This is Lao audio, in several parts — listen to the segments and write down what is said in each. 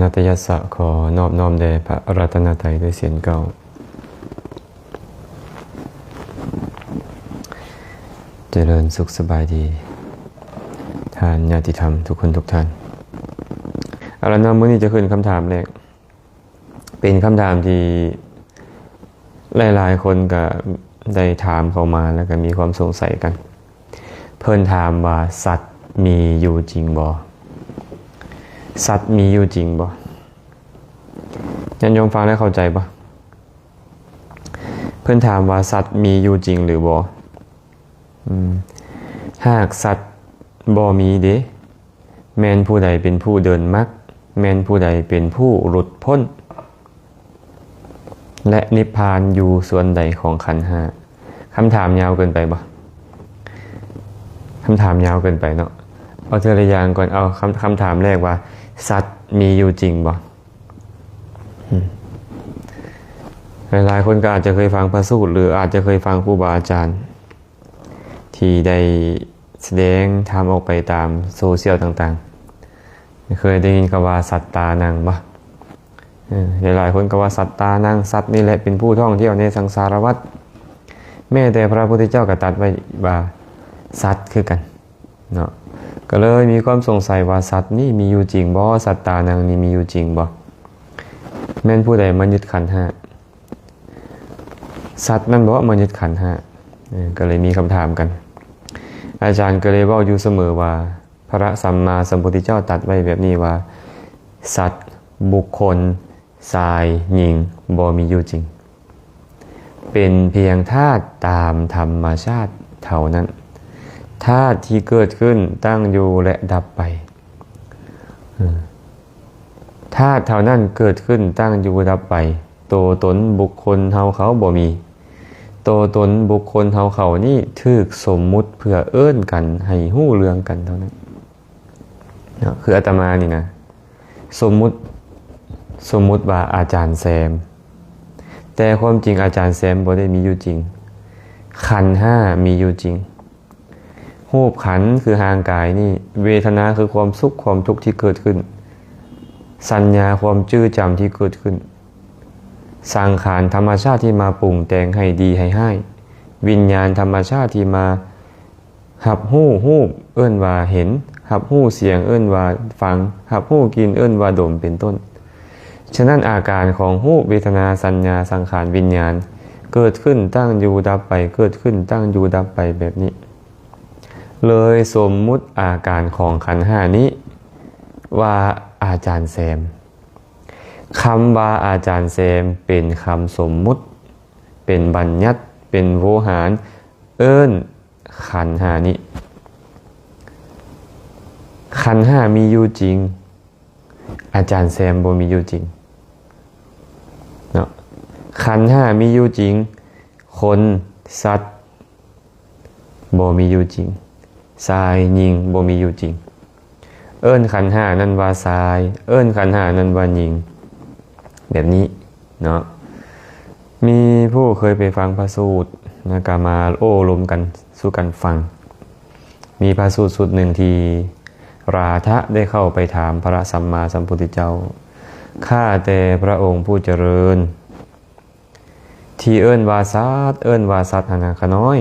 ນາຕະຍັດສະ ຂໍນອບນ້ອມແດ່ພະລັດຕະນະໄຕດ້ວຍສຽງເກົ້າ. ຈະເລີນສຸກສະບາຍດີ ທ່ານຍາຕິທຳທຸກຄົນທຸກທ່ານ. ເອົາລະເນາະ, ມື້ນີ້ຈະຂຶ້ນຄຳຖາມແລກ ເປັນຄຳຖາມທີ່ຫຼາຍໆຄົນກະໄດ້ຖາມເຂົ້າມາ ແລ້ວກະມີຄວາມສົງໄສກັນ. ເພິ່ນຖາມວ່າ ສັດມີຢູ່ຈິງບໍ່? ສັດມີຢູ່ຈິງບໍ່? ຍາດໂຍມຟັງແລ້ວເຂົ້າໃຈບໍ່? ເພິ່ນຖາມວ່າ ສັດມີຢູ່ຈິງຫຼືບໍ່? ອືມ ຫາກສັດບໍ່ມີເດ ແມ່ນຜູ້ໃດເປັນຜູ້ເດີນມັກ? ແມ່ນຜູ້ໃດເປັນຜູ້ຫຼຸດພົ້ນ ແລະ ນິບພານຢູ່ສ່ວນໃດຂອງຂັນຫ້າ? ຄຳຖາມຍາວເກີນໄປບໍ່? ຄຳຖາມຍາວເກີນໄປເນາະ. ເອົາເທື່ອລະຢ່າງກ່ອນ. ເອົາຄຳ ຄຳຖາມແລກວ່າ ສັດມີຢູ່ຈິງບໍ່? ອືມ ຫຼາຍໆຄົນກໍອາດຈະເຄີຍຟັງພະສູດ ຫຼື ອາດຈະເຄີຍຟັງຄູບາອາຈານ ທີ່ໄດ້ສະແດງທຳອອກໄປຕາມໂຊຊຽວຕ່າງໆ. ເຄີຍໄດ້ຍິນຄຳວ່າ ສັດຕານັງ ບໍ່? ເອີ ຫຼາຍໆຄົນກໍວ່າ ສັດຕານັງ, ສັດນີ້ແຫຼະເປັນຜູ້ທ່ອງທ່ຽວໃນສັງສາລະວັດ. ແມ້ແຕ່ພະພຸດທະເຈົ້າກໍຕັດໄວ້ວ່າ ສັດຄືກັນເນາະ. ກໍເລີຍມີຄວາມສົງໄສວ່າ ສັດນີ້ມີຢູ່ຈິງບໍ່? ສັດຕານັງນີ້ມີຢູ່ຈິງບໍ່? ແມ່ນຜູ້ໃດມາຍຶດຂັນຫ້າ? ສັດນັ້ນບໍ່ມາຍຶດຂັນຫ້າ? ເອີ ກໍເລີຍມີຄຳຖາມກັນ. ອາຈານກໍເລີຍເວົ້າຢູ່ສະເໝີວ່າ ພະສຳມາສຳພຸດທະເຈົ້າຕັດໄວ້ແບບນີ້ວ່າ ສັດ, ບຸກຄົນ, ຊາຍ, ຍິງ ບໍ່ມີຢູ່ຈິງ, ເປັນພຽງທາດຕາມທຳມະຊາດເທົ່ານັ້ນ, ທາດທີ່ເກີດຂຶ້ນ, ຕັ້ງຢູ່ ແລະ ດັບໄປ. ເອີ ທາດເທົ່ານັ້ນເກີດຂຶ້ນ, ຕັ້ງຢູ່, ດັບໄປ. ໂຕຕົນບຸກຄົນເຮົາເຂົາບໍ່ມີ. ໂຕຕົນບຸກຄົນເຮົາເຂົານີ້ຖືກສົມມຸດເພື່ອເອີ້ນກັນໃຫ້ຮູ້ເລື່ອງກັນເທົ່ານັ້ນເນາະ. ຄືອາດຕະມານີ້ນະ ສົມມຸດ ສົມມຸດວ່າອາຈານແຊມ, ແຕ່ຄວາມຈິງອາຈານແຊມບໍ່ໄດ້ມີຢູ່ຈິງ. ຂັນຫ້າມີຢູ່ຈິງ. ຮູບຂັນຄືຮ່າງກາຍນີ້, ເວທະນາຄືຄວາມສຸກຄວາມທຸກທີ່ເກີດຂຶ້ນ, ສັນຍາຄວາມຈື່ຈຳທີ່ເກີດຂຶ້ນ, ສັງຂານທຳມະຊາດທີ່ມາປຸງແຕ່ງໃຫ້ດີໃຫ້ຮ້າຍ, ວິນຍານທຳມະຊາດທີ່ມາຮັບຮູ້ຮູບເອີ້ນວ່າເຫັນ, ຮັບຮູ້ສຽງເອີ້ນວ່າຟັງ, ຮັບຮູ້ກິ່ນເອີ້ນວ່າດົມ ເປັນຕົ້ນ. ສະນັ້ນ ອາການຂອງຮູບ, ເວທະນາ, ສັນຍາ, ສັງຂານ, ວິນຍານ ເກີດຂຶ້ນ, ຕັ້ງຢູ່, ດັບໄປ, ເກີດຂຶ້ນ, ຕັ້ງຢູ່, ດັບໄປ ແບບນີ້ ເລີຍສົມມຸດອາການຂອງຂັນຫ້ານີ້ວ່າອາຈານແຊມ. ຄຳວ່າອາຈານແຊມເປັນຄຳສົມມຸດ, ເປັນບັນຍັດ, ເປັນໂວຫານ, ເອີ້ນຂັນຫ້ານີ້. ຂັນຫ້າມີຢູ່ຈິງ, ອາຈານແຊມບໍ່ມີຢູ່ຈິງເນາະ. ຂັນຫ້າມີຢູ່ຈິງ, ຄົນ, ສັດ ບໍ່ມີຢູ່ຈິງ, ຊາຍ, ຍິງ ບໍ່ມີຢູ່ຈິງ. ເອີ້ນຂັນຫ້ານັ້ນວ່າຊາຍ, ເອີ້ນຂັນຫ້ານັ້ນວ່າຍິງ ແບບນີ້ເນາະ. ມີຜູ້ເຄີຍໄປຟັງພະສູດ ແລ້ວກໍມາໂອ້ລົມກັນສູ່ກັນຟັງ. ມີພະສູດຊຸດໜຶ່ງທີ່ລາທະໄດ້ເຂົ້າໄປຖາມພະສຳມາສຳພຸດທະເຈົ້າ, ຂ້າແຕ່ພະອົງຜູ້ຈະເລີນ, ທີ່ເອີ້ນວ່າສັດ, ເອີ້ນວ່າສັດຫັ້ນນະ ຂ້ານ້ອຍ,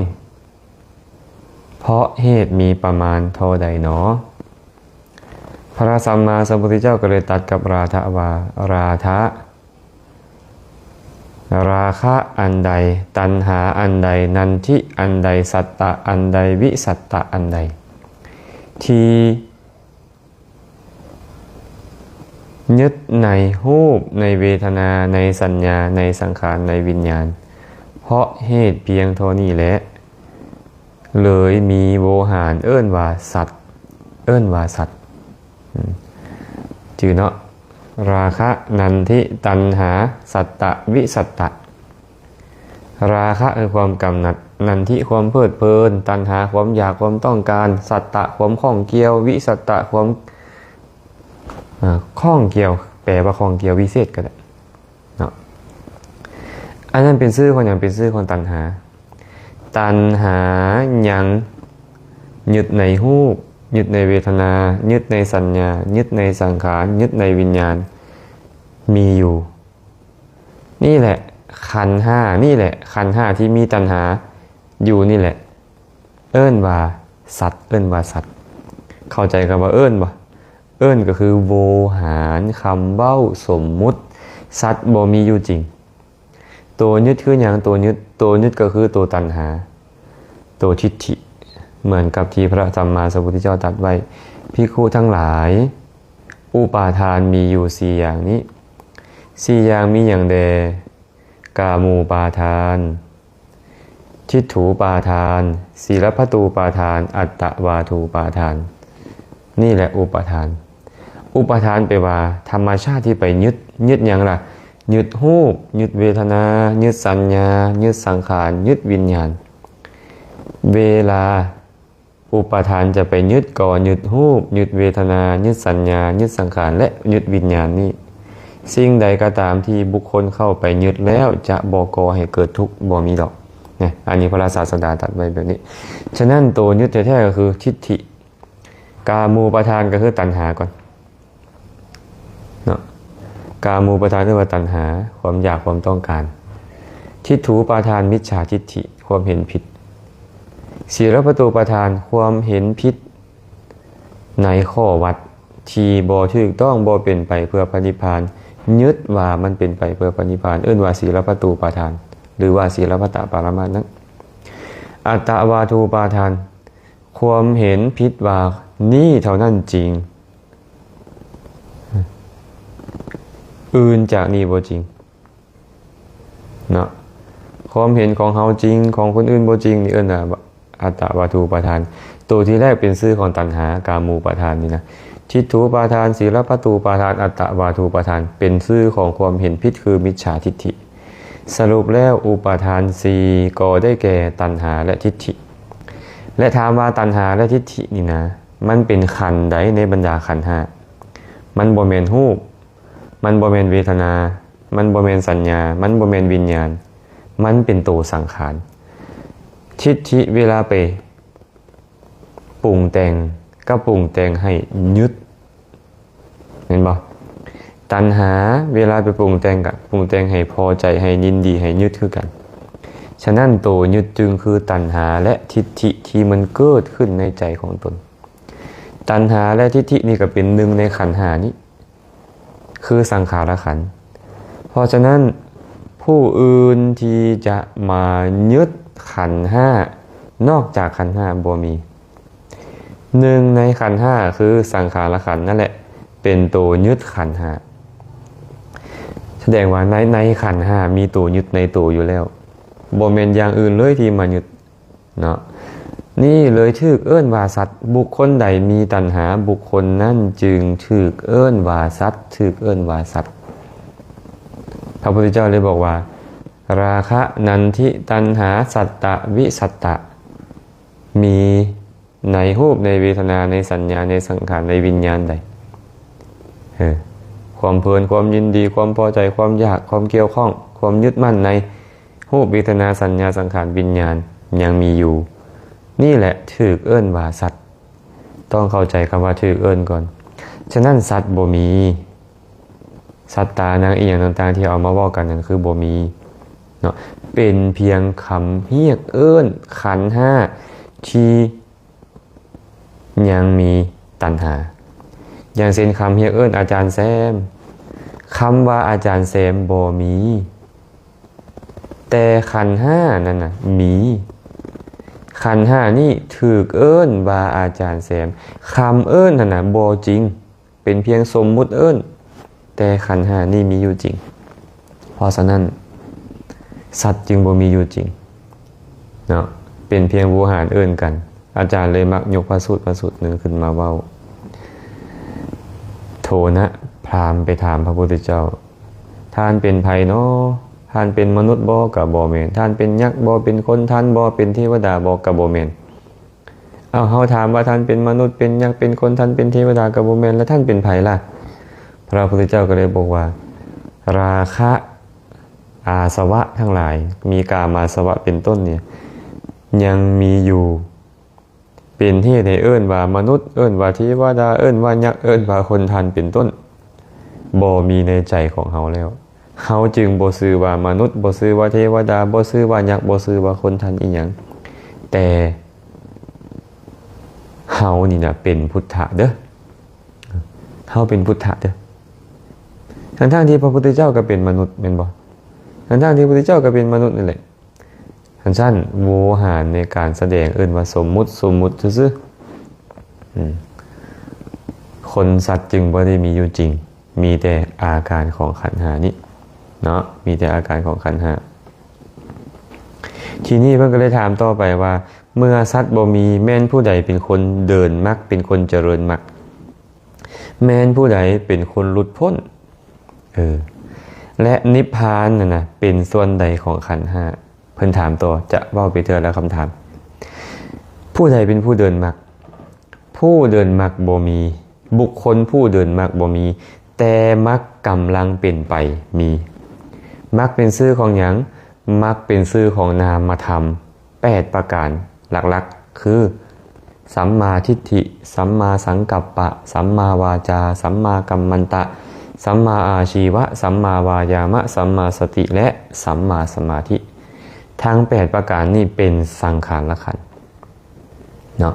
ເພາະເຫດມີປະມານເທົ່າໃດໜໍ? ພະສຳມາສຳພຸດທະເຈົ້າກໍເລີຍຕັດກັບລາທະວ່າ, ລາທະ, ລາຄະອັນໃດ, ຕັນຫາອັນໃດ, ນັນທິອັນໃດ, ສັດຕະອັນໃດ, ວິສັດຕະອັນໃດ ທີ່ ຍຶດໃນຮູບ, ໃນເວທະນາ, ໃນສັນຍາ, ໃນສັງຂານ, ໃນວິນຍານ, ເພາະເຫດພຽງເທົ່ານີ້ແຫຼະ ເລີຍມີໂວຫານເອີ້ນວ່າສັດ, ເອີ້ນວ່າສັດ. ອືມ ຈື່ເນາະ, ລາຄະ, ນັນທິ, ຕັນຫາ, ສັດຕະ, ວິສັດຕະ. ລາຄະຄືຄວາມກຳໜັດ, ນັນທິຄວາມເພີດເພີນ, ຕັນຫາຄວາມຢາກຄວາມຕ້ອງການ, ສັດຕະຄວາມຂ້ອງກ່ຽວ, ວິສັດຕະຄວາມ ອາ ຂ້ອງກ່ຽວ, ແປວ່າຂ້ອງກ່ຽວວິເສດກໍໄດ້ເນາະ. ອັນນັ້ນເປັນຊື່ຂອງຫຍັງ? ເປັນຊື່ຂອງຕັນຫາ. ຕັນຫາຍັງຍຶດໃນຮູບ, ຍຶດໃນເວທະນາ, ຍຶດໃນສັນຍາ, ຍຶດໃນສັງຂານ, ຍຶດໃນວິນຍານ, ມີຢູ່. ນີ້ແຫຼະຂັນຫ້າ, ນີ້ແຫຼະຂັນຫ້າທີ່ມີຕັນຫາຢູ່ນີ້ແຫຼະ ເອີ້ນວ່າສັດ, ເອີ້ນວ່າສັດ. ເຂົ້າໃຈຄຳວ່າເອີ້ນບໍ່? ເອີ້ນກໍຄືໂວຫານ, ຄຳເວົ້າ, ສົມມຸດ. ສັດບໍ່ມີຢູ່ຈິງ. ໂຕຍຶດຄືຫຍັງ? ໂຕຍຶດ, ໂຕຍຶດກໍຄືໂຕຕັນຫາ, ໂຕທິດຖິ, ເໝືອນກັບທີ່ພະສຳມາສຳພຸດທະເຈົ້າຕັດໄວ້, ພິກຂຸທັງຫຼາຍ, ອຸປາທານມີຢູ່ສີ່ຢ່າງນີ້. ສີ່ຢ່າງມີຫຍັງແດ່? ກາມູປາທານ, ທິດຖູປາທານ, ສີລະພັດຕູປາທານ, ອັດຕະວາທູປາທານ. ນີ້ແຫຼະອຸປາທານ. ອຸປາທານແປວ່າທຳມະຊາດທີ່ໄປຍຶດ. ຍຶດຫຍັງລະ? ຍຶດຮູບ, ຍຶດເວທະນາ, ຍຶດສັນຍາ, ຍຶດສັງຂານ, ຍຶດວິນຍານ. ເວລາອຸປາທານຈະໄປຍຶດ, ກໍຍຶດຮູບ, ຍຶດເວທະນາ, ຍຶດສັນຍາ, ຍຶດສັງຂານ ແລະ ຍຶດວິນຍານນີ້. ສິ່ງໃດກໍຕາມທີ່ບຸກຄົນເຂົ້າໄປຍຶດແລ້ວ ຈະບໍ່ກໍ່ໃຫ້ເກີດທຸກ, ບໍ່ມີດອກ. ນະ, ອັນນີ້ພະລະສາສະດາຕັດໄວ້ແບບນີ້. ສະນັ້ນ ໂຕຍຶດແທ້ໆກໍຄືທິດຖິ. ກາມູປາທານກໍຄືຕັນຫາກ່ອນເນາະ. ກາມູປາທານເອີ້ນວ່າຕັນຫາ, ຄວາມຢາກ, ຄວາມຕ້ອງການ. ທິດຖູປາທານ, ມິດສາທິດຖິ, ຄວາມເຫັນຜິດ. ສີລະພັດຕູປາທານ, ຄວາມເຫັນຜິດໃນຂໍ້ວັດທີ່ບໍ່ຖືກຕ້ອງ, ບໍ່ເປັນໄປເພື່ອພະນິບພານ, ຍຶດວ່າມັນເປັນໄປເພື່ອພະນິບພານ, ເອີ້ນວ່າສີລະພັດຕູປາທານ ຫຼືວ່າສີລະພັດຕະປະລະມາດນັ້ນ. ອັດຕະວາທູປາທານ, ຄວາມເຫັນຜິດວ່ານີ້ເທົ່ານັ້ນຈິງ, ອື່ນຈາກນີ້ບໍ່ຈິງເນາະ. ຄວາມເຫັນຂອງເຮົາຈິງ, ຂອງຄົນອື່ນບໍ່ຈິງ, ນີ້ເອີ້ນວ່າອັດຕະວາທູປາທານ. ໂຕທີແລກເປັນຊື່ຂອງຕັນຫາ, ກາມູປາທານນີ້ນະ. ທິດຖູປາທານ, ສີລະພັດຕູປາທານ, ອັດຕະວາທູປາທານ ເປັນຊື່ຂອງຄວາມເຫັນຜິດ ຄືມິດສາທິດຖິ. ສະຫຼຸບແລ້ວ ອຸປາທານສີ່ກໍໄດ້ແກ່ຕັນຫາ ແລະ ທິດຖິ. ແລະ ຖາມວ່າຕັນຫາ ແລະ ທິດຖິນີ້ນະ ມັນເປັນຂັນໃດໃນບັນດາຂັນຫ້າ? ມັນບໍ່ແມ່ນຮູບ, ມັນບໍ່ແມ່ນເວທະນາ, ມັນບໍ່ແມ່ນສັນຍາ, ມັນບໍ່ແມ່ນວິນຍານ, ມັນເປັນໂຕສັງຂານ. ທິດຖິເວລາໄປປຸງແຕ່ງ ກໍປຸງແຕ່ງໃຫ້ຍຶດ. ແມ່ນບໍ່? ຕັນຫາເວລາໄປປຸງແຕ່ງ ກໍປຸງແຕ່ງໃຫ້ພໍໃຈ, ໃຫ້ຍິນດີ, ໃຫ້ຍຶດຄືກັນ. ສະນັ້ນ ໂຕຍຶດຈຶ່ງຄືຕັນຫາ ແລະ ທິດຖິທີ່ມັນເກີດຂຶ້ນໃນໃຈຂອງຕົນ. ຕັນຫາ ແລະ ທິດຖິນີ້ກໍເປັນໜຶ່ງໃນຂັນຫ້ານີ້ ຄືສັງຂາລະຂັນ. ເພາະສະນັ້ນ ຜູ້ອື່ນທີ່ຈະມາຍຶດຂັນຫ້າ ນອກຈາກຂັນຫ້າບໍ່ມີ. ໜຶ່ງໃນຂັນຫ້າ ຄືສັງຂາລະຂັນນັ້ນແຫຼະ ເປັນໂຕຍຶດຂັນຫ້າ. ສະແດງວ່າໃນ, ໃນຂັນຫ້າມີໂຕຍຶດໃນໂຕຢູ່ແລ້ວ, ບໍ່ແມ່ນຢ່າງອື່ນເລີຍທີ່ມາຍຶດເນາະ. ນີ້ເລີຍຖືກເອີ້ນວ່າສັດ. ບຸກຄົນໃດມີຕັນຫາ, ບຸກຄົນນັ້ນຈຶ່ງຖືກເອີ້ນວ່າສັດ, ຖືກເອີ້ນວ່າສັດ. ພະພຸດທະເຈົ້າເລີຍບອກວ່າ ລາຄະນັນທິຕັນຫາ ສັດຕະວິສັດຕະ ມີໃນຮູບ ໃນເວທະນາ ໃນສັນຍາ ໃນສັງຂານ ໃນວິນຍານໃດ? ເອີ ຄວາມເພີນ ຄວາມຍິນດີ ຄວາມພໍໃຈ ຄວາມຢາກ ຄວາມກ່ຽວຂ້ອງ ຄວາມຍຶດໝັ້ນໃນຮູບ ເວທະນາ ສັນຍາ ສັງຂານ ວິນຍານ ຍັງມີຢູ່. ນີ້ແຫຼະຖືກເອີ້ນວ່າສັດ. ຕ້ອງເຂົ້າໃຈຄຳວ່າຖືກເອີ້ນກ່ອນ. ສະນັ້ນ ສັດບໍ່ມີ. ສັດຕານາງອີ່ຫຍັງຕ່າງໆ ທີ່ເອົາມາເວົ້າກັນນັ້ນ ຄືບໍ່ມີເນາະ, ເປັນພຽງຄຳຮຽກເອີ້ນຂັນຫ້າທີ່ຍັງມີຕັນຫາ. ຢ່າງເຊັ່ນ ຄຳຮຽກເອີ້ນອາຈານແຊມ, ຄຳວ່າອາຈານແຊມບໍ່ມີ, ແຕ່ຂັນຫ້ານັ້ນນະມີ. ຂັນຫ້ານີ້ຖືກເອີ້ນວ່າອາຈານແຊມ, ຄຳເອີ້ນນັ້ນນະບໍ່ຈິງ. ເປັນພຽງສົມມຸດເອີ້ນ, ແຕ່ຂັນຫ້ານີ້ມີຢູ່ຈິງ. ເພາະສະນັ້ນ ສັດຈຶ່ງບໍ່ມີຢູ່ຈິງເນາະ, ເປັນພຽງໂວຫານເອີ້ນກັນ. ອາຈານເລີຍມັກຍົກພະສູດ ພະສູດໜຶ່ງຂຶ້ນມາເວົ້າ. ໂທນະພາມໄປຖາມພະພຸດທະເຈົ້າ, ທ່ານເປັນໃຜນໍ? ທ່ານເປັນມະນຸດບໍ? ກະບໍ່ແມ່ນ. ທ່ານເປັນຍັກບໍ? ເປັນຄົນ? ທ່ານບໍ່ເປັນເທວະດາບໍ? ກະບໍ່ແມ່ນ. ເອົາ ເຮົາຖາມວ່າທ່ານເປັນມະນຸດ ເປັນຍັກ ເປັນຄົນ ທ່ານເປັນເທວະດາ ກໍບໍ່ແມ່ນ ແລ້ວທ່ານເປັນໃຜລະ? ພະພຸດທະເຈົ້າກໍເລີຍບອກວ່າ ລາຄະອາສະວະທັງຫຼາຍ ມີກາມາສະວະເປັນຕົ້ນນີ້ ຍັງມີຢູ່ ເປັນເຫດໃຫ້ເອີ້ນວ່າມະນຸດ ເອີ້ນວ່າເທວະດາ ເອີ້ນວ່າຍັກ ເອີ້ນວ່າຄົນ ທ່ານເປັນຕົ້ນ. ບໍ່ມີໃນໃຈຂອງເຮົາແລ້ວ, ເຮົາຈຶ່ງບໍ່ຊື່ວ່າມະນຸດ, ບໍ່ຊື່ວ່າເທວະດາ, ບໍ່ຊື່ວ່າຍັກ, ບໍ່ຊື່ວ່າຄົນທັນອີ່ຫຍັງ, ແຕ່ເຮົານີ້ນະເປັນພຸດທະເດີ້. ເຮົາເປັນພຸດທະເດີ້. ທັງໆທີ່ພະພຸດທະເຈົ້າກໍເປັນມະນຸດແມ່ນບໍ່? ທັງໆທີ່ພະພຸດທະເຈົ້າກໍເປັນມະນຸດນັ້ນແຫຼະ. ຄັນຊັ້ນ ໂວຫານໃນການສະແດງເອີ້ນວ່າສົມມຸດ, ສົມມຸດຊື່ໆ. ອືມ ຄົນສັດຈຶ່ງບໍ່ໄດ້ມີຢູ່ຈິງ, ມີແຕ່ອາການຂອງຂັນຫ້ານີ້ເນາະ, ມີແຕ່ອາການຂອງຂັນຫ້າ. ທີນີ້ເພິ່ນກໍເລີຍຖາມຕໍ່ໄປວ່າ ເມື່ອສັດບໍ່ມີ, ແມ່ນຜູ້ໃດເປັນຄົນເດີນມັກ, ເປັນຄົນຈະເລີນມັກ? ແມ່ນຜູ້ໃດເປັນຄົນຫຼຸດພົ້ນ? ເອີ ແລະ ນິບພານນັ້ນນະ ເປັນສ່ວນໃດຂອງຂັນຫ້າ? ເພິ່ນຖາມຕໍ່, ຈະເວົ້າໄປເທື່ອລະຄຳຖາມ. ຜູ້ໃດເປັນຜູ້ເດີນມັກ? ຜູ້ເດີນມັກບໍ່ມີ, ບຸກຄົນຜູ້ເດີນມັກບໍ່ມີ, ແຕ່ມັກກຳລັງເປັນໄປມີ. ມັກເປັນຊື່ຂອງຫຍັງ? ມັກເປັນຊື່ຂອງນາມະທຳ ແປດປະການຫຼັກໆ ຄື ສຳມາທິດຖິ, ສຳມາສັງກັບປະ, ສຳມາວາຈາ, ສຳມາກັມມັນຕະ, ສຳມາອາຊີວະ, ສຳມາວາຍາມະ, ສຳມາສະຕິ ແລະ ສຳມາສະມາທິ. ທັງແປດປະການນີ້ເປັນສັງຂາລະຂັນເນາະ.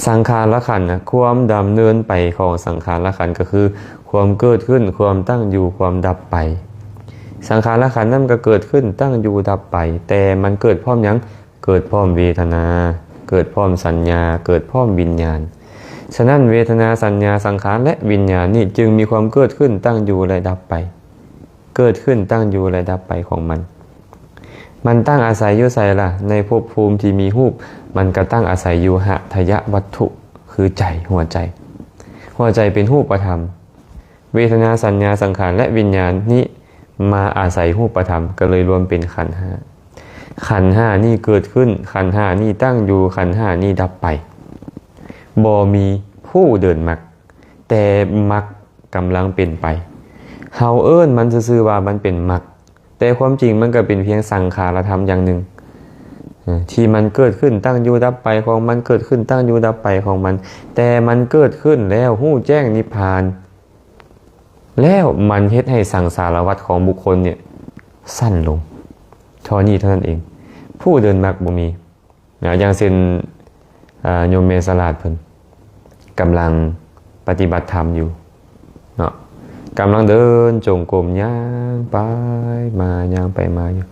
ສັງຂາລະຂັນນະ, ຄວາມດຳເນີນໄປຂອງສັງຂາລະຂັນກໍຄື ຄວາມເກີດຂຶ້ນ, ຄວາມຕັ້ງຢູ່, ຄວາມດັບໄປ. ສັງຂາລະຂັນນັ້ນກໍເກີດຂຶ້ນ, ຕັ້ງຢູ່, ດັບໄປ, ແຕ່ມັນເກີດພ້ອມຫຍັງ? ເກີດພ້ອມເວທະນາ, ເກີດພ້ອມສັນຍາ, ເກີດພ້ອມວິນຍານ. ສະນັ້ນ ເວທະນາ, ສັນຍາ, ສັງຂານ ແລະ ວິນຍານນີ້ ຈຶ່ງມີຄວາມເກີດຂຶ້ນ, ຕັ້ງຢູ່ ແລະ ດັບໄປ, ເກີດຂຶ້ນ, ຕັ້ງຢູ່ ແລະ ດັບໄປຂອງມັນ. ມັນຕັ້ງອາໄສຢູ່ໃສລະ? ໃນພົບພູມທີ່ມີຮູບ, ມັນກໍຕັ້ງອາໄສຢູ່ຫະທະຍະວັດຖຸ, ຄືໃຈ, ຫົວໃຈ. ຫົວໃຈເປັນຮູບປະທຳ. ເວທະນາ, ສັນຍາ, ສັງຂານ ແລະ ວິນຍານນີ້ມາອາໄສຮູບປະທຳ, ກໍເລີຍລວມເປັນຂັນຫ້າ. ຂັນຫ້ານີ້ເກີດຂຶ້ນ, ຂັນຫ້ານີ້ຕັ້ງຢູ່, ຂັນຫ້ານີ້ດັບໄປ. ບໍ່ມີຜູ້ເດີນມັກ, ແຕ່ມັກກຳລັງເປັນໄປ. ເຮົາເອີ້ນມັນຊື່ໆວ່າມັນເປັນມັກ, ແຕ່ຄວາມຈິງມັນກໍເປັນພຽງສັງຂາລະທຳຢ່າງໜຶ່ງ, ເອີ ທີ່ມັນເກີດຂຶ້ນ, ຕັ້ງຢູ່, ດັບໄປຂອງມັນ, ເກີດຂຶ້ນ, ຕັ້ງຢູ່, ດັບໄປຂອງມັນ. ແຕ່ມັນເກີດຂຶ້ນແລ້ວ, ຮູ້ແຈ້ງນິບພານ ແລ້ວມັນເຮັດໃຫ້ສັງສາລະວັດຂອງບຸກຄົນນີ້ສັ້ນລົງ. ເທົ່ານີ້ເທົ່ານັ້ນເອງ. ຜູ້ເດີນມັກບໍ່ມີ. ນະ, ຢ່າງເຊັ່ນ ອາ, ໂຍມແມ່ສະຫຼາດເພິ່ນກຳລັງປະຕິບັດທຳຢູ່ເນາະ, ກຳລັງເດີນຈົງກົມ, ຍ່າງໄປມາ, ຍ່າງໄປມາຢູ່.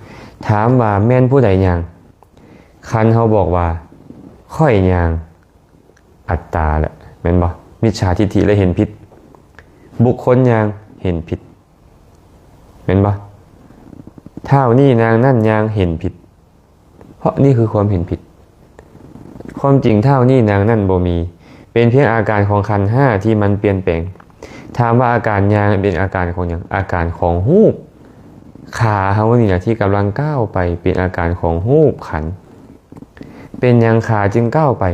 ຖາມວ່າແມ່ນຜູ້ໃດຍ່າງ? ຄັນເຮົາບອກວ່າ ຂ້ອຍຍ່າງ, ອັດຕາແຫຼະ ແມ່ນບໍ່? ມິດສາທິດຖິແລະເຫັນຜິດ. ບຸກຄົນຍ່າງ, ເຫັນຜິດ ແມ່ນບໍ່? ທ້າວນີ້ນາງນັ້ນຍ່າງ, ເຫັນຜິດ. ເພາະນີ້ຄືຄວາມເຫັນຜິດ. ຄວາມຈິງທ້າວນີ້ນາງນັ້ນບໍ່ມີ, ເປັນພຽງອາການຂອງຂັນຫ້າທີ່ມັນປ່ຽນແປງ. ຖາມວ່າອາການຍ່າງເປັນອາການຂອງຫຍັງ? ອາການຂອງຮູບ. ຂາເຮົານີ້ນະທີ່ກຳລັງກ້າວໄປເປັນອາການຂອງຮູບຂັນ. ເປັນຫຍັງຂາຈຶ່ງກ້າວໄປ?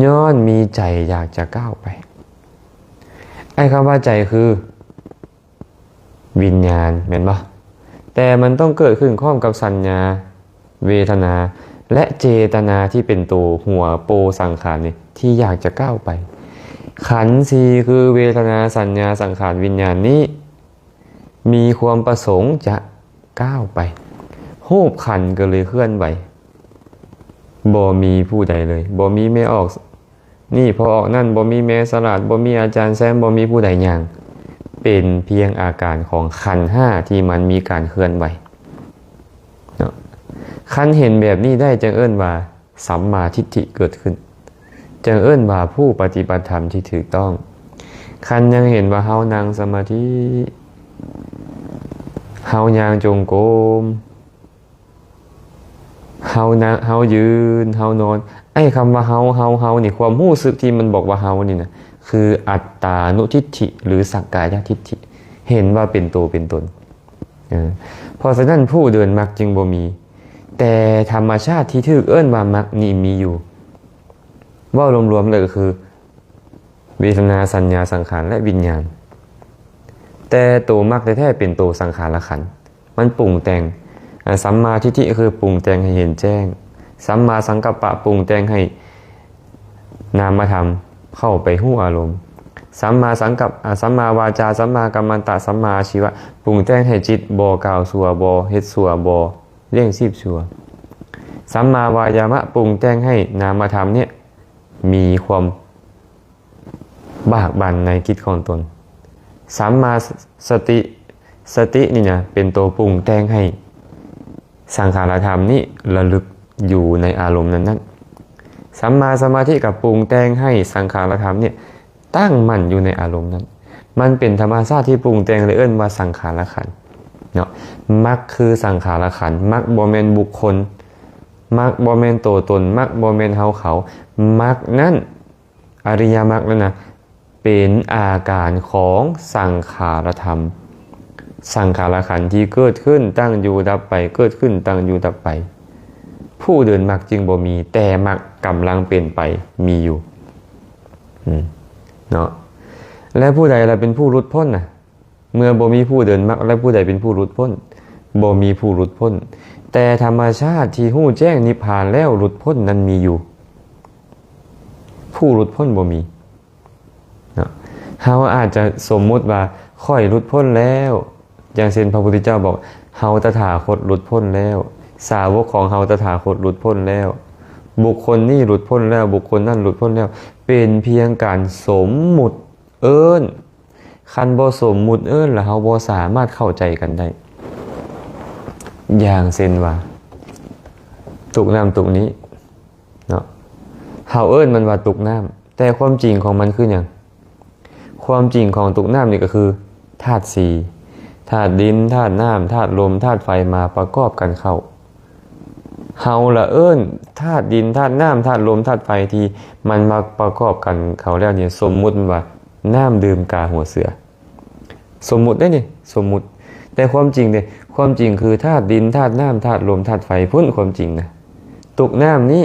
ຍ້ອນມີໃຈຢາກຈະກ້າວໄປ. ໄອ້ຄຳວ່າໃຈຄື ວິນຍານ ແມ່ນບໍ່? ແຕ່ມັນຕ້ອງເກີດຂຶ້ນພ້ອມກັບສັນຍາ, ເວທະນາ ແລະ ເຈຕະນາທີ່ເປັນໂຕຫົວໂປສັງຂານນີ້ ທີ່ຢາກຈະກ້າວໄປ. ຂັນສີ່ຄືເວທະນາ, ສັນຍາ, ສັງຂານ, ວິນຍານນີ້ ມີຄວາມປະສົງຈະກ້າວໄປ. ຮູບຂັນກໍເລີຍເຄື່ອນໄຫວ. ບໍ່ມີຜູ້ໃດເລີຍ. ບໍ່ມີແມ່ອອກ ນີ້ພໍອອກນັ້ນ ບໍ່ມີແມ່ສະຫຼາດ, ບໍ່ມີອາຈານແຊມ, ບໍ່ມີຜູ້ໃດຍ່າງ. ເປັນພຽງອາການຂອງຂັນຫ້າທີ່ມັນມີການເຄື່ອນໄຫວເນາະ. ຄັນເຫັນແບບນີ້ໄດ້ ຈຶ່ງເອີ້ນວ່າສຳມາທິດຖິເກີດຂຶ້ນ, ຈຶ່ງເອີ້ນວ່າຜູ້ປະຕິບັດທຳທີ່ຖືກຕ້ອງ. ຄັນຍັງເຫັນວ່າເຮົານັ່ງສະມາທິ, ເຮົາຍ່າງຈົງກົມ, ເຮົານະ, ເຮົາຢືນ, ເຮົານອນ. ໄອ້ຄຳວ່າເຮົາ, ເຮົາ, ເຮົານີ້, ຄວາມຮູ້ສຶກທີ່ມັນບອກວ່າເຮົານີ້ນະ ຄືອັດຕານຸທິດຖິ ຫຼື ສັກກາຍະທິດຖິ, ເຫັນວ່າເປັນໂຕເປັນຕົນ. ເອີ, ເພາະສະນັ້ນຜູ້ເດີນມັກຈຶ່ງບໍ່ມີ, ແຕ່ທຳມະຊາດທີ່ຖືກເອີ້ນວ່າມັກນີ້ມີຢູ່. ເວົ້າລວມໆແລ້ວກໍຄື ເວທະນາ, ສັນຍາ, ສັງຂານ ແລະ ວິນຍານ. ແຕ່ໂຕມັກແທ້ໆເປັນໂຕສັງຂາລະຂັນ, ມັນປຸງແຕ່ງ. ອາ, ສຳມາທິດຖິຄືປຸງແຕ່ງໃຫ້ເຫັນແຈ້ງ, ສຳມາສັງກັບປະປຸງແຕ່ງໃຫ້ນາມະທຳເຂົ້າໄປຮູ້ອາລົມ, ສຳມາສັງກັບ ອາ ສຳມາວາຈາ ສຳມາກັມມັນຕະ ສຳມາອາຊີວະ ປຸງແຕ່ງໃຫ້ຈິດ ບໍ່ກ່າວຊົ່ວ ບໍ່ເຮັດຊົ່ວ ບໍ່ລ້ຽງຊີບຊົ່ວ. ສຳມາວາຍາມະ ປຸງແຕ່ງໃຫ້ນາມະທຳເນີ້ຍມີຄວາມບາກບັ່ນໃນກິດຂອງຕົນ. ສຳມາສະຕິ ສະຕິນີ້ນະ ເປັນໂຕປຸງແຕ່ງໃຫ້ສັງຂາລະທຳນີ້ລະລຶກຢູ່ໃນອາລົມນັ້ນໆ. ສຳມາສະມາທິກໍປຸງແຕ່ງໃຫ້ສັງຂາລະທຳນີ້ ຕັ້ງໝັ້ນຢູ່ໃນອາລົມນັ້ນ. ມັນເປັນທຳມະຊາດທີ່ປຸງແຕ່ງ ເລີຍເອີ້ນວ່າສັງຂາລະຂັນເນາະ. ມັກຄືສັງຂາລະຂັນ, ມັກບໍ່ແມ່ນບຸກຄົນ, ມັກບໍ່ແມ່ນໂຕຕົນ, ມັກບໍ່ແມ່ນເຮົາເຂົາ. ມັກນັ້ນ, ອະລິຍະມັກນັ້ນນະ, ເປັນອາການຂອງສັງຂາລະທຳ, ສັງຂາລະຂັນທີ່ເກີດຂຶ້ນ, ຕັ້ງຢູ່, ດັບໄປ, ເກີດຂຶ້ນ, ຕັ້ງຢູ່, ດັບໄປ. ຜູ້ເດີນມັກຈຶ່ງບໍ່ມີ, ແຕ່ມັກກຳລັງເປັນໄປ, ມີຢູ່. ອືມ ເນາະ ແລະ ຜູ້ໃດລະເປັນຜູ້ຫຼຸດພົ້ນນະ? ເມື່ອບໍ່ມີຜູ້ເດີນມັກ ແລະ ຜູ້ໃດເປັນຜູ້ຫຼຸດພົ້ນ? ບໍ່ມີຜູ້ຫຼຸດພົ້ນ, ແຕ່ທຳມະຊາດທີ່ຮູ້ແຈ້ງນິບພານແລ້ວຫຼຸດພົ້ນນັ້ນມີຢູ່. ຜູ້ຫຼຸດພົ້ນບໍ່ມີເນາະ. ເຮົາອາດຈະສົມມຸດວ່າ ຂ້ອຍຫຼຸດພົ້ນແລ້ວ, ຢ່າງເຊັ່ນ ພະພຸດທະເຈົ້າບອກ ເຮົາຕະຖາຄົດຫຼຸດພົ້ນແລ້ວ, ສາວົກຂອງເຮົາຕະຖາຄົດຫຼຸດພົ້ນແລ້ວ, ບຸກຄົນນີ້ຫຼຸດພົ້ນແລ້ວ, ບຸກຄົນນັ້ນຫຼຸດພົ້ນແລ້ວ, ເປັນພຽງການສົມມຸດເອີ້ນ. ຄັນບໍ່ສົມມຸດເອີ້ນລະ ເຮົາບໍ່ສາມາດເຂົ້າໃຈກັນໄດ້. ຢ່າງເຊັ່ນວ່າ ຕຸກນ້ຳຕຸກນີ້ເນາະ, ເຮົາເອີ້ນມັນວ່າຕຸກນ້ຳ, ແຕ່ຄວາມຈິງຂອງມັນຄືຫຍັງ? ຄວາມຈິງຂອງຕຸກນ້ຳນີ້ກໍຄືທາດສີ່, ທາດດິນ, ທາດນ້ຳ, ທາດລົມ, ທາດໄຟ ມາປະກອບກັນເຂົ້າ. ເຮົາລະເອີ້ນທາດດິນ, ທາດນ້ຳ, ທາດລົມ, ທາດໄຟ ທີ່ມັນມາປະກອບກັນເຂົ້າແລ້ວນີ້ ສົມມຸດມັນວ່ານ້ຳດື່ມກາຫົວເສືອ. ສົມມຸດເດ້ນີ້, ສົມມຸດ. ແຕ່ຄວາມຈິງເດ້? ຄວາມຈິງຄືທາດດິນ, ທາດນ້ຳ, ທາດລົມ, ທາດໄຟພຸ້ນ, ຄວາມຈິງນະ. ຕຸກນ້ຳນີ້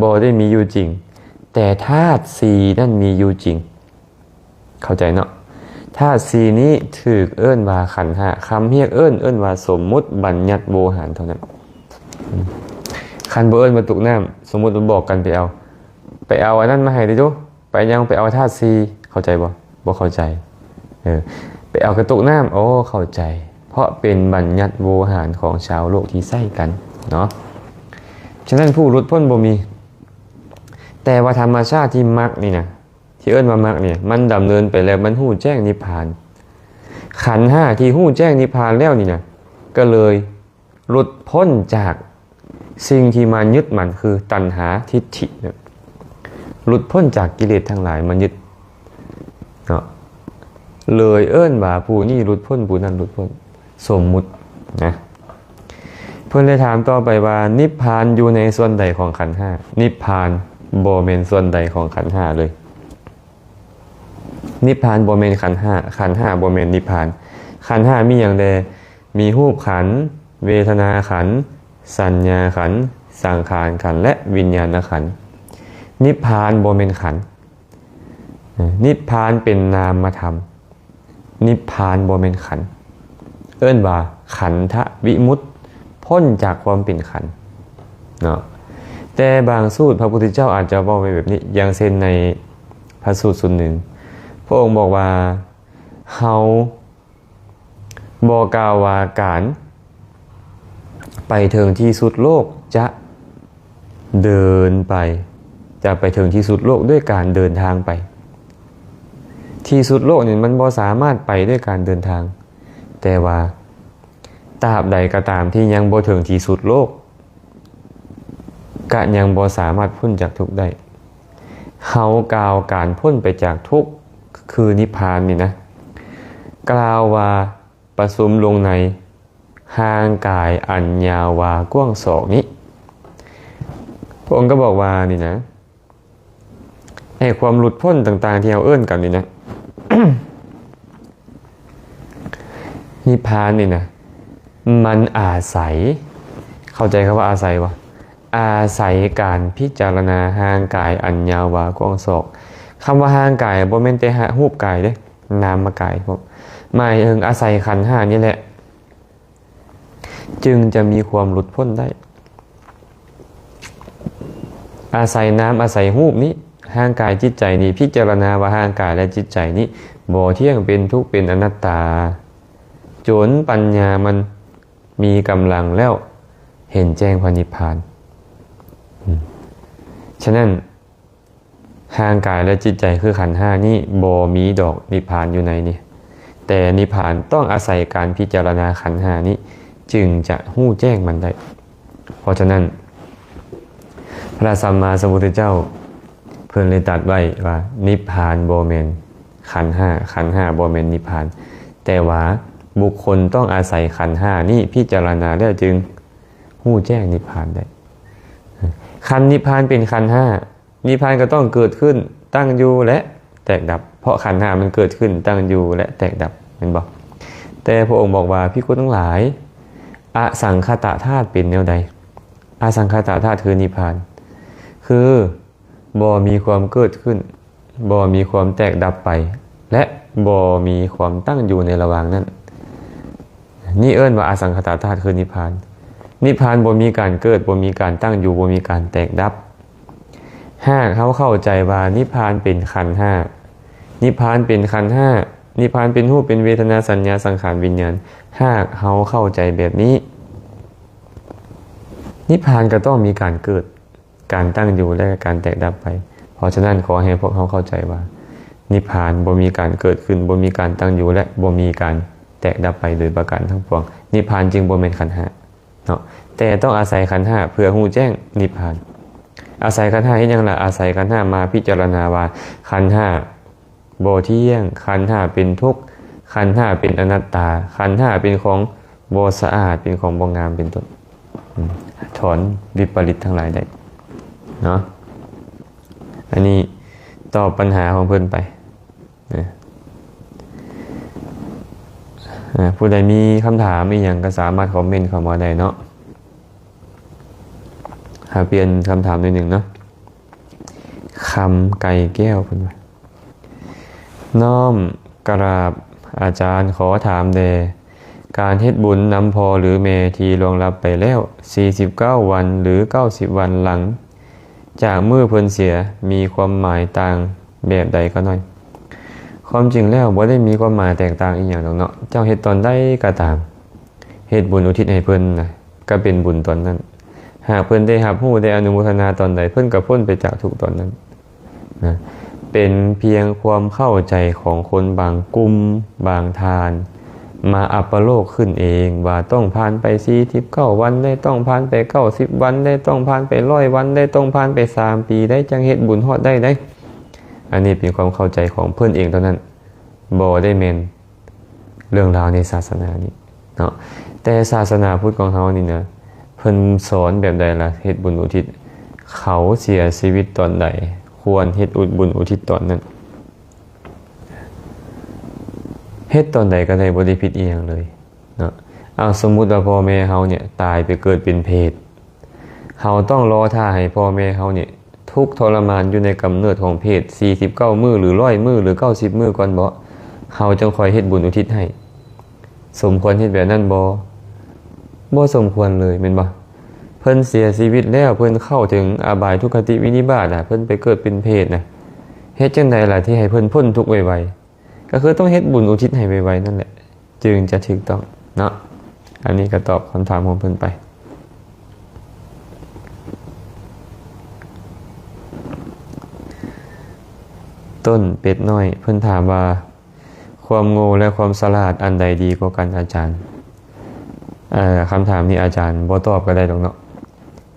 ບໍ່ໄດ້ມີຢູ່ຈິງ, ແຕ່ທາດສີ່ນັ້ນມີຢູ່ຈິງ. ເຂົ້າໃຈເນາະ? ທາດສີ່ນີ້ຖືກເອີ້ນວ່າຂັນຫ້າ, ຄຳຮຽກເອີ້ນ ເອີ້ນວ່າສົມມຸດບັນຍັດໂວຫານເທົ່ານັ້ນ. ອືມ ຄັນບໍ່ເອີ້ນວ່າຕຸກນ້ຳ, ສົມມຸດວ່າບອກກັນໄປເອົາ, ໄປເອົາອັນນັ້ນມາໃຫ້ເດ້ດູ, ໄປຫຍັງ? ໄປເອົາທາດສີ່, ເຂົ້າໃຈບໍ່? ບໍ່ເຂົ້າໃຈ. ເອີ ໄປເອົາກະຕຸກນ້ຳ, ໂອ້ ເຂົ້າໃຈ, ເພາະເປັນບັນຍັດໂວຫານຂອງຊາວໂລກທີ່ໃຊ້ກັນເນາະ. ສະນັ້ນ ຜູ້ຫຼຸດພົ້ນບໍ່ມີ, ແຕ່ວ່າທຳມະຊາດທີ່ມັກນີ້ນະ, ທີ່ເອີ້ນວ່າມັກນີ້ ມັນດຳເນີນໄປແລ້ວ, ມັນຮູ້ແຈ້ງນິບພານ. ຂັນຫ້າທີ່ຮູ້ແຈ້ງນິບພານແລ້ວນີ້ນະ ກໍເລີຍຫຼຸດພົ້ນຈາກສິ່ງທີ່ມາຍຶດໝັ້ນ ຄືຕັນຫາ, ທິດຖິເນາະ, ຫຼຸດພົ້ນຈາກກິເລດທັງຫຼາຍມາຍຶດເນາະ, ເລີຍເອີ້ນວ່າຜູ້ນີ້ຫຼຸດພົ້ນ, ຜູ້ນັ້ນຫຼຸດພົ້ນ. ສົມມຸດນະ. ເພິ່ນໄດ້ຖາມຕໍ່ໄປວ່າ ນິບພານຢູ່ໃນສ່ວນໃດຂອງຂັນຫ້າ? ນິບພານບໍ່ແມ່ນສ່ວນໃດຂອງຂັນຫ້າເລີຍ. ນິບພານບໍ່ແມ່ນຂັນຫ້າ, ຂັນຫ້າບໍ່ແມ່ນນິບພານ. ຂັນຫ້າມີຫຍັງແດ່? ມີຮູບຂັນ, ເວທະນາຂັນ, ສັນຍາຂັນ, ສັງຂານຂັນ ແລະ ວິນຍານະຂັນ. ນິບພານບໍ່ແມ່ນຂັນ. ນິບພານເປັນນາມະທຳ, ນິບພານບໍ່ແມ່ນຂັນ. ເອີ້ນວ່າຂັນທະວິມຸດ, ພົ້ນຈາກຄວາມເປັນຂັນເນາະ. ແຕ່ບາງສູດພະພຸດທະເຈົ້າອາດຈະເວົ້າໄວ້ແບບນີ້, ຢ່າງເຊັ່ນໃນພະສູດສູດໜຶ່ງ, ພະອົງບອກວ່າ ເຮົາ ບໍ່ກ່າວວ່າການໄປເຖິງທີ່ສຸດໂລກຈະເດີນໄປ, ຈະໄປເຖິງທີ່ສຸດໂລກດ້ວຍການເດີນທາງໄປ. ທີ່ສຸດໂລກນີ້ມັນບໍ່ສາມາດໄປດ້ວຍການເດີນທາງ, ແຕ່ວ່າຕາບໃດກໍຕາມທີ່ຍັງບໍ່ເຖິງທີ່ສຸດໂລກ ກະຍັງບໍ່ສາມາດພົ້ນຈາກທຸກໄດ້. ເຮົາກ່າວການພົ້ນໄປຈາກທຸກ ຄືນິບພານນີ້ນະ, ກ່າວວ່າປະຊຸມລົງໃນຮ່າງກາຍອັນຍາວວາກວ້າງສອກນີ້. ພະອົງກໍບອກວ່ານີ້ນະ, ໃນຄວາມຫຼຸດພົ້ນຕ່າງໆທີ່ເຮົາເອີ້ນກັນນີ້ນະ, ນິບພານນີ້ນະ ມັນອາໄສ, ເຂົ້າໃຈຄຳວ່າອາໄສບໍ່? ອາໄສການພິຈາລະນາຮ່າງກາຍອັນຍາວວາກວ້າງສອກ. ຄຳວ່າຮ່າງກາຍບໍ່ແມ່ນແຕ່ ຮະ ຮູບກາຍເດ້, ນາມະກາຍພ້ອມ, ໝາຍເຖິງອາໄສຂັນຫ້ານີ້ແຫຼະ ຈຶ່ງຈະມີຄວາມຫຼຸດພົ້ນໄດ້. ອາໄສນາມ, ອາໄສຮູບນີ້, ຮ່າງກາຍຈິດໃຈນີ້ ພິຈາລະນາວ່າຮ່າງກາຍ ແລະ ຈິດໃຈນີ້ບໍ່ທ່ຽງ, ເປັນທຸກ, ເປັນອະນັດຕາ, ຈົນປັນຍາມັນມີກຳລັງແລ້ວເຫັນແຈ້ງພະນິບພານ. ອາ ສະນັ້ນ ຮ່າງກາຍ ແລະ ຈິດໃຈຄືຂັນຫ້ານີ້ ບໍ່ມີດອກນິບພານຢູ່ໃນນີ້, ແຕ່ນິບພານຕ້ອງອາໄສການພິຈາລະນາຂັນຫ້ານີ້ ຈຶ່ງຈະຮູ້ແຈ້ງມັນໄດ້. ເພາະສະນັ້ນ ພະສຳມາສຳພຸດທະເຈົ້າເພິ່ນເລີຍຕັດໄວ້ວ່າ ນິບພານບໍ່ແມ່ນຂັນຫ້າ, ຂັນຫ້າບໍ່ແມ່ນນິບພານ, ແຕ່ວ່າບຸກຄົນຕ້ອງອາໄສຂັນຫ້ານີ້ພິຈາລະນາແລ້ວຈຶ່ງຮູ້ແຈ້ງນິບພານໄດ້. ຄັນນິບພານເປັນຂັນຫ້າ, ນິບພານກໍຕ້ອງເກີດຂຶ້ນ, ຕັ້ງຢູ່ ແລະ ແຕກດັບ, ເພາະຂັນຫ້າມັນເກີດຂຶ້ນ, ຕັ້ງຢູ່ ແລະ ແຕກດັບ, ແມ່ນບໍ່? ແຕ່ພະອົງບອກວ່າ ພິກຂຸທັງຫຼາຍ, ອະສັງຂະຕະທາດເປັນແນວໃດ? ອະສັງຂະຕະທາດຄືນິບພານ, ຄືບໍ່ມີຄວາມເກີດຂຶ້ນ, ບໍ່ມີຄວາມແຕກດັບໄປ ແລະ ບໍ່ມີຄວາມຕັ້ງຢູ່ໃນລະຫວ່າງນັ້ນ. ນີ້ເອີ້ນວ່າອະສັງຂະຕະທາດຄືນິບພານ. ນິບພານບໍ່ມີການເກີດ, ບໍ່ມີການຕັ້ງຢູ່, ບໍ່ມີການແຕກດັບ. ຫາກເຮົາເຂົ້າໃຈວ່ານິບພານເປັນຂັນຫ້າ, ນິບພານເປັນຂັນຫ້າ, ນິບພານເປັນຮູບ, ເປັນເວທະນາ, ສັນຍາ, ສັງຂານ, ວິນຍານ, ຫາກເຮົາເຂົ້າໃຈແບບນີ້, ນິບພານກໍຕ້ອງມີການເກີດ, ການຕັ້ງຢູ່ ແລະ ການແຕກດັບໄປ. ເພາະສະນັ້ນ ຂໍໃຫ້ພວກເຮົາເຂົ້າໃຈວ່າ ນິບພານບໍ່ມີການເກີດຂຶ້ນ, ບໍ່ມີການຕັ້ງຢູ່ ແລະ ບໍ່ມີການແຕກດັບໄປໂດຍປະການທັງປວງ. ນິບພານຈຶ່ງບໍ່ແມ່ນຂັນຫ້າເນາະ, ແຕ່ຕ້ອງອາໄສຂັນຫ້າເພື່ອຮູ້ແຈ້ງນິບພານ. ອາໄສຂັນຫ້າເຮັດຫຍັງລະ? ອາໄສຂັນຫ້າມາພິຈາລະນາວ່າ ຂັນຫ້າບໍ່ທ່ຽງ, ຂັນຫ້າເປັນທຸກ, ຂັນຫ້າເປັນອະນັດຕາ, ຂັນຫ້າເປັນຂອງບໍ່ສະອາດ, ເປັນຂອງບໍ່ງາມ ເປັນຕົ້ນ. ອາ ຖອນວິປະລິດທັງຫຼາຍໄດ້ເນາະ. ອັນນີ້ຕອບບັນຫາຂອງເພິ່ນໄປນະ. ອາ ຜູ້ໃດມີຄຳຖາມອີ່ຫຍັງກໍສາມາດຄອມເມັນເຂົ້າມາໄດ້ເນາະ. ຫາປ່ຽນຄຳຖາມໜ້ອຍໜຶ່ງເນາະ. ຄຳໄກ່ແກ້ວເພິ່ນວ່າ ນ້ອມກະລາບອາຈານ ຂໍຖາມແດ່ ການເຮັດບຸນນຳພໍ່ ຫຼື ແມ່ທີ່ລ່ວງລັບໄປແລ້ວ ສີ່ສິບເກົ້າວັນ ຫຼື ເກົ້າສິບວັນ ຫຼັງຈາກມື້ເພິ່ນເສຍ ມີຄວາມໝາຍຕ່າງແບບໃດຂະນ້ອຍ? ຄວາມຈິງແລ້ວບໍ່ໄດ້ມີຄວາມໝາຍແຕກຕ່າງອີ່ຫຍັງດອກເນາະ, ເຈົ້າເຮັດຕອນໃດກໍຕາມ ເຮັດບຸນອຸທິດໃຫ້ເພິ່ນນະ ກໍເປັນບຸນຕອນນັ້ນ. ຫາກເພິ່ນໄດ້ຮັບຮູ້ ໄດ້ອະນຸໂມທະນາຕອນໃດ ເພິ່ນກໍພົ້ນໄປຈາກທຸກຕອນນັ້ນນະ. ເປັນພຽງຄວາມເຂົ້າໃຈຂອງຄົນບາງກຸ່ມ ບາງທ່ານ ມາອັບປະໂລກຂຶ້ນເອງວ່າ ຕ້ອງຜ່ານໄປສີ່ສິບເກົ້າວັນ ແລະ ຕ້ອງຜ່ານໄປເກົ້າສິບວັນ ແລະ ຕ້ອງຜ່ານໄປຮ້ອຍວັນ ແລະ ຕ້ອງຜ່ານໄປສາມປີ ໄດ້ ຈັ່ງເຮັດບຸນຮອດໄດ້ ໄດ້. ອັນນີ້ເປັນຄວາມເຂົ້າໃຈຂອງເພິ່ນເອງເທົ່ານັ້ນ, ບໍ່ໄດ້ແມ່ນ ເລື່ອງລາວໃນສາສະໜານີ້ເນາະ. ແຕ່ສາສະໜາພຸດຂອງເຮົານີ້ນະ ເພິ່ນສອນແບບໃດລະ? ເຮັດບຸນອຸທິດ ເຂົາເສຍຊີວິດຕອນໃດ ຄວນເຮັດອຸ ບຸນອຸທິດຕອນນັ້ນ. ເຮັດຕອນໃດກໍໄດ້ ບໍ່ໄດ້ຜິດອີ່ຫຍັງເລີຍເນາະ. ເອົາ ສົມມຸດວ່າພໍ່ແມ່ເຮົານີ້ຕາຍໄປເກີດເປັນເປດ, ເຮົາຕ້ອງລໍຖ້າໃຫ້ພໍ່ແມ່ເຮົານີ້ທຸກທໍລະມານຢູ່ໃນກຳເນີດຂອງເປດ ສີ່ສິບເກົ້າມື້ ຫຼື ຮ້ອຍມື້ ຫຼື ເກົ້າສິບມື້ກ່ອນບໍ? ເຮົາຈັ່ງຄ່ອຍເຮັດບຸນອຸທິດໃຫ້. ສົມຄວນເຮັດແບບນັ້ນບໍ? ບໍ່ສົມຄວນເລີຍ ແມ່ນບໍ່? ເພິ່ນເສຍຊີວິດແລ້ວ ເພິ່ນເຂົ້າເຖິງອະບາຍທຸກຄະຕິວິນິບາດນະ, ເພິ່ນໄປເກີດເປັນເປດນະ, ເຮັດຈັ່ງໃດລະທີ່ໃຫ້ເພິ່ນພົ້ນທຸກໄວໆ? ກໍຄືຕ້ອງເຮັດບຸນອຸທິດໃຫ້ໄວໆນັ້ນແຫຼະ ຈຶ່ງຈະຖືກຕ້ອງເນາະ. ອັນນີ້ກໍຕອບຄຳຖາມຂອງເພິ່ນໄປ. ຕົ້ນເປັດນ້ອຍ ເພິ່ນຖາມວ່າ ຄວາມໂງ່ ແລະ ຄວາມສະຫຼາດ ອັນໃດດີກວ່າກັນ ອາຈານ? ເອີ ຄຳຖາມນີ້ອາຈານບໍ່ຕອບກໍໄດ້ດອກເນາະ,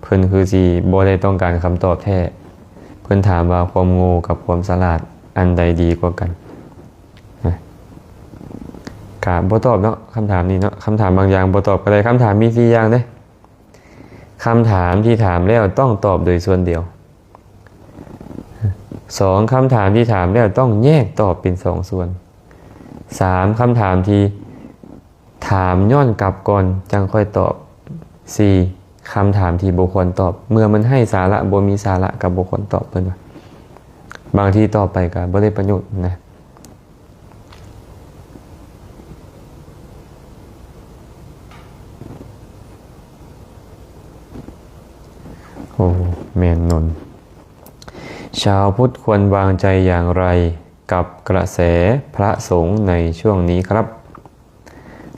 ເພິ່ນຄືຊິບໍ່ໄດ້ຕ້ອງການຄຳຕອບແທ້. ເພິ່ນຖາມວ່າ ຄວາມໂງ່ກັບຄວາມສະຫຼາດ ອັນໃດດີກວ່າກັນ? ນະ ກະບໍ່ຕອບເນາະ ຄຳຖາມນີ້ເນາະ. ຄຳຖາມບາງຢ່າງບໍ່ຕອບກໍໄດ້. ຄຳຖາມມີສີ່ຢ່າງເດ້. ຄຳຖາມທີ່ຖາມແລ້ວຕ້ອງຕອບໂດຍສ່ວນດຽວ. ສອງ ຄຳຖາມທີ່ຖາມແລ້ວຕ້ອງແຍກຕອບເປັນສອງສ່ວນ. ສາມ ຄຳຖາມທີ່ ຖາມຍ້ອນກັບກ່ອນຈັ່ງຄ່ອຍຕອບ. ສີ່ ຄຳຖາມທີ່ບໍ່ຄວນຕອບ ເມື່ອມັນໄຮ້ສາລະ ບໍ່ມີສາລະ ກໍບໍ່ຄວນຕອບ ເພິ່ນວ່າ. ບາງທີຕອບໄປກໍບໍ່ໄດ້ປະໂຫຍດນະ. ໂອ້ ແມ່ນນົນ. ชาวพุทธควรวางใจอย่างไรกับกระแสพระสงฆ์ในช่วงนี้ครับ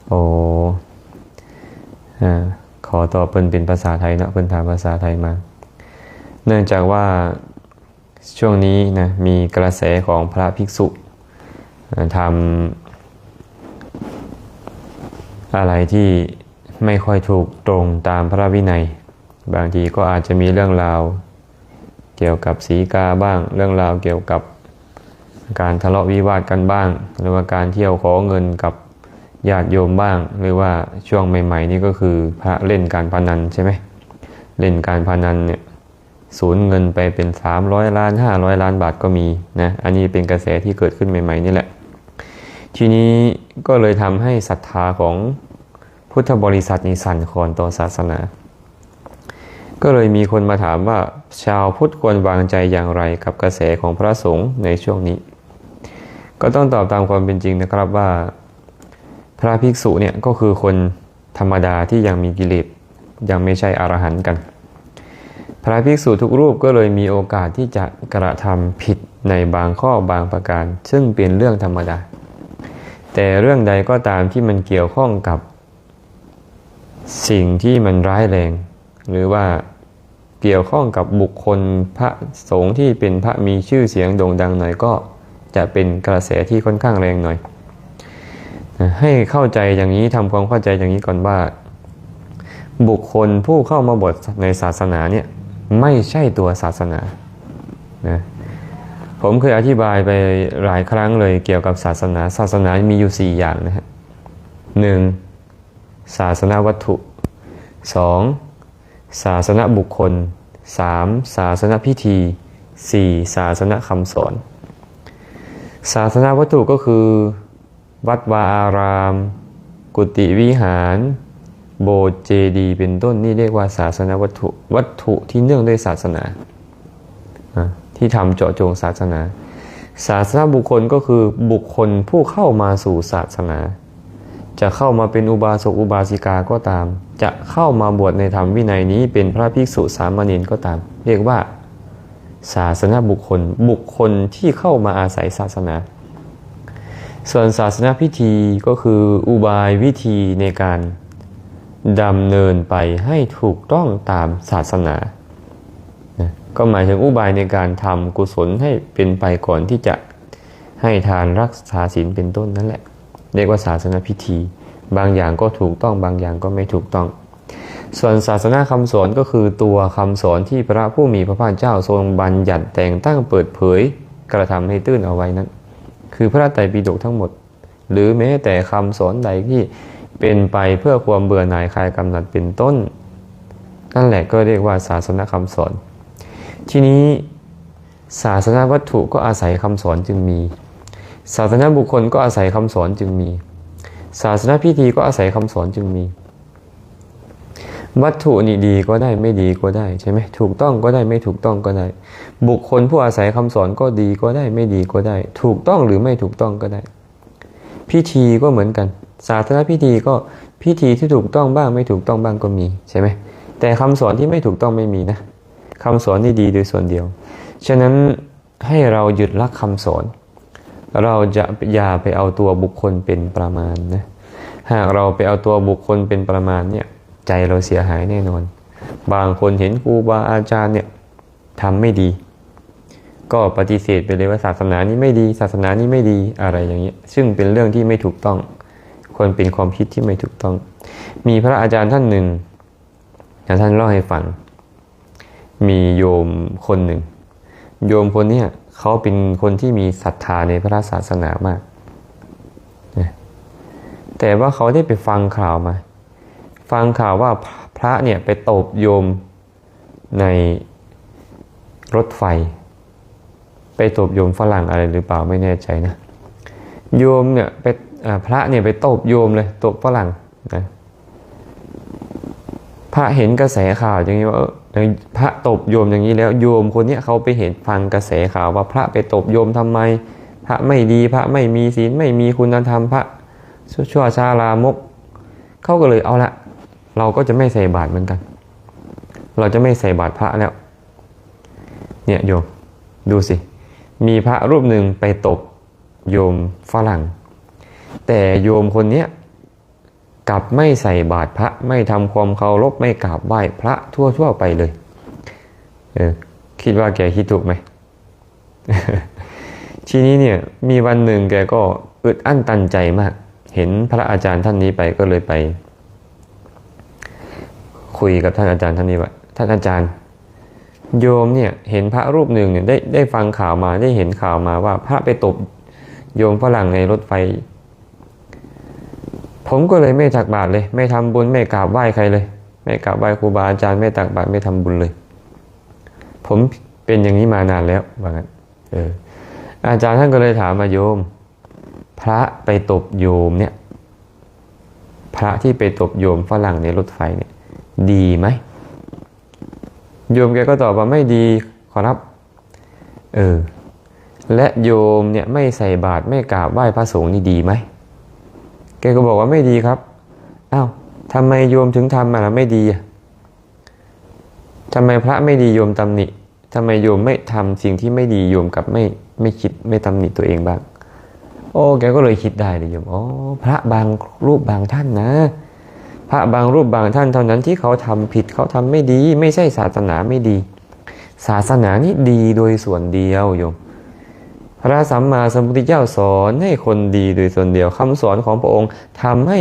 โอ้ อ่า ขอตอบเพิ่นเป็นภาษาไทยเนาะ เพิ่นถามภาษาไทยมา เนื่องจากว่าช่วงนี้นะ มีกระแสของพระภิกษุ อ่า ทำอะไรที่ไม่ค่อยถูกตรงตามพระวินัย บางทีก็อาจจะมีเรื่องราวเกี่ยวกับสีกาบ้าง เรื่องราวเกี่ยวกับการทะเลาะวิวาทกันบ้าง หรือว่าการเที่ยวขอเงินกับญาติโยมบ้าง หรือว่าช่วงใหม่ๆ นี่ก็คือพระเล่นการพนันใช่ไหม เล่นการพนันเนี่ย สูญเงินไปเป็นสามร้อยล้าน ห้าร้อยล้านบาทก็มีนะ อันนี้เป็นกระแสที่เกิดขึ้นใหม่ๆ นี่แหละ ทีนี้ก็เลยทำให้ศรัทธาของพุทธบริษัทนี่สั่นคลอนต่อศาสนา ก็เลยมีคนมาถามว่า ชาวพุทธควรวางใจอย่างไรกับกระแสของพระสงฆ์ในช่วงนี้ ก็ต้องตอบตามความเป็นจริงนะครับว่า พระภิกษุเนี่ยก็คือคนธรรมดาที่ยังมีกิเลส ยังไม่ใช่อรหันต์กัน พระภิกษุทุกรูปก็เลยมีโอกาสที่จะกระทำผิดในบางข้อบางประการ ซึ่งเป็นเรื่องธรรมดา แต่เรื่องใดก็ตามที่มันเกี่ยวข้องกับสิ่งที่มันร้ายแรง หรือว่าเกี่ยวข้องกับบุคคลพระสงฆ์ที่เป็นพระมีชื่อเสียงโด่งดังหน่อย ก็จะเป็นกระแสที่ค่อนข้างแรงหน่อย นะ ให้เข้าใจอย่างนี้ ทำความเข้าใจอย่างนี้ก่อนว่า บุคคลผู้เข้ามาบวชในศาสนาเนี่ย ไม่ใช่ตัวศาสนา นะ ผมเคยอธิบายไปหลายครั้งเลยเกี่ยวกับศาสนา ศาสนามีอยู่สี่อย่างนะฮะ หนึ่ง ศาสนวัตถุ สอง ศาสนบุคคล สาม ศาสนพิธี สี่ ศาสนคำสอน ศาสนวัตถุก็คือ วัดวาอาราม กุฏิวิหาร โบสถ์เจดีย์เป็นต้น นี่เรียกว่าศาสนวัตถุ วัตถุที่เนื่องด้วยศาสนา อ่ะ ที่ทำเจาะจงศาสนา ศาสนบุคคลก็คือบุคคลผู้เข้ามาสู่ศาสนา จะเข้ามาเป็นอุบาสกอุบาสิกาก็ตาม จะเข้ามาบวชในธรรมวินัยนี้เป็นพระภิกษุสามเณรก็ตาม เรียกว่าศาสนบุคคล บุคคลที่เข้ามาอาศัยศาสนา ส่วนศาสนพิธีก็คืออุบายวิธีในการดำเนินไปให้ถูกต้องตามศาสนา นะ ก็หมายถึงอุบายในการทำกุศลให้เป็นไปก่อนที่จะให้ทานรักษาศีลเป็นต้นนั่นแหละ เรียกว่าศาสนพิธี บางอย่างก็ถูกต้อง บางอย่างก็ไม่ถูกต้อง ส่วนศาสนคำสอนก็คือตัวคำสอนที่พระผู้มีพระภาคเจ้าทรงบัญญัติแต่งตั้งเปิดเผยกระทำให้ตื่นเอาไว้นั้น คือพระไตรปิฎกทั้งหมด หรือแม้แต่คำสอนใดที่เป็นไปเพื่อความเบื่อหน่ายคลายกำหนัดเป็นต้น นั่นแหละก็เรียกว่าศาสนคำสอน ทีนี้ศาสนวัตถุก็อาศัยคำสอนจึงมี ศาสนบุคคลก็อาศัยคำสอนจึงมี ศาสนพิธีก็อาศัยคำสอนจึงมี วัตถุนี่ดีก็ได้ ไม่ดีก็ได้ ใช่ไหม ถูกต้องก็ได้ ไม่ถูกต้องก็ได้ บุคคลผู้อาศัยคำสอนก็ดีก็ได้ ไม่ดีก็ได้ ถูกต้องหรือไม่ถูกต้องก็ได้ พิธีก็เหมือนกัน ศาสนพิธีก็พิธีที่ถูกต้องบ้าง ไม่ถูกต้องบ้างก็มี ใช่ไหม แต่คำสอนที่ไม่ถูกต้องไม่มีนะ คำสอนนี่ดีโดยส่วนเดียว ฉะนั้นให้เรายึดหลักคำสอน เราจะอย่าไปเอาตัวบุคคลเป็นประมาณนะ หากเราไปเอาตัวบุคคลเป็นประมาณเนี่ย ใจเราเสียหายแน่นอน บางคนเห็นครูบาอาจารย์เนี่ยทำไม่ดี ก็ปฏิเสธไปเลยว่าศาสนานี้ไม่ดี ศาสนานี้ไม่ดี อะไรอย่างเงี้ย ซึ่งเป็นเรื่องที่ไม่ถูกต้อง ควรเป็นความคิดที่ไม่ถูกต้อง มีพระอาจารย์ท่านหนึ่ง แล้วท่านเล่าให้ฟัง มีโยมคนหนึ่ง โยมคนเนี้ยเขาเป็นคนที่มีศรัทธาในพระศาสนามากนะ แต่ว่าเขาได้ไปฟังข่าวมา ฟังข่าวว่าพระเนี่ยไปตบโยมในรถไฟ ไปตบโยมฝรั่งอะไรหรือเปล่าไม่แน่ใจนะ โยมเนี่ยไป อ่า พระเนี่ยไปตบโยมเลย ตบฝรั่งนะ พระเห็นกระแสข่าวอย่างนี้ว่า เออ พระตบโยมอย่างนี้แล้ว โยมคนเนี้ยเขาไปเห็น ฟังกระแสข่าวว่าพระไปตบโยมทำไม พระไม่ดี พระไม่มีศีล ไม่มีคุณธรรม พระชั่วช้าลามก เขาก็เลย เอาละ เราก็จะไม่ใส่บาตรเหมือนกัน เราจะไม่ใส่บาตรพระแล้ว เนี่ยโยม ดูสิ มีพระรูปหนึ่งไปตบโยมฝรั่ง แต่โยมคนเนี้ยกลับไม่ใส่บาตรพระ ไม่ทำความเคารพ ไม่กราบไหว้พระทั่วๆ ไปเลย เออ คิดว่าแกคิดถูกไหม? ทีนี้เนี่ย มีวันหนึ่งแกก็อึดอั้นตันใจมาก เห็นพระอาจารย์ท่านนี้ไป ก็เลยไปคุยกับท่านอาจารย์ท่านนี้ว่า ท่านอาจารย์ โยมเนี่ยเห็นพระรูปหนึ่งเนี่ย ได้ ได้ฟังข่าวมา ได้เห็นข่าวมาว่าพระไปตบโยมฝรั่งในรถไฟ ผมก็เลยไม่ตักบาตรเลย ไม่ทำบุญ ไม่กราบไหว้ใครเลย ไม่กราบไหว้ครูบาอาจารย์ ไม่ตักบาตร ไม่ทำบุญเลย ผมเป็นอย่างนี้มานานแล้ว ว่างั้น เออ อาจารย์ท่านก็เลยถามว่า โยม พระไปตบโยมเนี่ย พระที่ไปตบโยมฝรั่งในรถไฟเนี่ย ดีไหม? โยมแกก็ตอบว่า ไม่ดีขอรับ เออ และโยมเนี่ยไม่ใส่บาตร ไม่กราบไหว้พระสงฆ์นี่ดีไหม? แกก็บอกว่า ไม่ดีครับ อ้าว ทำไมโยมถึงทำมาแล้วไม่ดีอะ? ทำไมพระไม่ดีโยมตำหนิ ทำไมโยมไม่ทำสิ่งที่ไม่ดี โยมกลับไม่ ไม่คิด ไม่ตำหนิตัวเองบ้าง? โอ้ แกก็เลยคิดได้เลยโยม อ๋อ พระบางรูปบางท่านนะ พระบางรูปบางท่านเท่านั้นที่เขาทำผิด เขาทำไม่ดี ไม่ใช่ศาสนาไม่ดี ศาสนานี่ดีโดยส่วนเดียวโยม พระสัมมาสัมพุทธเจ้าสอนให้คนดีโดยส่วนเดียว คำสอนของพระองค์ทำให้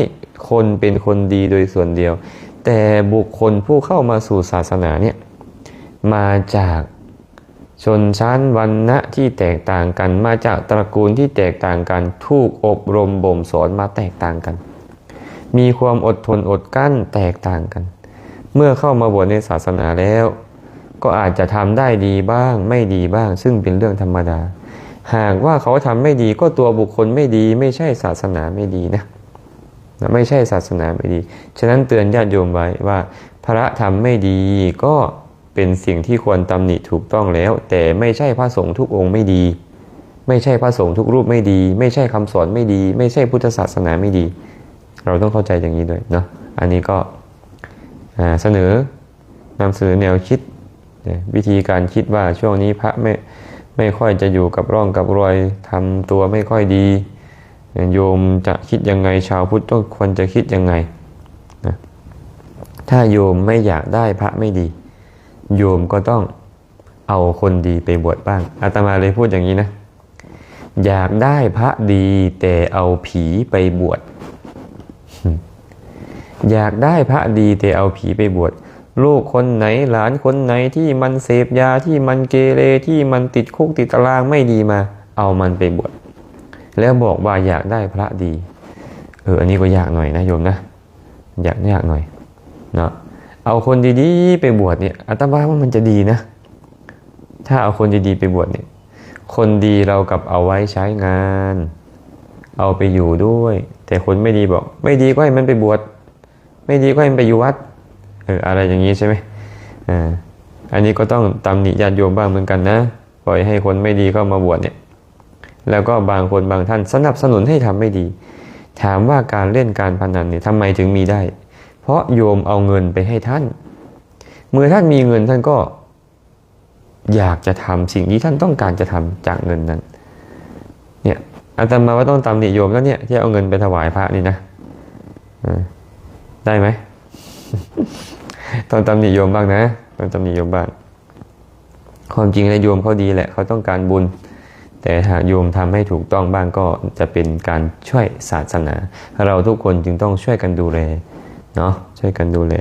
คนเป็นคนดีโดยส่วนเดียว แต่บุคคลผู้เข้ามาสู่ศาสนาเนี่ย มาจากชนชั้นวรรณะที่แตกต่างกัน มาจากตระกูลที่แตกต่างกัน ถูกอบรมบ่มสอนมาแตกต่างกัน มีความอดทนอดกลั้นแตกต่างกัน เมื่อเข้ามาบวชในศาสนาแล้ว ก็อาจจะทำได้ดีบ้าง ไม่ดีบ้าง ซึ่งเป็นเรื่องธรรมดา หากว่าเขาทำไม่ดี ก็ตัวบุคคลไม่ดี ไม่ใช่ศาสนาไม่ดีนะ นะ ไม่ใช่ศาสนาไม่ดี ฉะนั้นเตือนญาติโยมไว้ว่า พระทำไม่ดี ก็เป็นสิ่งที่ควรตำหนิถูกต้องแล้ว แต่ไม่ใช่พระสงฆ์ทุกองค์ไม่ดี ไม่ใช่พระสงฆ์ทุกรูปไม่ดี ไม่ใช่คำสอนไม่ดี ไม่ใช่พุทธศาสนาไม่ดี เราต้องเข้าใจอย่างนี้ด้วยเนาะ อันนี้ก็ อ่า เสนอ นำเสนอแนวคิดนะ วิธีการคิดว่าช่วงนี้พระไม่ ไม่ค่อยจะอยู่กับร่องกับรอย ทำตัวไม่ค่อยดี โยมจะคิดยังไง ชาวพุทธต้องควรจะคิดยังไงนะ ถ้าโยมไม่อยากได้พระไม่ดี โยมก็ต้องเอาคนดีไปบวชบ้าง อาตมาเลยพูดอย่างนี้นะ อยากได้พระดีแต่เอาผีไปบวช อยากได้พระดีแต่เอาผีไปบวช ลูกคนไหนหลานคนไหนที่มันเสพยา ที่มันเกเร ที่มันติดคุกติดตารางไม่ดีมา เอามันไปบวช แล้วบอกว่าอยากได้พระดี เออ อันนี้ก็ยากหน่อยนะโยมนะ ยาก ยากหน่อยเนาะ เอาคนดีๆไปบวชเนี่ย อาตมาว่ามันจะดีนะ ถ้าเอาคนดีๆไปบวชเนี่ย คนดีเรากลับเอาไว้ใช้งาน เอาไปอยู่ด้วย แต่คนไม่ดีบอก ไม่ดีก็ให้มันไปบวช ไม่ดีก็ให้มันไปอยู่วัด เออ อะไรอย่างนี้ใช่ไหม? อ่า อันนี้ก็ต้องตำหนิญาติโยมบ้างเหมือนกันนะ ปล่อยให้คนไม่ดีเข้ามาบวชเนี่ย แล้วก็บางคนบางท่านสนับสนุนให้ทำไม่ดี ถามว่าการเล่นการพนันเนี่ยทำไมถึงมีได้? เพราะโยมเอาเงินไปให้ท่าน เมื่อท่านมีเงินท่านก็อยากจะทำสิ่งที่ท่านต้องการจะทำจากเงินนั้น เนี่ย อาตมาว่าต้องตำหนิโยมแล้วเนี่ย ที่เอาเงินไปถวายพระนี่นะ เออ ได้ไหม? ต้องตำหนิโยมบ้างนะ ต้องตำหนิโยมบ้าง ความจริงแล้วโยมเขาดีแหละ เขาต้องการบุญ แต่หากโยมทำให้ถูกต้องบ้างก็จะเป็นการช่วยศาสนา เราทุกคนจึงต้องช่วยกันดูแลเนาะ ช่วยกันดูแล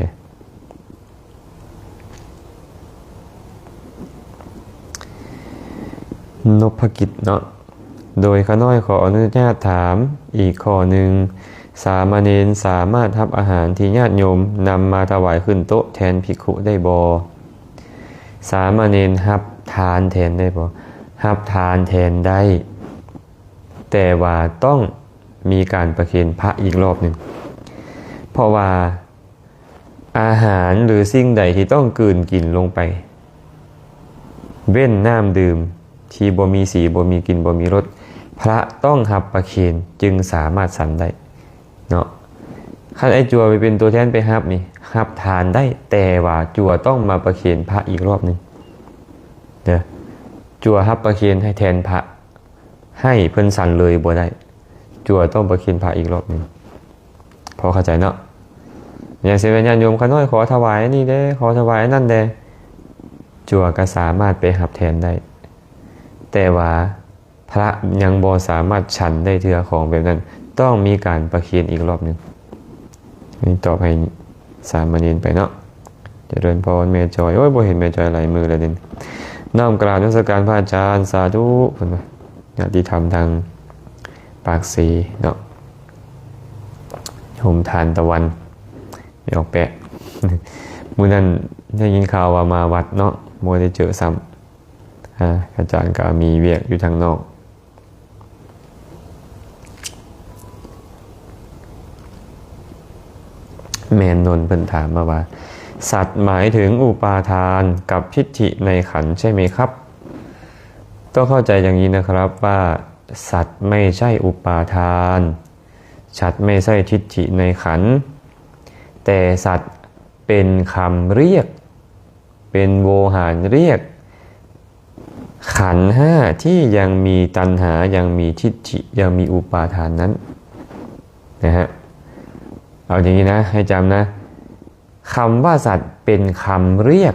นพกิจเนาะ โดยข้าน้อยขออนุญาตถามอีกข้อหนึ่ง สามเณรสามารถรับอาหารที่ญาติโยมนำมาถวายขึ้นโต๊ะแทนภิกขุได้บ่? สามเณรรับทานแทนได้บ่? รับทานแทนได้ แต่ว่าต้องมีการประเคนพระอีกรอบหนึ่ง เพราะว่าอาหารหรือสิ่งใดที่ต้องกลืนกินลงไป เว้นน้ำดื่มที่บ่มีสี บ่มีกลิ่น บ่มีรส พระต้องรับประเคนจึงสามารถฉันได้ เนาะ คันไอ้จั่วไปเป็นตัวแทนไปรับนี่ รับทานได้ แต่ว่าจั่วต้องมาประเคนพระอีกรอบหนึ่งเด้อ ຈົວຮັບປະເຄນໃຫ້ແທນພະ ໃຫ້ເພິ່ນສັນເລີຍບໍ່ໄດ້. ຈົວຕ້ອງປະເຄນພະອີກລອບໜຶ່ງ. ພໍເຂົ້າໃຈເນາະ? ຢ່າງເຊັ່ນວ່າຍາດໂຍມຂ້ານ້ອຍຂໍຖວາຍອັນນີ້ແດ່ ຂໍຖວາຍອັນນັ້ນແດ່ ຈົວກໍສາມາດໄປຮັບແທນໄດ້. ແຕ່ວ່າ ພະຍັງບໍ່ສາມາດສັນໄດ້ເທື່ອ ຂອງແບບນັ້ນຕ້ອງມີການປະເຄນອີກລອບໜຶ່ງ. ນີ້ຕອບໃຫ້ສາມະເນນໄປເນາະ. ຈະເລີນພອນແມ່ຈອຍ. ໂອ້ຍ ບໍ່ເຫັນແມ່ຈອຍຫຼາຍມື້ແລ້ວເດ້. ນ້ອມກາບນະມັດສະການພະອາຈານ ສາທຸ ເພິ່ນວ່າ. ຍາດຕິທຳທາງປາກເຊເນາະ. ໂຮມທານຕາວັນ ແມ່ອອກແປະ. ມື້ນັ້ນໄດ້ຍິນຂ່າວວ່າມາວັດເນາະ ບໍ່ໄດ້ເຈີຊ້ຳ. ອາ ອາຈານກໍມີວຽກຢູ່ທາງນອກ. ແມ່ນນົນເພິ່ນຖາມມາວ່າ ສັດໝາຍເຖິງອຸປາທານກັບທິດຖິໃນຂັນໃຊ່ໄໝຄັບ? ຕ້ອງເຂົ້າໃຈຢ່າງນີ້ນະຄັບວ່າ ສັດໄມ່ໃຊ່ອຸປາທານ, ສັດໄມ່ໃຊ່ທິດຖິໃນຂັນ, ແຕ່ສັດເປັນຄຳຮຽກ ເປັນໂວຫານຮຽກຂັນຫ້າທີ່ຍັງມີຕັນຫາ, ຍັງມີທິດຖິ, ຍັງມີອຸປາທານນັ້ນນະຮະ. ເອົາຢ່າງນີ້ນະ, ໃຫ້ຈຳນະ, ຄຳວ່າສັດເປັນຄຳຮຽກ,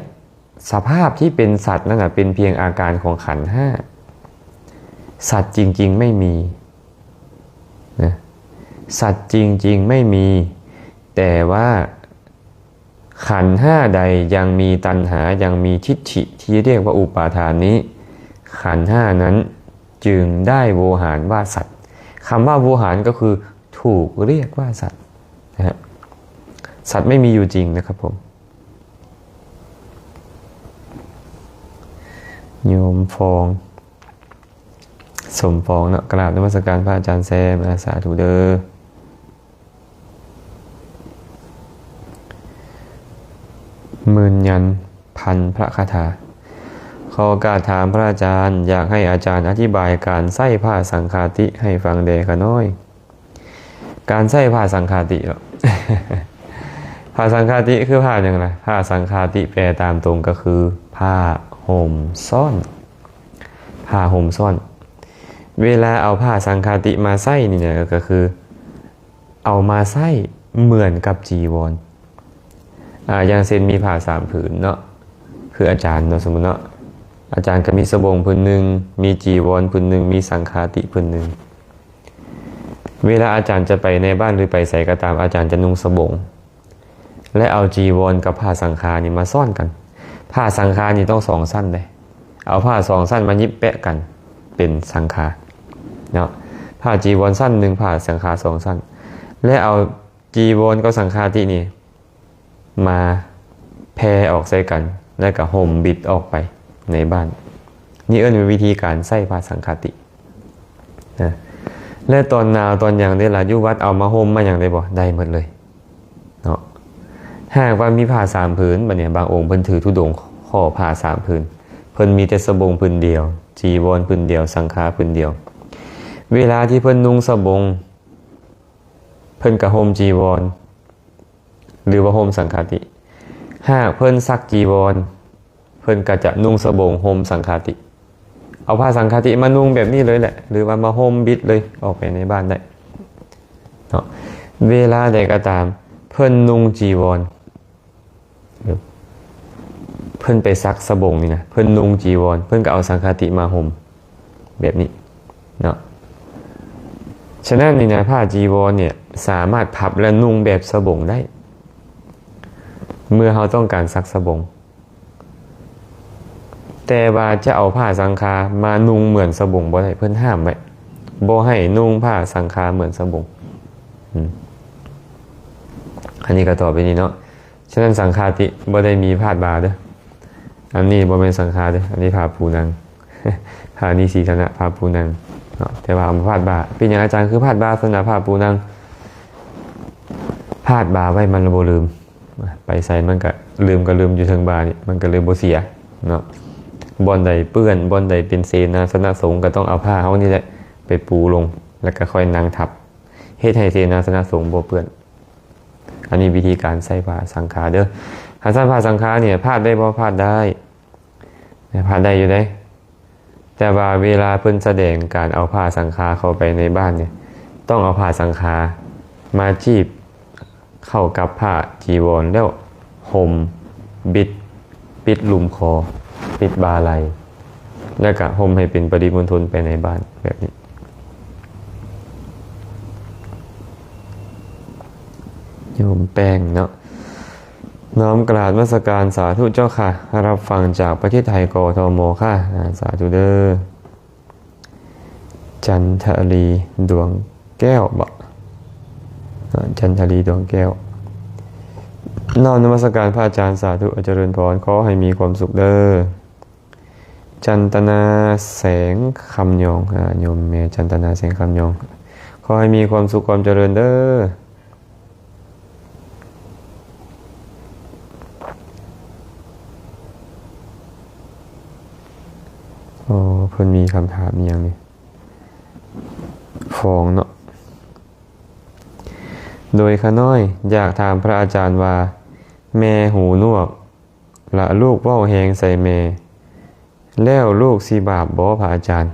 ສະພາບທີ່ເປັນສັດນັ້ນນະ ເປັນພຽງອາການຂອງຂັນຫ້າ. ສັດຈິງໆໄມ່ມີນະ, ສັດຈິງໆໄມ່ມີ, ແຕ່ວ່າ ຂັນຫ້າໃດຍັງມີຕັນຫາ, ຍັງມີທິດຖິທີ່ຮຽກວ່າອຸປາທານນີ້, ຂັນຫ້ານັ້ນຈຶ່ງໄດ້ໂວຫານວ່າສັດ. ຄຳວ່າໂວຫານກໍຄືຖືກຮຽກວ່າສັດນະຮະ. ສັດໄມ່ມີຢູ່ຈິງນະຄັບຜົມ. ໂຍມຟອງ ສົມປອງເນາະ, ກາບນະມັດສະການພະອາຈານແຊມ, ອາ ສາທຸເດີ. ໝື່ນຍັນພັນພະຄາຖາ. ຂໍກາບຖາມພະອາຈານ, ຢາກໃຫ້ອາຈານອະທິບາຍການໃຊ້ຜ້າສັງຄາຕິໃຫ້ຟັງແດ່ຂ້ານ້ອຍ. ການໃຊ້ຜ້າສັງຄາຕິເນາະ, ຜ້າສັງຄາຕິຄືຜ້າຫຍັງລະ? ຜ້າສັງຄາຕິແປຕາມຕົງກໍຄືຜ້າຫົ່ມຊ້ອນ, ຜ້າຫົ່ມຊ້ອນ. ເວລາເອົາຜ້າສັງຄາຕິມາໃຊ້ນີ້ນະ ກໍຄື ເອົາມາໃຊ້ເໝືອນກັບຈີວອນ. ອາ ຢ່າງເຊັ່ນມີຜ້າສາມຜືນເນາະ, ຄືອາຈານເນາະ, ສົມມຸດເນາະ, ອາຈານກໍມີສະບົງຜືນໜຶ່ງ, ມີຈີວອນຜືນໜຶ່ງ, ມີສັງຄາຕິຜືນໜຶ່ງ. ເວລາອາຈານຈະໄປໃນບ້ານ ຫຼື ໄປໃສກໍຕາມ, ອາຈານຈະນຸ່ງສະບົງ ແລະ ເອົາຈີວອນກັບຜ້າສັງຄານີ້ມາຊ້ອນກັນ. ຜ້າສັງຄານີ້ຕ້ອງສອງຊັ້ນເດ້. ເອົາຜ້າສອງຊັ້ນມາຫຍິບແປະກັນເປັນສັງຄາເນາະ, ຜ້າຈີວອນຊັ້ນໜຶ່ງ, ຜ້າສັງຄາສອງຊັ້ນ, ແລະ ເອົາຈີວອນກັບສັງຄາຕິນີ້ມາແຜ່ອອກໃສ່ກັນ ແລ້ວກໍຫົ່ມບິດອອກໄປໃນບ້ານ. ນີ້ເອີ້ນວ່າວິທີການໃຊ້ຜ້າສັງຄາຕິນະ. ແລະ ຕອນໜາວຕອນຫຍັງເດ້ລະ, ຢູ່ວັດເອົາມາຫົ່ມມາຫຍັງໄດ້ບໍ່? ໄດ້ໝົດເລີຍ. ເນາະ, ຫາກວ່າມີຜ້າສາມຜືນ, ບັດນີ້ບາງອົງເພິ່ນຖືທຸດົງຂໍຜ້າສາມຜືນ, ເພິ່ນມີແຕ່ສະບົງຜືນດຽວ, ຈີວອນຜືນດຽວ, ສັງຄາຜືນດຽວ. ເວລາທີ່ເພິ່ນນຸ່ງສະບົງ, ເພິ່ນກໍຫົ່ມຈີວອນ ຫຼືວ່າຫົ່ມສັງຄາຕິ. ຫາກເພິ່ນຊັກຈີວອນ, ເພິ່ນກໍຈະນຸ່ງສະບົງຫົ່ມສັງຄາຕິ, ເອົາຜ້າສັງຄາຕິມານຸ່ງແບບນີ້ເລີຍແຫຼະ ຫຼືວ່າມາຫົ່ມບິດເລີຍອອກໄປໃນບ້ານໄດ້ເນາະ. ເວລາໃດກໍຕາມເພິ່ນນຸ່ງຈີວອນ ເພິ່ນໄປຊັກສະບົງນີ້ນະ, ເພິ່ນນຸ່ງຈີວອນ, ເພິ່ນກໍເອົາສັງຄາຕິມາຫົ່ມແບບນີ້ເນາະ. ສະນັ້ນນີ້ນະ ຜ້າຈີວອນນີ້ສາມາດພັບ ແລະ ນຸ່ງແບບສະບົງໄດ້ ເມື່ອເຮົາຕ້ອງການຊັກສະບົງ. ແຕ່ວ່າຈະເອົາຜ້າສັງຄາມານຸ່ງເໝືອນສະບົງບໍ່ໄດ້, ເພິ່ນຫ້າມໄວ້ ບໍ່ໃຫ້ນຸ່ງຜ້າສັງຄາເໝືອນສະບົງ. ອືມ ອັນນີ້ກໍຕອບໄປນີ້ເນາະ. ສະນັ້ນສັງຄາຕິບໍ່ໄດ້ມີພາດບ່າເດີ້. ອັນນີ້ບໍ່ແມ່ນສັງຄາເດີ້, ອັນນີ້ຜ້າປູນັ່ງ, ຜ້ານິສີສະນະ, ຜ້າປູນັ່ງເນາະ. ແຕ່ວ່າເອົາມາພາດບ່າ. ເປັນຫຍັງອາຈານຄືພາດບ່າ? ສະນະ ຜ້າປູນັ່ງ ພາດບ່າໄວ້ມັນລະບໍ່ລືມ. ໄປໃສມັນກະລືມ ກະລືມຢູ່ເທິງບ່ານີ້ ມັນກະເລີຍບໍ່ເສຍເນາະ. ບ່ອນໃດເປື້ອນ ບ່ອນໃດເປັນເສນາສະນະສົງ ກະຕ້ອງເອົາຜ້າເຮົານີ້ແຫຼະໄປປູລົງ ແລ້ວກະຄ່ອຍນັ່ງທັບ ເຮັດໃຫ້ເສນາສະນະສົງບໍ່ເປື້ອນ. ອັນນີ້ວິທີການໃຊ້ຜ້າສັງຄາເດີ້. ຄັນຊັ້ນຜ້າສັງຄານີ້ພາດໄດ້ບໍ່? ພາດໄດ້ ພາດໄດ້ຢູ່ເດ້. ແຕ່ວ່າເວລາເພິ່ນສະແດງການເອົາຜ້າສັງຄາເຂົ້າໄປໃນບ້ານນີ້ ຕ້ອງເອົາຜ້າສັງຄາມາຈີບເຂົ້າກັບຜ້າຈີວອນ ແລ້ວຫົ່ມ ບິດ ປິດລຸ່ມຄໍ ປິດບ່າໄຫຼ່ ແລ້ວກະຫົ່ມໃຫ້ເປັນປະລິມົນທົນໄປໃນບ້ານແບບນີ້. ໂຍມແປ້ງເນາະ ນ້ອມກາບນະມັດສະການ ສາທຸເຈົ້າຄ່ະ ຮັບຟັງຈາກປະເທດໄທ ກທມ ຄ່ະ ອາ ສາທຸເດີ້. ຈັນທະລີ ດວງແກ້ວບໍ? ອາ ຈັນທະລີ ດວງແກ້ວ ນ້ອມນະມັດສະການພະອາຈານ ສາທຸ ອາ ຈະເລີນພອນ ຂໍໃຫ້ມີຄວາມສຸກເດີ້. ຈັນຕະນາ ແສງຄຳຍອງ ອາ ໂຍມແມ່ຈັນຕະນາ ແສງຄຳຍອງ ຂໍໃຫ້ມີຄວາມສຸກຄວາມຈະເລີນເດີ້. ອໍ ເພິ່ນມີຄຳຖາມອີ່ຫຍັງນີ້ ຟ້ອງເນາະ. ໂດຍຂ້ານ້ອຍຢາກຖາມພະອາຈານວ່າ ແມ່ຫູໜວກ ລະລູກເວົ້າແຮງໃສ່ແມ່ ແລ້ວລູກຊິບາບບໍ່ພະອາຈານ?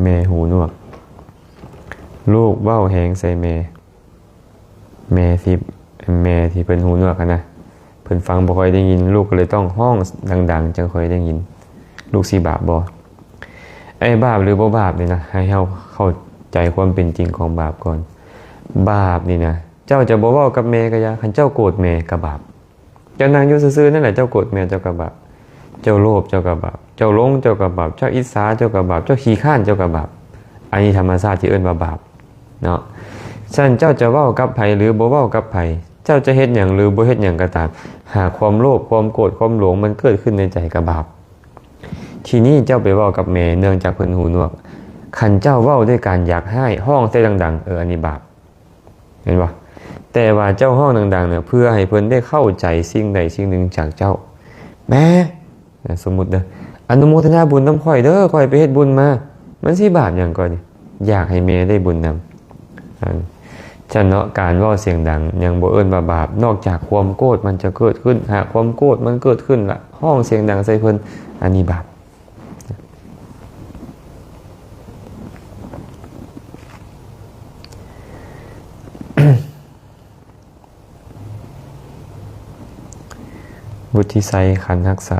ແມ່ຫູໜວກ ລູກເວົ້າແຮງໃສ່ແມ່ ແມ່ທີ່ ແມ່ທີ່ເພິ່ນຫູໜວກຫັ້ນນະ ເພິ່ນຟັງບໍ່ຄ່ອຍໄດ້ຍິນ ລູກກໍເລີຍຕ້ອງຮ້ອງດັງໆ ຈັ່ງຄ່ອຍໄດ້ຍິນ ລູກຊິບາບບໍ່? ໄອ້ບາບຫຼືບໍ່ບາບນີ້ນະ ໃຫ້ເຮົາເຂົ້າໃຈຄວາມເປັນຈິງຂອງບາບກ່ອນ. ບາບນີ້ນະ ເຈົ້າຈະບໍ່ເວົ້າກັບແມ່ກໍຢ່າ ຄັນເຈົ້າໂກດແມ່ກໍບາບ. ເຈົ້ານັ່ງຢູ່ຊື່ໆນັ້ນແຫຼະ ເຈົ້າໂກດແມ່ເຈົ້າກໍບາບ ເຈົ້າໂລບເຈົ້າກໍບາບ ເຈົ້າຫຼົງເຈົ້າກໍບາບ ເຈົ້າອິດສາເຈົ້າກໍບາບ ເຈົ້າຂີ້ຄ້ານເຈົ້າກໍບາບ. ອັນນີ້ທຳມະຊາດທີ່ເອີ້ນວ່າບາບເນາະ. ຊັ້ນເຈົ້າຈະເວົ້າກັບໃຜ ຫຼື ບໍ່ເວົ້າກັບໃຜ ເຈົ້າຈະເຮັດຫຍັງ ຫຼື ບໍ່ເຮັດຫຍັງກໍຕາມ ຫາກຄວາມໂລບ ຄວາມໂກດ ຄວາມຫຼົງ ມັນເກີດຂຶ້ນໃນໃຈກໍບາບ. ທີນີ້ເຈົ້າໄປເວົ້າກັບແມ່ ເນື່ອງຈາກເພິ່ນຫູໜວກ ຄັນເຈົ້າເວົ້າດ້ວຍການຢາກຮ້າຍ ຮ້ອງໃສ່ດັງໆ ເອີ ອັນນີ້ບາບ. ເຫັນບໍ່? ແຕ່ວ່າເຈົ້າຮ້ອງດັງໆນະ ເພື່ອໃຫ້ເພິ່ນໄດ້ເຂົ້າໃຈສິ່ງໃດສິ່ງໜຶ່ງຈາກເຈົ້າ. ແມ່ ນະ ສົມມຸດເດີ້ ອະນຸໂມທະນາບຸນນຳຂ້ອຍເດີ້ ຂ້ອຍໄປເຮັດບຸນມາ. ມັນຊິບາບຫຍັງກ່ອນນີ້? ຢາກໃຫ້ແມ່ໄດ້ບຸນນຳ. ອັນ ຊັ້ນເນາະ ການເວົ້າສຽງດັງຍັງບໍ່ເອີ້ນວ່າບາບ ນອກຈາກຄວາມໂກດມັນຈະເກີດຂຶ້ນ. ຫາກຄວາມໂກດມັນເກີດຂຶ້ນລະ ຮ້ອງສຽງດັງໃສ່ເພິ່ນ ອັນນີ້ບາບ. ວຸດທິໄຊ ຂັນຮັກສາ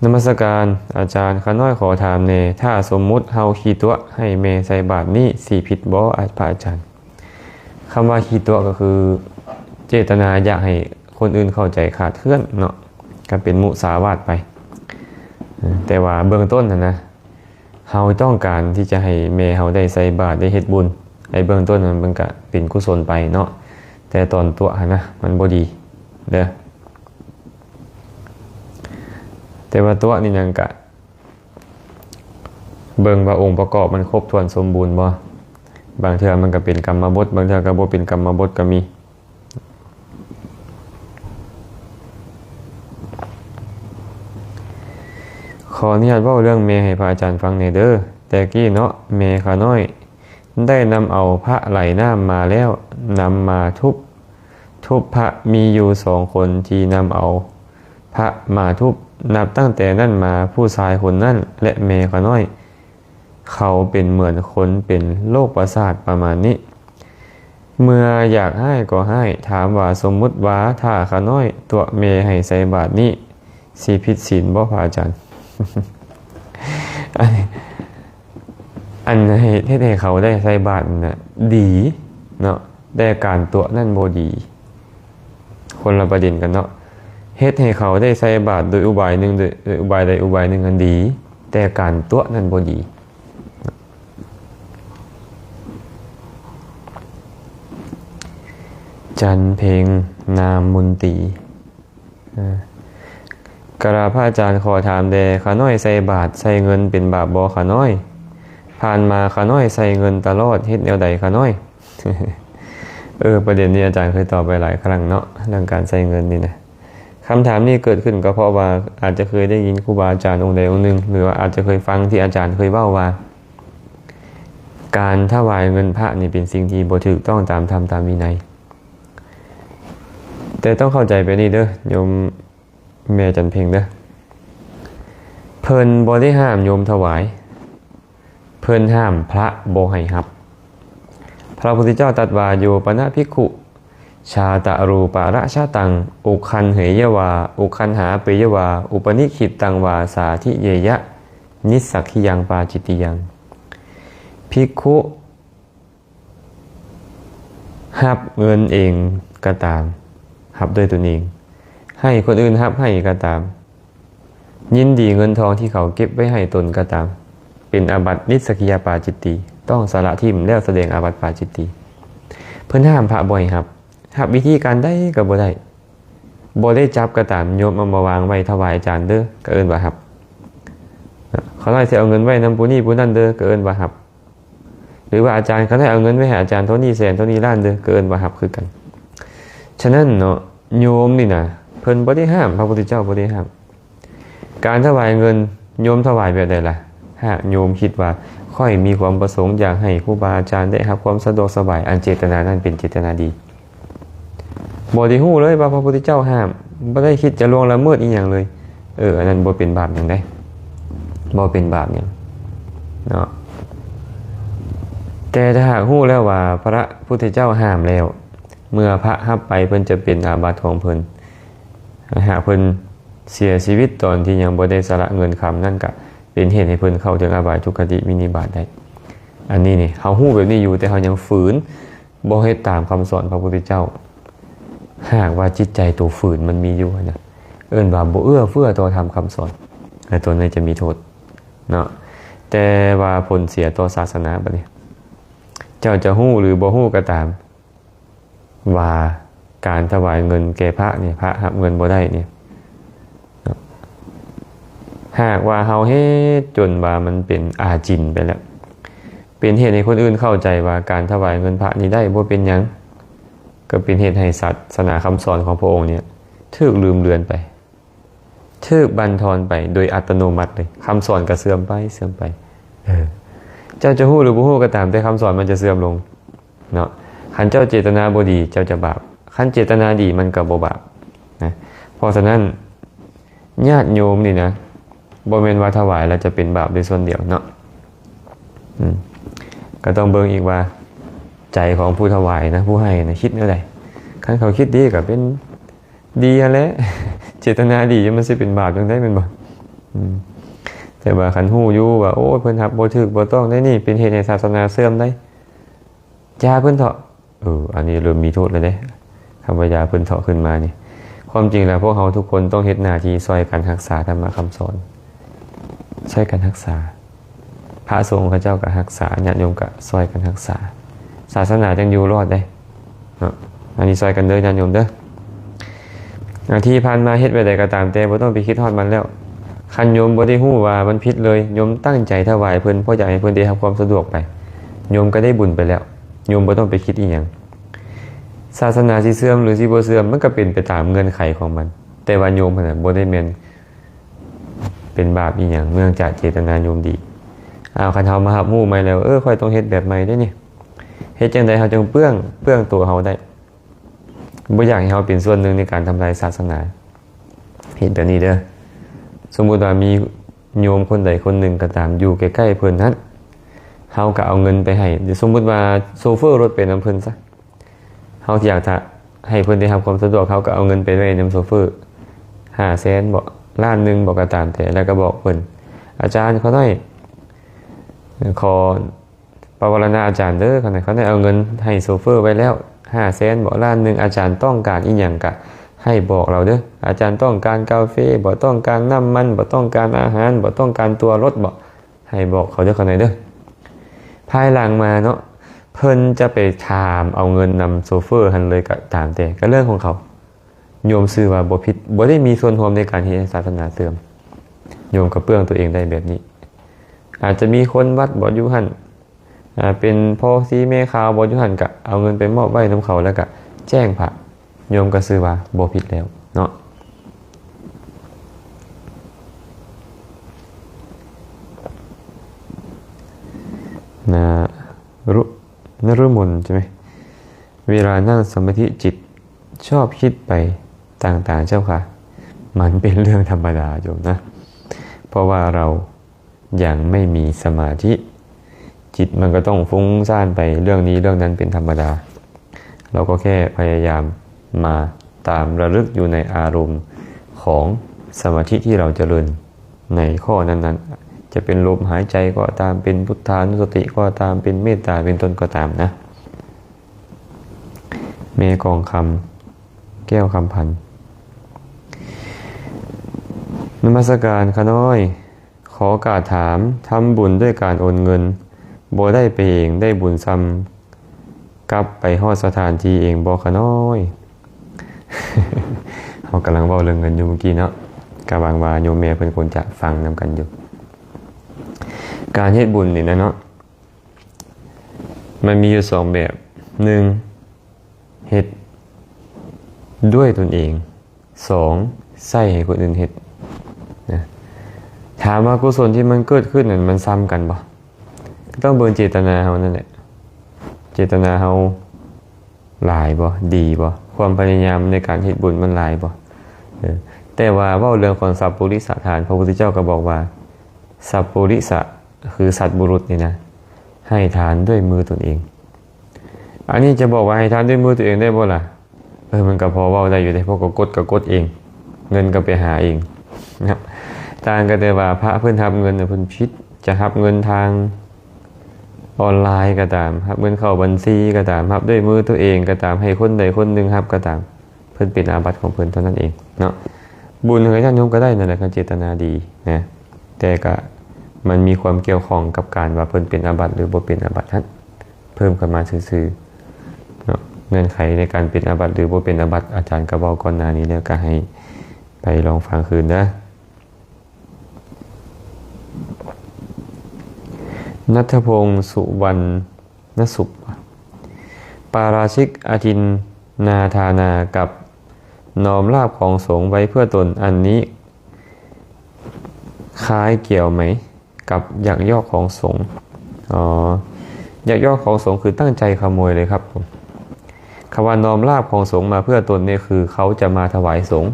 ນະມັດສະການອາຈານ ຂ້ານ້ອຍຂໍຖາມແດ່ ຖ້າສົມມຸດເຮົາຂີ້ຕົວະໃຫ້ແມ່ໃສ່ບາດນີ້ ຊິຜິດບໍ່ ອາ ພະອາຈານ? ຄຳວ່າຂີ້ຕົວະກໍຄືເຈດຕະນາຢາກໃຫ້ຄົນອື່ນເຂົ້າໃຈຄາດເຄື່ອນເນາະ ກໍເປັນມຸສາວາດໄປ. ເອີ ແຕ່ວ່າເບື້ອງຕົ້ນຫັ້ນນະ ເຮົາຕ້ອງການທີ່ຈະໃຫ້ແມ່ເຮົາໄດ້ໃສ່ບາດ ໄດ້ເຮັດບຸນ ໃນເບື້ອງຕົ້ນຫັ້ນມັນກະເປັນກຸສົນໄປເນາະ ແຕ່ຕອນຕົວະຫັ້ນນະ ມັນບໍ່ດີເດີ້. ແຕ່ວ່າຕົວະນີ້ຫຍັງກະ ເບິ່ງວ່າອົງປະກອບມັນຄົບຖ້ວນສົມບູນບໍ່? ບາງເທື່ອມັນກໍເປັນກຳມະບົດ ບາງເທື່ອກໍບໍ່ເປັນກຳມະບົດກໍມີ. ຂໍອະນຸຍາດເວົ້າເລື່ອງແມ່ໃຫ້ພະອາຈານຟັງແດ່ເດີ້. ແຕ່ກີ້ເນາະ ແມ່ຂ້ານ້ອຍໄດ້ນຳເອົາພະໄຫຼນ້ຳມາແລ້ວ ນຳມາທຸບ ທຸບພະ ມີຢູ່ສອງຄົນທີ່ນຳເອົາພະມາທຸບ. ນັບຕັ້ງແຕ່ນັ້ນມາ ຜູ້ຊາຍຄົນນັ້ນ ແລະ ແມ່ຂ້ານ້ອຍ ເຂົາເປັນເໝືອນຄົນເປັນໂລກປະສາດປະມານນີ້. ເມື່ອຢາກຮ້າຍກໍຮ້າຍ. ຖາມວ່າ ສົມມຸດວ່າຖ້າຂ້ານ້ອຍຕົວະແມ່ໃຫ້ໃສ່ບາດນີ້ ຊິຜິດສິນບໍ່ພະອາຈານ? ອັນ ອັນເຮັດ ເຮັດໃຫ້ເຂົາໄດ້ໃສ່ບາດນັ້ນນະ ດີເນາະ ແຕ່ການຕົວະນັ້ນບໍ່ດີ ຄົນລະປະເດັນກັນເນາະ. ເຮັດໃຫ້ເຂົາໄດ້ໃສ່ບາດໂດຍອຸບາຍໜຶ່ງ ໂດຍ ໂດຍອຸບາຍໃດອຸບາຍໜຶ່ງນັ້ນດີ ແຕ່ການຕົວະນັ້ນບໍ່ດີ. ຈັນເພັງ ນາມມົນຕີ. ເອີ ກະລາບພະອາຈານ ຂໍຖາມແດ່ ຂ້ານ້ອຍໃສ່ບາດໃສ່ເງິນເປັນບາບບໍ່ຂ້ານ້ອຍ? ຜ່ານມາຂ້ານ້ອຍໃສ່ເງິນຕະຫຼອດ ເຮັດແນວໃດຂ້ານ້ອຍ? ເອີ ປະເດັນນີ້ອາຈານເຄີຍຕອບໄປຫຼາຍຄັ້ງເນາະ ເລື່ອງການໃສ່ເງິນນີ້ນະ. ຄຳຖາມນີ້ເກີດຂຶ້ນກໍເພາະວ່າອາດຈະເຄີຍໄດ້ຍິນຄູບາອາຈານອົງໃດອົງໜຶ່ງ ຫຼືວ່າອາດຈະເຄີຍຟັງທີ່ອາຈານເຄີຍເວົ້າວ່າ ການຖວາຍເງິນພະນີ້ເປັນສິ່ງທີ່ບໍ່ຖືກຕ້ອງຕາມທຳຕາມວິໄນ. ແຕ່ຕ້ອງເຂົ້າໃຈແບບນີ້ເດີ້ ໂຍມແມ່ຈັນເພັງເດີ້. ເພິ່ນບໍ່ໄດ້ຫ້າມໂຍມຖວາຍ, ເພິ່ນຫ້າມພະບໍ່ໃຫ້ຮັບ. ພະພຸດທະເຈົ້າຕັດວ່າ ໂຍປະນະພິກຂຸ ຊາຕະຮູປະຣະຊະຕັງ ອຸຄັນເຫຍະວາ ອຸຄັນຫາເປຍະວາ ອຸປະນິກຂິດຕັງວາ ສາທິເຍຍະ ນິສສັກຂິຍັງປາຈິດຕິຍັງ. ພິກຂຸ ຮັບເງິນເອງກໍຕາມ, ຮັບດ້ວຍຕົນເອງ, ໃຫ້ຄົນອື່ນຮັບໃຫ້ກໍຕາມ, ຍິນດີເງິນທອງທີ່ເຂົາເກັບໄວ້ໃຫ້ຕົນກໍຕາມ, ເປັນອາບັດນິສສັກຂິຍະປາຈິດຕິ, ຕ້ອງສະຫຼະຖິ້ມແລ້ວສະແດງອາບັດປາຈິດຕິ. ເພິ່ນຫ້າມພະບໍ່ໃຫ້ຮັບ, ຮັບວິທີການໃດກໍບໍ່ໄດ້, ບໍ່ໄດ້ຈັບກໍຕາມ, ໂຍມເອົາມາວາງໄວ້ຖວາຍອາຈານເດີ ກໍເອີ້ນວ່າຮັບ. ຂ້ານ້ອຍຊິເອົາເງິນໄວ້ນຳຜູ້ນີ້ຜູ້ນັ້ນເດີ ກໍເອີ້ນວ່າຮັບ. ຫຼືວ່າອາຈານ ຄັນໃຫ້ເອົາເງິນໄວ້ໃຫ້ອາຈານເທົ່ານີ້ແສນ ເທົ່ານີ້ລ້ານເດີ ກໍເອີ້ນວ່າຮັບຄືກັນ. ສະນັ້ນເນາະ ໂຍມນີ້ນະ ເພິ່ນບໍ່ໄດ້ຫ້າມ, ພະພຸດທະເຈົ້າບໍ່ໄດ້ຫ້າມ. ການຖວາຍເງິນ ໂຍມຖວາຍແບບໃດລະ? ຫາກໂຍມຄິດວ່າ ຂ້ອຍມີຄວາມປະສົງຢາກໃຫ້ຄູບາອາຈານໄດ້ຮັບຄວາມສະດວກສະບາຍ, ອັນເຈດຕະນານັ້ນເປັນເຈດຕະນາດີ. ບໍ່ໄດ້ຮູ້ເລີຍວ່າພະພຸດທະເຈົ້າຫ້າມ, ບໍ່ໄດ້ຄິດຈະລ່ວງລະເມີດອີ່ຫຍັງເລີຍ. ເອີ ອັນນັ້ນບໍ່ເປັນບາບຫຍັງເດ້, ບໍ່ເປັນບາບຫຍັງເນາະ. ແຕ່ຖ້າຫາກຮູ້ແລ້ວວ່າພະພຸດທະເຈົ້າຫ້າມແລ້ວ, ເມື່ອພະຮັບໄປເພິ່ນຈະເປັນອາບັດຂອງເພິ່ນ. ຫາກເພິ່ນເສຍຊີວິດຕອນທີ່ຍັງບໍ່ໄດ້ສະຫຼະເງິນຄຳນັ້ນ ກະເປັນເຫດໃຫ້ເພິ່ນເຂົ້າເຖິງອະບາຍທຸກຄະຕິວິນິບາດໄດ້. ອັນນີ້ນີ້ ເຮົາຮູ້ແບບນີ້ຢູ່, ແຕ່ເຮົາຍັງຝືນ ບໍ່ເຮັດຕາມຄຳສອນພະພຸດທະເຈົ້າ, ຫາກວ່າຈິດໃຈໂຕຝືນມັນມີຢູ່ຫັ້ນນະ, ເອີ້ນວ່າບໍ່ເອື້ອເຟື້ອຕໍ່ທຳຄຳສອນ, ແລະ ຕົວນີ້ຈະມີໂທດເນາະ. ແຕ່ວ່າຜົນເສຍຕໍ່ສາສະໜາບັດນີ້, ເຈົ້າຈະຮູ້ຫຼືບໍ່ຮູ້ກໍຕາມ ວ່າການຖວາຍເງິນແກ່ພະນີ້, ພະຮັບເງິນບໍ່ໄດ້ນີ້, ຫາກວ່າເຮົາເຮັດຈົນວ່າມັນເປັນອາຈິນໄປແລ້ວ, ເປັນເຫດໃຫ້ຄົນອື່ນເຂົ້າໃຈວ່າການຖວາຍເງິນພະນີ້ໄດ້ ບໍ່ເປັນຫຍັງ, ກໍເປັນເຫດໃຫ້ສາສະໜາຄຳສອນຂອງພະອົງນີ້ຖືກລືມເລືອນໄປ, ຖືກບັນທອນໄປໂດຍອັດຕະໂນມັດເລີຍ. ຄຳສອນກໍເສື່ອມໄປ, ເສື່ອມໄປ. ເອີ ເຈົ້າຈະຮູ້ຫຼືບໍ່ຮູ້ກໍຕາມ, ແຕ່ຄຳສອນມັນຈະເສື່ອມລົງເນາະ. ຄັນເຈົ້າເຈດຕະນາບໍ່ດີ, ເຈົ້າຈະບາບ. ຄັນເຈດຕະນາດີ, ມັນກໍບໍ່ບາບນະ. ເພາະສະນັ້ນ, ຍາດໂຍມນີ້ນະ, ບໍ່ແມ່ນວ່າຖວາຍແລ້ວຈະເປັນບາບໂດຍສ່ວນດຽວເນາະ. ອືມ ກໍຕ້ອງເບິ່ງອີກວ່າ ໃຈຂອງຜູ້ຖວາຍນະ, ຜູ້ໃຫ້ນະ, ຄິດແນວໃດ. ຄັນເຂົາຄິດດີກໍເປັນດີຫັ້ນແຫຼະ, ເຈດຕະນາດີຢູ່, ມັນຊິເປັນບາບຈັ່ງໃດ, ແມ່ນບໍ່? ອືມ ແຕ່ວ່າຄັນຮູ້ຢູ່ວ່າ ໂອ້ຍ ເພິ່ນຮັບບໍ່ຖືກບໍ່ຕ້ອງໄດ໋ນີ້, ເປັນເຫດໃຫ້ສາສະໜາເສື່ອມໄດ໋, ຢ່າເພິ່ນເຖາະ. ເອີ ອັນນີ້ເລີ່ມມີໂທດແລ້ວເດ້, ຄຳວ່າຢ່າເພິ່ນເຖາະຂຶ້ນມານີ້. ຄວາມຈິງແລ້ວ ພວກເຮົາທຸກຄົນຕ້ອງເຮັດໜ້າທີ່ຊ່ອຍກັນຮັກສາທຳມະຄຳສອນ, ຊ່ອຍກັນຮັກສາ. ພະສົງເຂົາເຈົ້າກໍຮັກສາ, ຍາດໂຍມກໍຊ່ອຍກັນຮັກສາ, ສາສະໜາຈຶ່ງຢູ່ລອດໄດ້ເນາະ. ອັນນີ້ຊ່ອຍກັນເດີ ຍາດໂຍມເດີ. ອາ ທີ່ຜ່ານມາເຮັດແບບໃດກໍຕາມແຕ່ ບໍ່ຕ້ອງໄປຄິດຮອດມັນແລ້ວ. ຄັນໂຍມບໍ່ໄດ້ຮູ້ວ່າມັນຜິດເລີຍ, ໂຍມຕັ້ງໃຈຖວາຍເພິ່ນ ເພາະຢາກໃຫ້ເພິ່ນໄດ້ຮັບຄວາມສະດວກໄປ, ໂຍມກໍໄດ້ບຸນໄປແລ້ວ. ໂຍມບໍ່ຕ້ອງໄປຄິດອີ່ຫຍັງ. ສາສະໜາຊິເສື່ອມ ຫຼື ຊິບໍ່ເສື່ອມ ມັນກໍເປັນໄປຕາມເງື່ອນໄຂຂອງມັນ, ແຕ່ວ່າໂຍມຫັ້ນນະ ບໍ່ໄດ້ແມ່ນເປັນບາບອີ່ຫຍັງ ເນື່ອງຈາກເຈດຕະນາໂຍມດີ. ອ້າວ ຄັນເຮົາມາຮັບຮູ້ໃໝ່ແລ້ວ, ເອີ ຂ້ອຍຕ້ອງເຮັດແບບໃໝ່ເດ້ນີ້, ເຮັດຈັ່ງໃດເຮົາຈຶ່ງເປື້ອງ, ເປື້ອງຕົວເຮົາໄດ້? ບໍ່ຢາກໃຫ້ເຮົາເປັນສ່ວນໜຶ່ງໃນການທຳລາຍສາສະໜາ. ເຮັດແບບນີ້ເດີ. ສົມມຸດວ່າມີໂຍມຄົນໃດຄົນໜຶ່ງກໍຕາມ ຢູ່ໃກ້ໆເພິ່ນຫັ້ນ, ເຮົາກໍເອົາເງິນໄປໃຫ້. ສົມມຸດວ່າໂຊເຟີລົດໄປນຳເພິ່ນຊະ, ເຮົາຢາກຈະໃຫ້ເພິ່ນໄດ້ຮັບຄວາມສະດວກ, ເຮົາກໍເອົາເງິນໄປໄວ້ນຳໂຊເຟີ ຫ້າແສນບໍ ລ້ານໜຶ່ງບໍ ກໍຕາມແຕ່, ແລ້ວກໍບອກເພິ່ນ, ອາຈານ ຂໍໜ້ອຍ ຂໍ ປະວາລະນາອາຈານເດີ. ຄັນ ຄັນໄດ້ເອົາເງິນໃຫ້ໂຊເຟີໄວ້ແລ້ວ ຫ້າແສນບໍ ລ້ານໜຶ່ງ, ອາຈານຕ້ອງການອີ່ຫຍັງກະໃຫ້ບອກລາວເດີ. ອາຈານຕ້ອງການກາເຟບໍ ຕ້ອງການນ້ຳມັນບໍ ຕ້ອງການອາຫານບໍ ຕ້ອງການຕົວລົດບໍ ໃຫ້ບອກເຂົາເດີ ເຂົາໜ້ອຍເດີ. ພາຍຫຼັງມາເນາະ ເພິ່ນຈະໄປຖາມເອົາເງິນນຳໂຊເຟີຫັ້ນເລີຍກະຕາມແຕ່ ກະເລື່ອງຂອງເຂົາ. ໂຍມຊື່ວ່າບໍ່ຜິດ, ບໍ່ໄດ້ມີສ່ວນຮ່ວມໃນການເຮັດໃຫ້ສາສະໜາເສື່ອມ. ໂຍມກະເປື້ອງຕົວເອງໄດ້ແບບນີ້. ອາດຈະມີຄົນວັດບໍຢູ່ຫັ້ນ, ອາ ເປັນພໍ່ຊີແມ່ຂາວບໍຢູ່ຫັ້ນ, ກະເອົາເງິນໄປມອບໄວ້ນຳເຂົາ ແລ້ວກະແຈ້ງພະ, ໂຍມກະຊື່ວ່າບໍ່ຜິດແລ້ວເນາະ. ນາລຸ ນາລຸມົນ ໃຊ່ໄໝ? ເວລານັ່ງສະມາທິຈິດ ຊອບຄິດໄປຕ່າງໆ ເຈົ້າຄ່ະ. ມັນເປັນເລື່ອງທຳມະດາໂຍມນະ. เพราะว่าเรายังไม่มีสมาธิ จิตมันก็ต้องฟุ้งซ่านไปเรื่องนี้เรื่องนั้นเป็นธรรมดา เราก็แค่พยายามมาตามระลึกอยู่ในอารมณ์ของสมาธิที่เราเจริญในข้อนั้นๆ จะเป็นลมหายใจก็ตาม เป็นพุทธานุสติก็ตาม เป็นเมตตาเป็นต้นก็ตามนะ แม่กองคำ แก้วคำพันธ์ นมัสการข้าน้อย ขอกราบถาม ทำบุญด้วยการโอนเงิน บ่ได้ไปเอง ได้บุญส่ำกลับไปฮอดสถานที่เองบ่ข้าน้อย เฮากำลังเว้าเรื่องเงินอยู่เมื่อกี้เนาะ กะหวังว่าโยมแม่เพิ่นคงจะฟังนำกันอยู่ การเฮ็ดบุญนี่นะเนาะ มันมีอยู่สองแบบ หนึ่ง เฮ็ดด้วยตนเอง สอง ใช้ให้คนอื่นเฮ็ดนะ ถามว่ากุศลที่มันเกิดขึ้นนั้นมันส่ำกันบ่ ก็ต้องเบิ่งเจตนาเฮานั่นแหละ เจตนาเฮาหลายบ่ ดีบ่ ความพยายามในการเฮ็ดบุญมันหลายบ่ เออ แต่ว่าเว้าเรื่องของสัปปุริสะทาน พระพุทธเจ้าก็บอกว่า สัปปุริสะ คือสัตว์บุรุษนี่นะ ให้ทานด้วยมือตนเอง อันนี้จะบอกว่าให้ทานด้วยมือตัวเองได้บ่ล่ะ เออ มันก็พอเว้าได้อยู่เด้ เพราะก็กดก็กดเอง เงินก็ไปหาเองนะ ต่างกันแต่ว่าพระเพิ่นรับเงินน่ะเพิ่นผิด จะรับเงินทางออนไลน์ก็ตาม รับเงินเข้าบัญชีก็ตาม รับด้วยมือตัวเองก็ตาม ให้คนใดคนหนึ่งรับก็ตาม เพิ่นเป็นอาบัติของเพิ่นเท่านั้นเองเนาะ บุญให้ญาติโยมก็ได้นั่นแหละ คันเจตนาดีนะ แต่ก็มันมีความเกี่ยวข้องกับการว่าเพิ่นเป็นอาบัติหรือบ่เป็นอาบัติหั้น เพิ่มเข้ามาซื่อๆ เนาะ เงื่อนไขในการเป็นอาบัติหรือบ่เป็นอาบัติ อาจารย์ก็เว้าก่อนหน้านี้แล้ว ก็ให้ไปลองฟังคืนเด้อ ณัฐพงษ์ สุวรรณสุข ปาราชิกอทินนาทานากับน้อมลาภของสงฆ์ไว้เพื่อตน อันนี้คล้ายเกี่ยวไหมกับยักยอกของสงฆ์ อ๋อ ยักยอกของสงฆ์คือตั้งใจขโมยเลยครับผม คำว่าน้อมลาภของสงฆ์มาเพื่อตนเนี่ยคือเขาจะมาถวายสงฆ์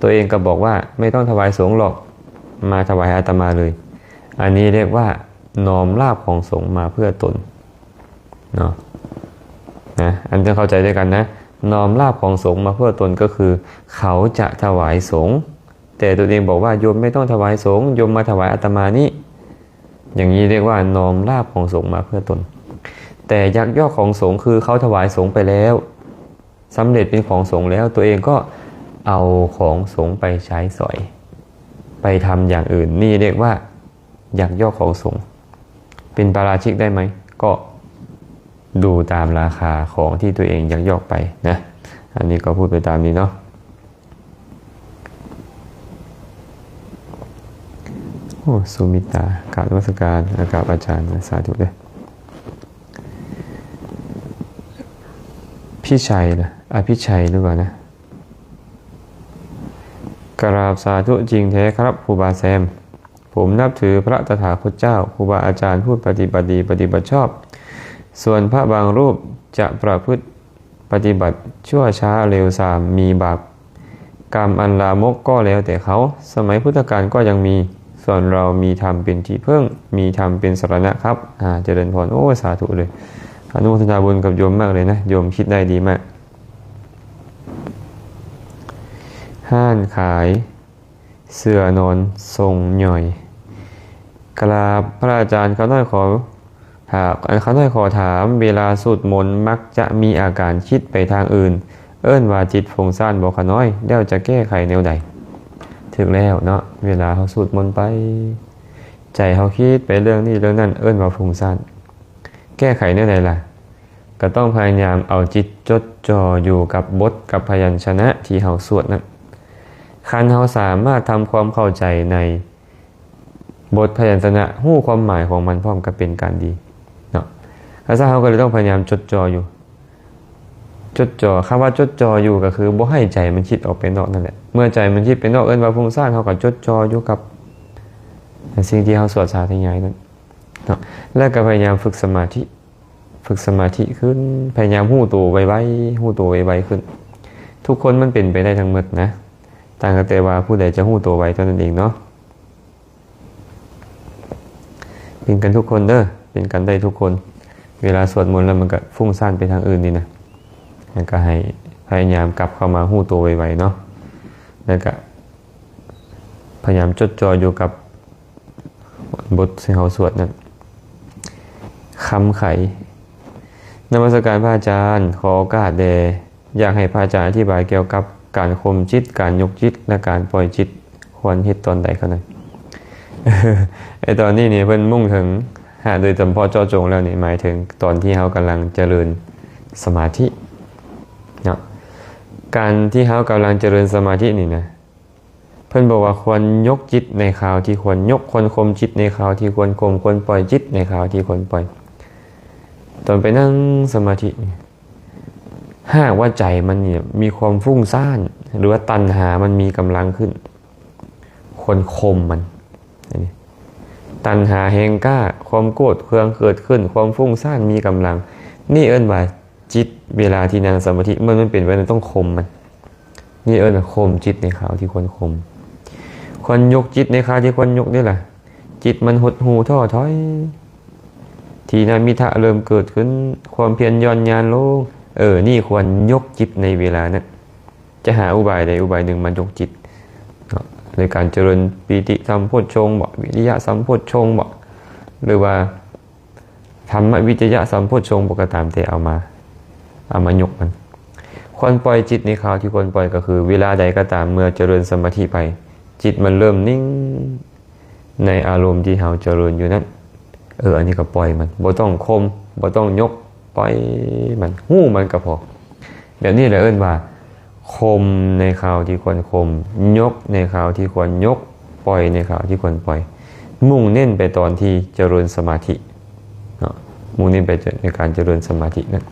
ตัวเองก็บอกว่าไม่ต้องถวายสงฆ์หรอก มาถวายอาตมาเลย อันนี้เรียกว่าน้อมลาภของสงฆ์มาเพื่อตนเนาะ นะ อันนี้เข้าใจด้วยกันนะ น้อมลาภของสงฆ์มาเพื่อตนก็คือเขาจะถวายสงฆ์ แต่ตัวเองบอกว่าโยมไม่ต้องถวายสงฆ์ โยมมาถวายอาตมานี้ อย่างนี้เรียกว่าน้อมลาภของสงฆ์มาเพื่อตน แต่ยักยอกของสงฆ์คือเขาถวายสงฆ์ไปแล้ว สำเร็จเป็นของสงฆ์แล้ว ตัวเองก็เอาของสงฆ์ไปใช้สอย ไปทำอย่างอื่น นี่เรียกว่ายักยอกของสงฆ์ เป็นปาราชิกได้ไหม ก็ดูตามราคาของที่ตัวเองยักยอกไปนะ อันนี้ก็พูดไปตามนี้เนาะ โอ้ สุมิตา กราบนมัสการ กราบอาจารย์ สาธุเด้อ พิชัยนะ อภิชัยหรือเปล่านะ กราบสาธุ จริงแท้ครับครูบาแซม ผมนับถือพระตถาคตเจ้า ครูบาอาจารย์ผู้ปฏิบัติดี ปฏิบัติชอบ ส่วนพระบางรูปจะประพฤติ ปฏิบัติชั่วช้าเร็วซาม มีบาปกรรมอันลามกก็แล้วแต่เขา สมัยพุทธกาลก็ยังมี ส่วนเรามีธรรมเป็นที่พึ่ง มีธรรมเป็นสรณะครับ อ่า เจริญพร โอ้ สาธุเลย อนุโมทนาบุญกับโยมมากเลยนะ โยมคิดได้ดีมาก ห้านขาย เสื้อนอนทรงย่อย กราบพระอาจารย์ ข้าน้อยขอถาม ข้าน้อยขอถาม เวลาสูตรมนต์มักจะมีอาการคิดไปทางอื่น เอิ้นว่าจิตฟุ้งซ่านบ่ข้าน้อย แล้วจะแก้ไขแนวใด ถูกแล้วเนาะ เวลาเฮาสูตรมนต์ไป ใจเฮาคิดไปเรื่องนี้เรื่องนั้น เอิ้นว่าฟุ้งซ่าน แก้ไขแนวใดล่ะ ก็ต้องพยายามเอาจิตจดจ่ออยู่กับบทกับพยัญชนะที่เฮาสวดนั้น คันเฮาสามารถทำความเข้าใจในบทพยัญชนะ ฮู้ความหมายของมันพร้อม ก็เป็นการดีเนาะ อาจารย์ เฮาก็เลยต้องพยายามจดจ่ออยู่ จดจ่อ คำว่าจดจ่ออยู่ก็คือบ่ให้ใจมันคิดออกไปนอกนั่นแหละ เมื่อใจมันคิดไปนอก เอิ้นว่าฟุ้งซ่าน เฮาก็จดจ่ออยู่กับสิ่งที่เฮาสวดสาธยายนั้นเนาะ แล้วก็พยายามฝึกสมาธิ ฝึกสมาธิขึ้น พยายามฮู้ตัวไวๆ ฮู้ตัวไวๆ ขึ้น ทุกคนมันเป็นไปได้ทั้งหมดนะ ต่างกันแต่ว่าผู้ใดจะฮู้ตัวไวเท่านั้นเองเนาะ ປັນກັນທຸກຄົນເດີ ເປັນກັນໄດ້ທຸກຄົນ. ເວລາສວດມົນແລ້ວມັນກໍຟຸ້ງສ້ານໄປທາງອື່ນນີ້ນະ ແລ້ວກໍໃຫ້ພະຍາຍາມກັບເຂົ້າມາຮູ້ໂຕໄວໆເນາະ ແລ້ວກໍພະຍາຍາມຈົດຈ່ອຍຢູ່ກັບບົດທີ່ເຮົາສວດນັ້ນ. ຄຳໄຂ. ນະມັດສະການພະອາຈານ, ຂໍໂອກາດແດ່. ຢາກໃຫ້ພະອາຈານອະທິບາຍກ່ຽວກັບການຂົ່ມຈິດ, ການຍົກຈິດ ແລະ ການປ່ອຍຈິດ ຄວນເຮັດຕອນໃດຄະນະ? ໄອ້ຕອນນີ້ນີ້ເພິ່ນມຸ່ງເຖິງ ຫາກໂດຍສະເພາະເຈາະຈົງແລ້ວນີ້ ໝາຍເຖິງຕອນທີ່ເຮົາກຳລັງຈະເລີນສະມາທິເນາະ. ການທີ່ເຮົາກຳລັງຈະເລີນສະມາທິນີ້ນະ ເພິ່ນບອກວ່າຄວນຍົກຈິດໃນຄາວທີ່ຄວນຍົກ, ຄວນຂົ່ມຈິດໃນຄາວທີ່ຄວນຂົ່ມ, ຄວນປ່ອຍຈິດໃນຄາວທີ່ຄວນປ່ອຍ. ຕອນໄປນັ່ງສະມາທິນີ້ ຫາກວ່າໃຈມັນນີ້ມີຄວາມຟຸ້ງສ້ານ ຫຼືວ່າຕັນຫາມັນມີກຳລັງຂຶ້ນ ຄວນຂົ່ມມັນ. ອັນນີ້ ຕັນຫາແຮງກ້າ, ຄວາມໂກດເຄືອງເກີດຂຶ້ນ, ຄວາມຟຸ້ງສ້ານມີກຳລັງ. ນີ້ເອີ້ນວ່າຈິດເວລາທີ່ນັ່ງສະມາທິ ເມື່ອມັນເປັນແບບນັ້ນຕ້ອງຂົ່ມມັນ. ນີ້ເອີ້ນວ່າຂົ່ມຈິດໃນຄາວທີ່ຄວນຂົ່ມ. ຄວນຍົກຈິດໃນຄາວທີ່ຄວນຍົກນີ້ລະ ຈິດມັນຫົດຫູ້ທໍ້ຖອຍ, ທີນະມິທະເລີ່ມເກີດຂຶ້ນ, ຄວາມພຽນຢ່ອນຍານລົງ. ເອີ ນີ້ຄວນຍົກຈິດໃນເວລານັ້ນ. ຈະຫາອຸບາຍໃດອຸບາຍໜຶ່ງມາຍົກຈິດເນາະ ໃນການຈະເລີນປີຕິສຳໂພດຊົງບໍ ວິລິຍະສຳໂພດຊົງບໍ ຫຼືວ່າທຳມະວິຈະຍະສຳໂພດຊົງບໍ ກໍຕາມແຕ່ ເອົາມາ ເອົາມາຍົກມັນ. ຄວນປ່ອຍຈິດໃນຄາວທີ່ຄວນປ່ອຍ ກໍຄືເວລາໃດກໍຕາມເມື່ອຈະເລີນສະມາທິໄປ ຈິດມັນເລີ່ມນິ່ງ ໃນອາລົມທີ່ເຮົາຈະເລີນຢູ່ນັ້ນ. ເອີ ອັນນີ້ກໍປ່ອຍມັນ ບໍ່ຕ້ອງຂົ່ມ ບໍ່ຕ້ອງຍົກ ປ່ອຍມັນ ຮູ້ມັນກໍພໍ. ແບບນີ້ແຫຼະເອີ້ນວ່າ ຂົ່ມໃນຄາວທີ່ຄວນຂົ່ມ, ຍົກໃນຄາວທີ່ຄວນຍົກ, ປ່ອຍໃນຄາວທີ່ຄວນປ່ອຍ. ມຸ່ງເນັ້ນໄປຕອນທີ່ຈະເລີນສະມາທິເນາະ, ມຸ່ງເນັ້ນໄປໃນການຈະເລີນສະມາທິນັ້ນ.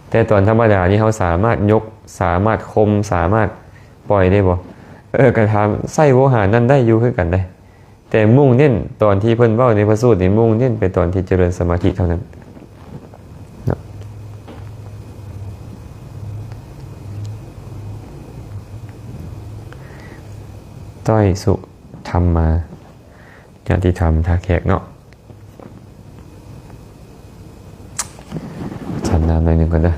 ແຕ່ຕອນທຳມະດານີ້ເຮົາສາມາດຍົກ, ສາມາດຂົ່ມ, ສາມາດປ່ອຍໄດ້ບໍ່? ເອີ ກໍຖາມ ໃຊ້ໂວຫານນັ້ນໄດ້ຢູ່ຄືກັນເດ້. ແຕ່ມຸ່ງເນັ້ນຕອນທີ່ເພິ່ນເວົ້າໃນພະສູດນີ້ ມຸ່ງເນັ້ນໄປຕອນທີ່ຈະເລີນສະມາທິເທົ່ານັ້ນເນາະ. ຕ້ອຍສຸທຳມາ ຍາຕິທຳທ່າແຂກເນາະ. ສັນນ້ຳໜ້ອຍໜຶ່ງກ່ອນເດີ.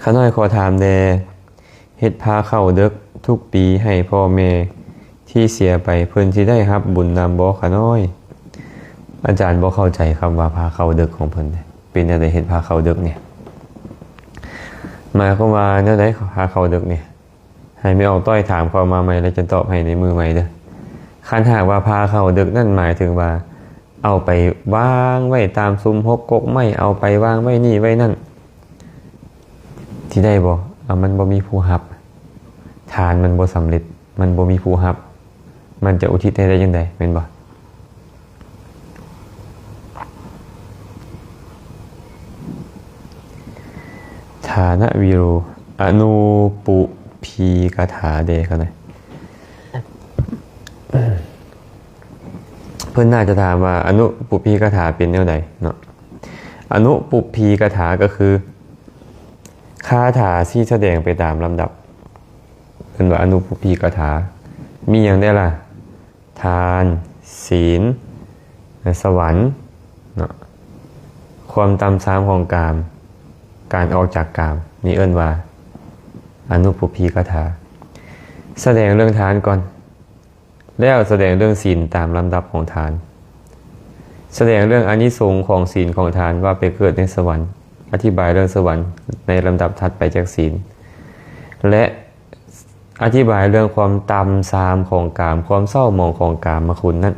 ຂ້ານ້ອຍຂໍຖາມແດ່ ເຮັດພາເຂົ້າເດິກທຸກປີໃຫ້ພໍ່ແມ່ທີ່ເສຍໄປ ເພິ່ນຊິໄດ້ຮັບບຸນນຳບໍ່ຂ້ານ້ອຍ? ອາຈານບໍ່ເຂົ້າໃຈຄຳວ່າພາເຂົ້າເດິກຂອງເພິ່ນເດ້. ເປັນແນວໃດເຮັດພາເຂົ້າເດິກນີ້? ໝາຍຄວາມວ່າແນວໃດພາເຂົ້າເດິກນີ້? ໃຫ້ແມ່ອອກຕ້ອຍຖາມເຂົ້າມາໃໝ່ ແລ້ວຈະຕອບໃຫ້ໃນມື້ໃໝ່ເດີ. ຄັນຫາກວ່າພາເຂົ້າເດິກນັ້ນ ໝາຍເຖິງວ່າເອົາໄປວາງໄວ້ຕາມຊຸມຮົກກົກໄມ້, ເອົາໄປວາງໄວ້ນີ້ໄວ້ນັ້ນ ຊິໄດ້ບໍ່? ເອົາ ມັນບໍ່ມີຜູ້ຮັບ, ທານມັນບໍ່ສຳເລັດ, ມັນບໍ່ມີຜູ້ຮັບ, ມັນຈະອຸທິດໃຫ້ໄດ້ຈັ່ງໃດ ແມ່ນບໍ່? ຖານະວິໂລ ອະນຸປຸພີກະຖາເດ ເຂົານະ ເພິ່ນໜ້າຈະຖາມວ່າ ອະນຸປຸພີກະຖາເປັນແນວໃດເນາະ? ອະນຸປຸພີກະຖາກໍຄື ຄາຖາທີ່ສະແດງໄປຕາມລຳດັບ ເອີ້ນວ່າອະນຸປຸພີກະຖາ. ມີຫຍັງແດ່ລະ? ທານ, ສີນ, ສະຫວັນເນາະ, ຄວາມຕ່ຳຊາມຂອງກາມ, ການອອກຈາກກາມ, ນີ້ເອີ້ນວ່າອະນຸປຸພີກະຖາ. ສະແດງເລື່ອງທານກ່ອນ ແລ້ວສະແດງເລື່ອງສີນຕາມລຳດັບຂອງທານ. ສະແດງເລື່ອງອານິສົງຂອງສີນຂອງທານ ວ່າໄປເກີດໃນສະຫວັນ, ອະທິບາຍເລື່ອງສະຫວັນໃນລຳດັບຖັດໄປຈາກສີນ ແລະ ອະທິບາຍເລື່ອງຄວາມຕ່ຳຊາມຂອງກາມ, ຄວາມເສົ້າໝອງຂອງກາມມະຄຸນນັ້ນ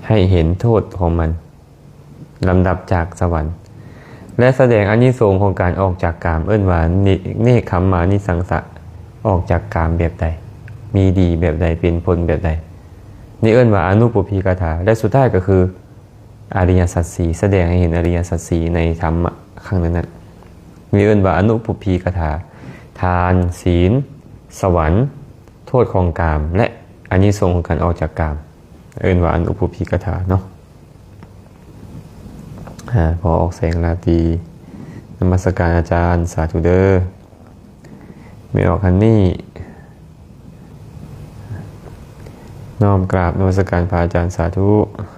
ໃຫ້ເຫັນໂທດຂອງມັນ ລຳດັບຈາກສະຫວັນ ແລະ ສະແດງອານິສົງຂອງການອອກຈາກກາມ ເອີ້ນວ່າ ນິ ເນກຂຳມານິສັງສະ ອອກຈາກກາມແບບໃດ ມີດີແບບໃດ ເປັນຜົນແບບໃດ ນີ້ເອີ້ນວ່າອະນຸປຸພີກະຖາ ແລະ ສຸດທ້າຍກໍຄື ອະລິຍະສັດສີ່ ສະແດງໃຫ້ເຫັນອະລິຍະສັດສີ່ໃນທຳມະຄັ້ງນັ້ນໆ ນີ້ເອີ້ນວ່າອະນຸປຸພີກະຖາ ທານ, ສີນ, ສະຫວັນ, ໂທດຂອງກາມ ແລະ ອານິສົງຂອງການອອກຈາກກາມ. ເອີ້ນວ່າອະນຸປູພີກະຖາເນາະ. ອາ ຂໍອອກແສງລາຕີ ນະມັດສະການອາຈານ ສາທຸເດີ. ແມ່ອອກຄັນນີ້ ນ້ອມກາບນະມັດສະການພະອາຈານ ສາທຸ.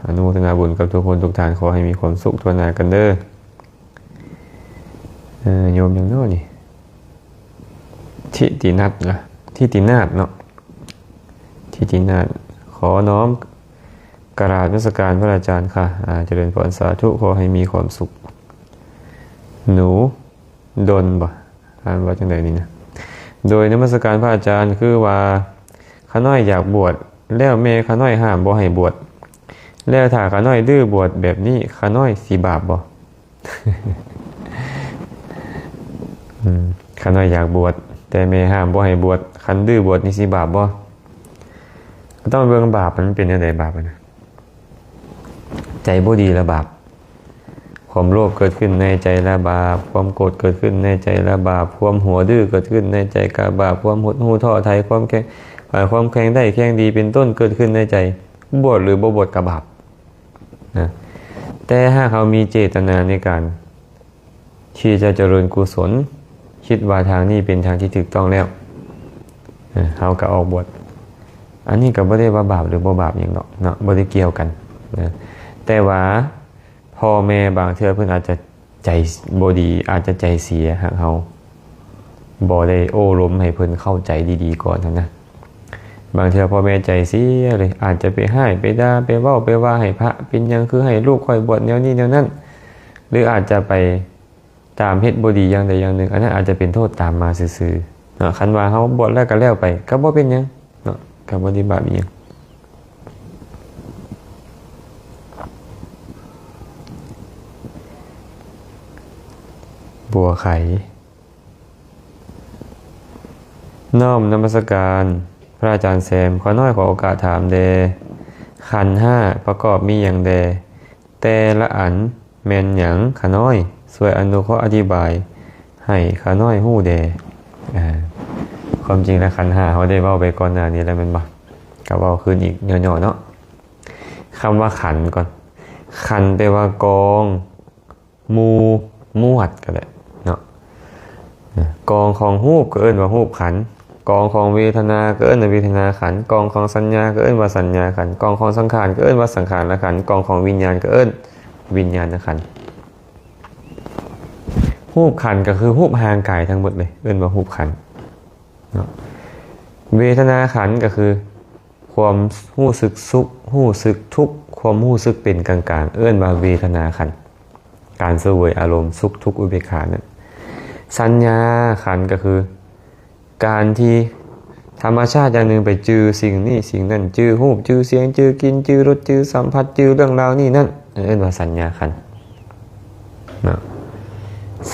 ອະນຸໂມທະນາບຸນກັບທຸກຄົນທຸກທ່ານ ຂໍໃຫ້ມີຄວາມສຸກທົ່ວໜ້າກັນເດີ. ເອີ ໂຍມຫຍັງເນາະນີ້? ທິຕິນັດລະ ທິຕິນາດເນາະ ທິຕິນາດ. ຂໍນ້ອມກາບນະມັດສະການພະອາຈານຄ່ະ. ອາ ຈະເລີນພອນ ສາທຸ. ຂໍໃຫ້ມີຄວາມສຸກ. ໜູດົນບໍ່ ອ່ານວ່າຈັ່ງໃດນີ້ນະ? ໂດຍນະມັດສະການພະອາຈານ ຄືວ່າຂ້ານ້ອຍຢາກບວດ ແລ້ວແມ່ຂ້ານ້ອຍຫ້າມບໍ່ໃຫ້ບວດ ແລ້ວຖ້າຂ້ານ້ອຍດື້ບວດແບບນີ້ ຂ້ານ້ອຍຊິບາບບໍ່? ອືມ ຂ້ານ້ອຍຢາກບວດ ແຕ່ແມ່ຫ້າມບໍ່ໃຫ້ບວດ ຄັນດື້ບວດນີ້ຊິບາບບໍ່? ກໍຕ້ອງເບິ່ງບາບມັນເປັນແນວໃດ ບາບຫັ້ນນະ. ໃຈບໍ່ດີລະບາບ ຄວາມໂລບເກີດຂຶ້ນໃນໃຈລະບາບ ຄວາມໂກດເກີດຂຶ້ນໃນໃຈລະບາບ ຄວາມຫົວດື້ເກີດຂຶ້ນໃນໃຈກະບາບ ຄວາມຫົດຫູ້ທໍ້ໄຖ ຄວາມແຂງ ຄວາມແຂງໄດ້ແຂງດີເປັນຕົ້ນເກີດຂຶ້ນໃນໃຈ ບວດຫຼືບໍ່ບວດກະບາບ. ນະ ແຕ່ຫາກເຮົາມີເຈດຕະນາໃນການທີ່ຈະຈະເລີນກຸສົນ ຄິດວ່າທາງນີ້ເປັນທາງທີ່ຖືກຕ້ອງແລ້ວ ເຮົາກໍອອກບວດ ອັນນີ້ກໍບໍ່ໄດ້ວ່າບາບຫຼືບໍ່ບາບຫຍັງດອກເນາະ ບໍ່ໄດ້ກ່ຽວກັນນະ. ແຕ່ວ່າພໍ່ແມ່ບາງເທື່ອເພິ່ນອາດຈະ ໃຈບໍ່ດີ ອາດຈະໃຈເສຍ ຫາກເຮົາບໍ່ໄດ້ໂອ້ລົມໃຫ້ເພິ່ນເຂົ້າໃຈດີໆກ່ອນຫັ້ນນະ. ບາງເທື່ອພໍ່ແມ່ໃຈເສຍເລີຍ ອາດຈະໄປຮ້າຍໄປດ່າໄປເວົ້າໄປວ່າໃຫ້ພະ ເປັນຫຍັງຄືໃຫ້ລູກຂ້ອຍບວດແນວນີ້ແນວນັ້ນ ຫຼືອາດຈະໄປຕາມເຮັດບໍ່ດີຢ່າງໃດຢ່າງໜຶ່ງ ອັນນັ້ນອາດຈະເປັນໂທດຕາມມາຊື່ໆເນາະ. ຄັນວ່າເຮົາບວດແລ້ວກໍແລ້ວໄປ ກໍບໍ່ເປັນຫຍັງເນາະ ກໍບໍ່ໄດ້ບາບອີ່ຫຍັງ. ບົວໄຂ ນ້ອມນະມັດສະການພະອາຈານແຊມ. ຂ້ານ້ອຍຂໍໂອກາດຖາມແດ່ ຂັນຫ້າປະກອບມີຫຍັງແດ່? ແຕ່ລະອັນແມ່ນຫຍັງ? ຂ້ານ້ອຍຊ່ວຍອະນຸເຄາະອະທິບາຍໃຫ້ຂ້ານ້ອຍຮູ້ແດ່. ອາ ຄວາມຈິງລະຂັນຫ້າເຮົາໄດ້ເວົ້າໄປກ່ອນໜ້ານີ້ແລ້ວແມ່ນບໍ່? ກໍເວົ້າຄືນອີກຫຍໍ້ໆເນາະ. ຄຳວ່າຂັນກ່ອນ ຂັນແປວ່າກອງ ໝູ່ ໝວດກໍໄດ້ເນາະ. ກອງຂອງຮູບກໍເອີ້ນວ່າຮູບຂັນ, ກອງຂອງເວທະນາກໍເອີ້ນວ່າເວທະນາຂັນ, ກອງຂອງສັນຍາກໍເອີ້ນວ່າສັນຍາຂັນ, ກອງຂອງສັງຂານກໍເອີ້ນວ່າສັງຂານລະຂັນ, ກອງຂອງວິນຍານກໍເອີ້ນວິນຍານນະຂັນ. ຮູບຂັນກໍຄືຮູບຮ່າງກາຍທັງໝົດເລີຍ ເອີ້ນວ່າຮູບຂັນເນາະ. ເວທະນາຂັນກໍຄື ຄວາມຮູ້ສຶກສຸກ ຮູ້ສຶກທຸກ ຄວາມຮູ້ສຶກເປັນກາງໆ ເອີ້ນວ່າເວທະນາຂັນ ການສະເຫວີຍອາລົມສຸກ ທຸກ ອຸເບກຂານັ້ນ. ສັນຍາຂັນກໍຄື ການທີ່ທຳມະຊາດຢ່າງໜຶ່ງໄປຈື່ສິ່ງນີ້ສິ່ງນັ້ນ ຈື່ຮູບ ຈື່ສຽງ ຈື່ກິ່ນ ຈື່ລົດ ຈື່ສຳຜັດ ຈື່ເລື່ອງລາວນີ້ນັ້ນ ເອີ້ນວ່າສັນຍາຂັນເນາະ.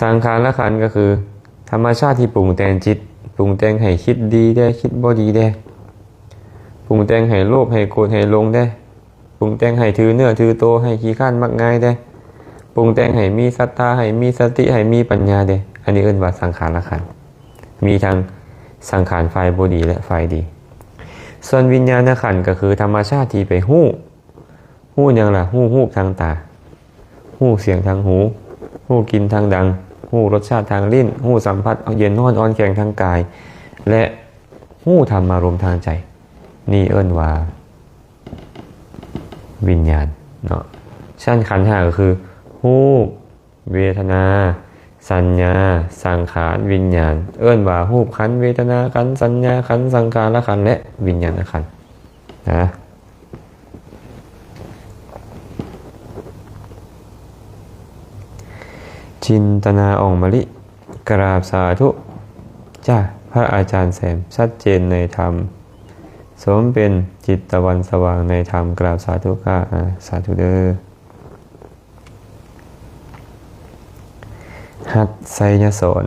ສັງຂານລະຂັນກໍຄື ທຳມະຊາດທີ່ປຸງແຕ່ງຈິດ ປຸງແຕ່ງໃຫ້ຄິດດີແດ່ ຄິດບໍ່ດີແດ່ ປຸງແຕ່ງໃຫ້ໂລບ ໃຫ້ໂກດ ໃຫ້ຫຼົງແດ່ ປຸງແຕ່ງໃຫ້ຖືເນື້ອຖືໂຕ ໃຫ້ຂີ້ຄ້ານມັກງ່າຍແດ່ ປຸງແຕ່ງໃຫ້ມີສັດທາ ໃຫ້ມີສະຕິ ໃຫ້ມີປັນຍາແດ່. ອັນນີ້ເອີ້ນວ່າສັງຂານລະຂັນ ມີທັງສັງຂານຝ່າຍບໍ່ດີ ແລະ ຝ່າຍດີ. ສ່ວນວິນຍານນະຂັນກໍຄືທຳມະຊາດທີ່ໄປຮູ້ ຮູ້ຫຍັງລະ? ຮູ້ຮູບທາງຕາ, ຮູ້ສຽງທາງຫູ, ຮູ້ກິ່ນທາງດັງ, ຮູ້ລົດຊາດທາງລີ້ນ, ຮູ້ສຳຜັດເຢັນຮ້ອນອ່ອນແຂງທາງກາຍ ແລະ ຮູ້ທຳມາລົມທາງໃຈ. ນີ້ເອີ້ນວ່າວິນຍານເນາະ. ຊັ້ນຂັນຫ້າກໍຄື ຮູບ, ເວທະນາ, ສັນຍາ, ສັງຂານ, ວິນຍານ. ເອີ້ນວ່າຮູບຂັນ, ເວທະນາຂັນ, ສັນຍາຂັນ, ສັງຂານລະຂັນ ແລະ ວິນຍານນະຂັນນະ. ຈິນຕະນາ ອ່ອງມະລິ ກະລາບສາທຸຈ້າ ພະອາຈານແຊມ ຊັດເຈນໃນທຳ ສົມເປັນຈິດຕະວັນສະຫວ່າງໃນທຳ ກະລາບສາທຸຄ່ະ. ອາ ສາທຸເດີ. ຮັດ ໄຊຍະສອນ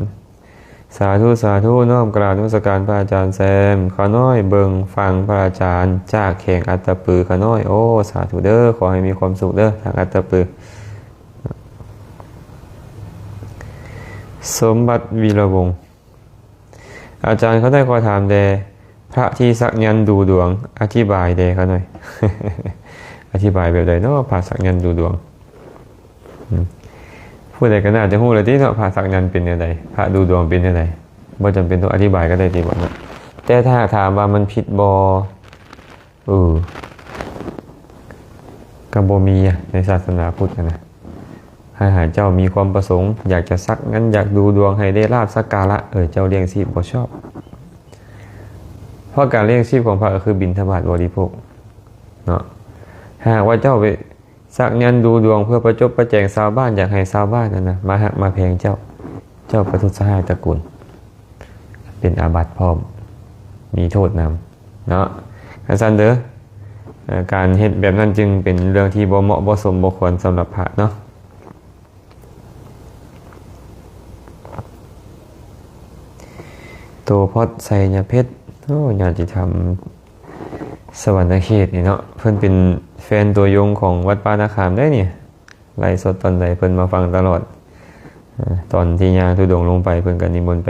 ສາທຸ ສາທຸ ນ້ອມກາບນະມັດສະການພະອາຈານແຊມ. ຂ້ານ້ອຍເບິ່ງຟັງພະອາຈານຈາກແຂວງອັດຕະປື ຂ້ານ້ອຍ. ໂອ ສາທຸເດີ ຂໍໃຫ້ມີຄວາມສຸກເດີ ທາງອັດຕະປື. ສົມບັດ ວີລະວົງ. ອາຈານ ຂ້ານ້ອຍຂໍຖາມແດ່ ພະທີ່ສັກຍັນດູດວງ ອະທິບາຍແດ່ຂ້ານ້ອຍ. ອະທິບາຍແບບໃດເນາະ ພະສັກຍັນດູດວງ? ອືມ ຜູ້ໃດກໍໜ້າຈະຮູ້ແລ້ວຕິເນາະ ພະສັກຍັນເປັນແນວໃດ ພະດູດວງເປັນແນວໃດ. ບໍ່ຈຳເປັນຕ້ອງອະທິບາຍກໍໄດ້ຕິເນາະ. ແຕ່ຖ້າຫາກຖາມວ່າມັນຜິດບໍ່? ເອີ ກໍບໍ່ມີໃນສາສະໜາພຸດຫັ້ນນະ. ຖ້າຫາກເຈົ້າມີຄວາມປະສົງ ຢາກຈະສັກຍັນ ຢາກດູດວງໃຫ້ໄດ້ລາບສັກກາລະ ເອີ ເຈົ້າລ້ຽງຊີບບໍ່ຊອບ. ເພາະການລ້ຽງຊີບຂອງພະກໍຄືບິນທະບາດບໍລິໂພກເນາະ. ຖ້າຫາກວ່າເຈົ້າໄປສັກຍັນດູດວງເພື່ອປະຈົບປະແຈງຊາວບ້ານ ຢາກໃຫ້ຊາວບ້ານນັ້ນນະ ມາຮັກມາແພງເຈົ້າ, ເຈົ້າປະທຸດສະຮ້າຍຕະກູນ ເປັນອາບັດພ້ອມ ມີໂທດນຳເນາະ. ຄັນຊັ້ນເດີ ເອີ ການເຮັດແບບນັ້ນຈຶ່ງເປັນເລື່ອງທີ່ບໍ່ເໝາະບໍ່ສົມບໍ່ຄວນສຳລັບພະເນາະ. ໂຕພອດ ໄຊຍະເພັດ ໂອ້ ຍາດຕິທຳສະຫວັນນະເຂດນີ້ເນາະ, ເພິ່ນເປັນແຟນຕັວຍົງຂອງວັດປ່ານາຄາມເດ້ນີ້. ໄລຟ໌ສົດຕອນໃດເພິ່ນມາຟັງຕະຫຼອດ. ເອີ ຕອນທີ່ຍ່າງທຸດົງລົງໄປ ເພິ່ນກໍນິມົນໄປ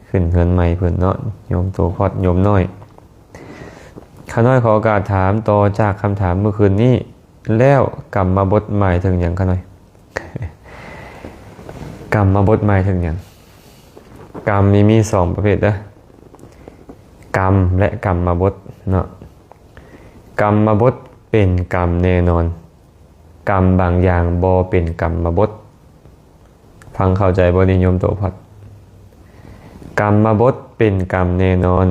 ຂຶ້ນເຮືອນໃໝ່ເພິ່ນເນາະ, ໂຍມໂຕພອດ ໂຍມນ້ອຍ. ຂ້ານ້ອຍຂໍໂອກາດຖາມຕໍ່ຈາກຄຳຖາມມື້ຄືນນີ້ແລ້ວ, ກຳມະບົດໝາຍເຖິງຫຍັງ ຂ້ານ້ອຍ? ກຳມະບົດໝາຍເຖິງຫຍັງ? ກຳນີ້ມີສອງປະເພດເດີ, ກຳ ແລະ ກຳມະບົດເນາະ. ກຳມະບົດເປັນກຳແນ່ນອນ, ກຳບາງຢ່າງບໍ່ເປັນກຳມະບົດ. ຟັງເຂົ້າໃຈບໍ່ນີ້ ໂຍມໂຕພອດ? ກຳມະບົດເປັນກຳແນ່ນອນ,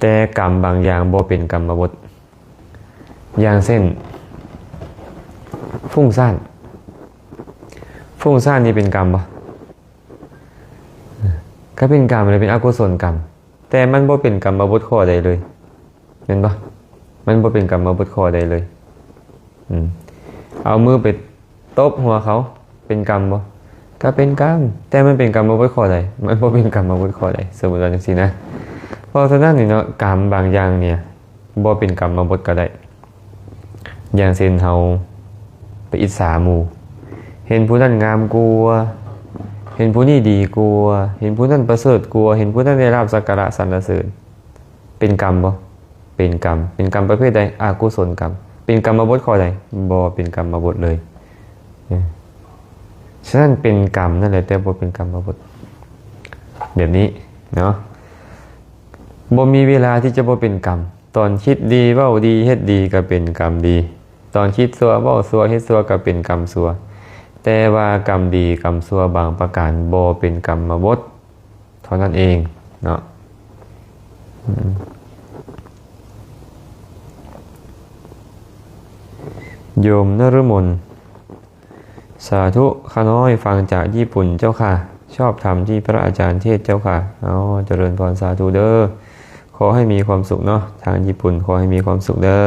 ແຕ່ກຳບາງຢ່າງບໍ່ເປັນກຳມະບົດ. ຢ່າງເຊັ່ນ ຟຸ້ງຊ້ານ, ຟຸ້ງຊ້ານນີ້ເປັນກຳບໍ່? ກໍເປັນກຳ ແລະ ເປັນອະກຸສົນກຳ, ແຕ່ມັນບໍ່ເປັນກຳມະບົດຂໍ້ໃດເລີຍ ແມ່ນບໍ່? ມັນບໍ່ເປັນກຳມະບົດຂໍ້ໃດເລີຍ. ອືມ ເອົາມືໄປຕົບຫົວເຂົາ ເປັນກຳບໍ່? ກໍເປັນກຳ, ແຕ່ມັນເປັນກຳມະບົດຂໍ້ໃດ? ມັນບໍ່ເປັນກຳມະບົດຂໍ້ໃດ, ສົມມຸດວ່າຈັ່ງຊີ້ນະ. ເພາະສະນັ້ນນີ້ເນາະ, ກຳບາງຢ່າງນີ້ບໍ່ເປັນກຳມະບົດກໍໄດ້. ຢ່າງເຊັ່ນ ເຮົາໄປອິດສາໝູ່, ເຫັນຜູ້ນັ້ນງາມກວ່າ, ເຫັນຜູ້ນີ້ດີກວ່າ, ເຫັນຜູ້ນັ້ນປະເສີດກວ່າ, ເຫັນຜູ້ນັ້ນໄດ້ລາບສັກກາລະສັນລະເສີນ, ເປັນກຳບໍ່? ເປັນກຳ. ເປັນກຳປະເພດໃດ? ອະກຸສົນກຳ. ເປັນກຳມະບົດຂໍ້ໃດ? ບໍ່ເປັນກຳມະບົດເລີຍ. ສະນັ້ນເປັນກຳນັ້ນແຫຼະ ແຕ່ບໍ່ເປັນກຳມະບົດ ແບບນີ້ເນາະ. ບໍ່ມີເວລາທີ່ຈະບໍ່ເປັນກຳ. ຕອນຄິດດີ ເວົ້າດີ ເຮັດດີ ກໍເປັນກຳດີ, ຕອນຄິດຊົ່ວ ເວົ້າຊົ່ວ ເຮັດຊົ່ວ ກໍເປັນກຳຊົ່ວ. ແຕ່ວ່າກຳດີ ກຳຊົ່ວບາງປະການບໍ່ເປັນກຳມະບົດເທົ່ານັ້ນເອງເນາະ. ອືມ ໂຍມນະຣະມົນ ສາທຸ ຂ້ານ້ອຍຟັງຈາກຍີ່ປຸ່ນເຈົ້າຄ່ະ, ຊອບທຳທີ່ພະອາຈານເທດເຈົ້າຄ່ະ. ເອົາ ຈະເລີນພອນ ສາທຸເດີ, ຂໍໃຫ້ມີຄວາມສຸກເນາະ ທາງຍີ່ປຸ່ນ, ຂໍໃຫ້ມີຄວາມສຸກເດີ.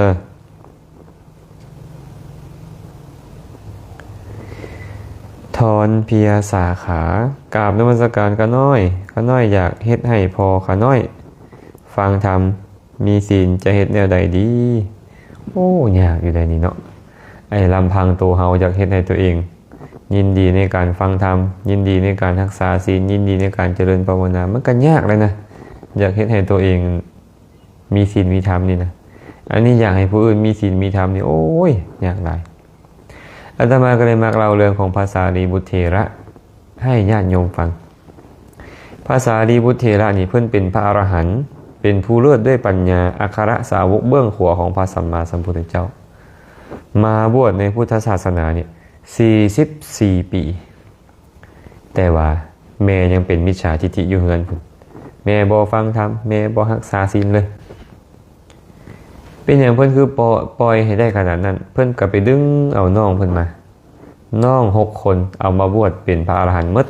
ທອນເພຍສາຂາ, ກາບນະມັດສະການຂ້ານ້ອຍ, ຂ້ານ້ອຍຢາກເຮັດໃຫ້ພໍ່ຂ້ານ້ອຍຟັງທຳ ມີສິນຈະເຮັດແນວໃດດີ? ໂອ້ ຍາກຢູ່ໃດນີ້ເນາະ, ໄອ້ລຳພັງໂຕເຮົາຢາກເຮັດໃຫ້ຕົວເອງຍິນດີໃນການຟັງທຳ, ຍິນດີໃນການຮັກສາສິນ, ຍິນດີໃນການຈະເລີນພາວະນາ, ມັນກໍຍາກແລ້ວນະ. ຢາກເຮັດໃຫ້ຕົວເອງມີສິນມີທຳນີ້ນະ, ອັນນີ້ຢາກໃຫ້ຜູ້ອື່ນມີສິນມີທຳນີ້ ໂອ້ຍ ຍາກຫຼາຍ. ອາດຕະມາກໍເລີຍມັກເລົ່າເລື່ອງຂອງພະສາລີບຸດເຖລະໃຫ້ຍາດໂຍມຟັງ. ພະສາລີບຸດເຖລະນີ້ ເພິ່ນເປັນພະອະລະຫັນ, ເປັນຜູ້ເລີດດ້ວຍປັນຍາ, ອັກຄະລະສາວົກເບື້ອງຂວາຂອງພະສຳມາສຳພຸດທະເຈົ້າ, ມາບວດໃນພຸດທະສາສະໜານີ້ສີ່ສິບສີ່ປີ. ແຕ່ວ່າແມ່ຍັງເປັນມິດສາທິດຖິຢູ່ເຮືອນພຸ້ນ, ແມ່ບໍ່ຟັງທຳ, ແມ່ບໍ່ຮັກສາສິນເລີຍ. ເປັນຫຍັງເພິ່ນຄືປ່ອຍ ປ່ອຍໃຫ້ໄດ້ຂະໜາດນັ້ນ? ເພິ່ນກໍໄປດຶງເອົານ້ອງເພິ່ນມາ, ນ້ອງຫົກຄົນເອົາມາບວດເປັນພະອະລະຫັນໝົດ,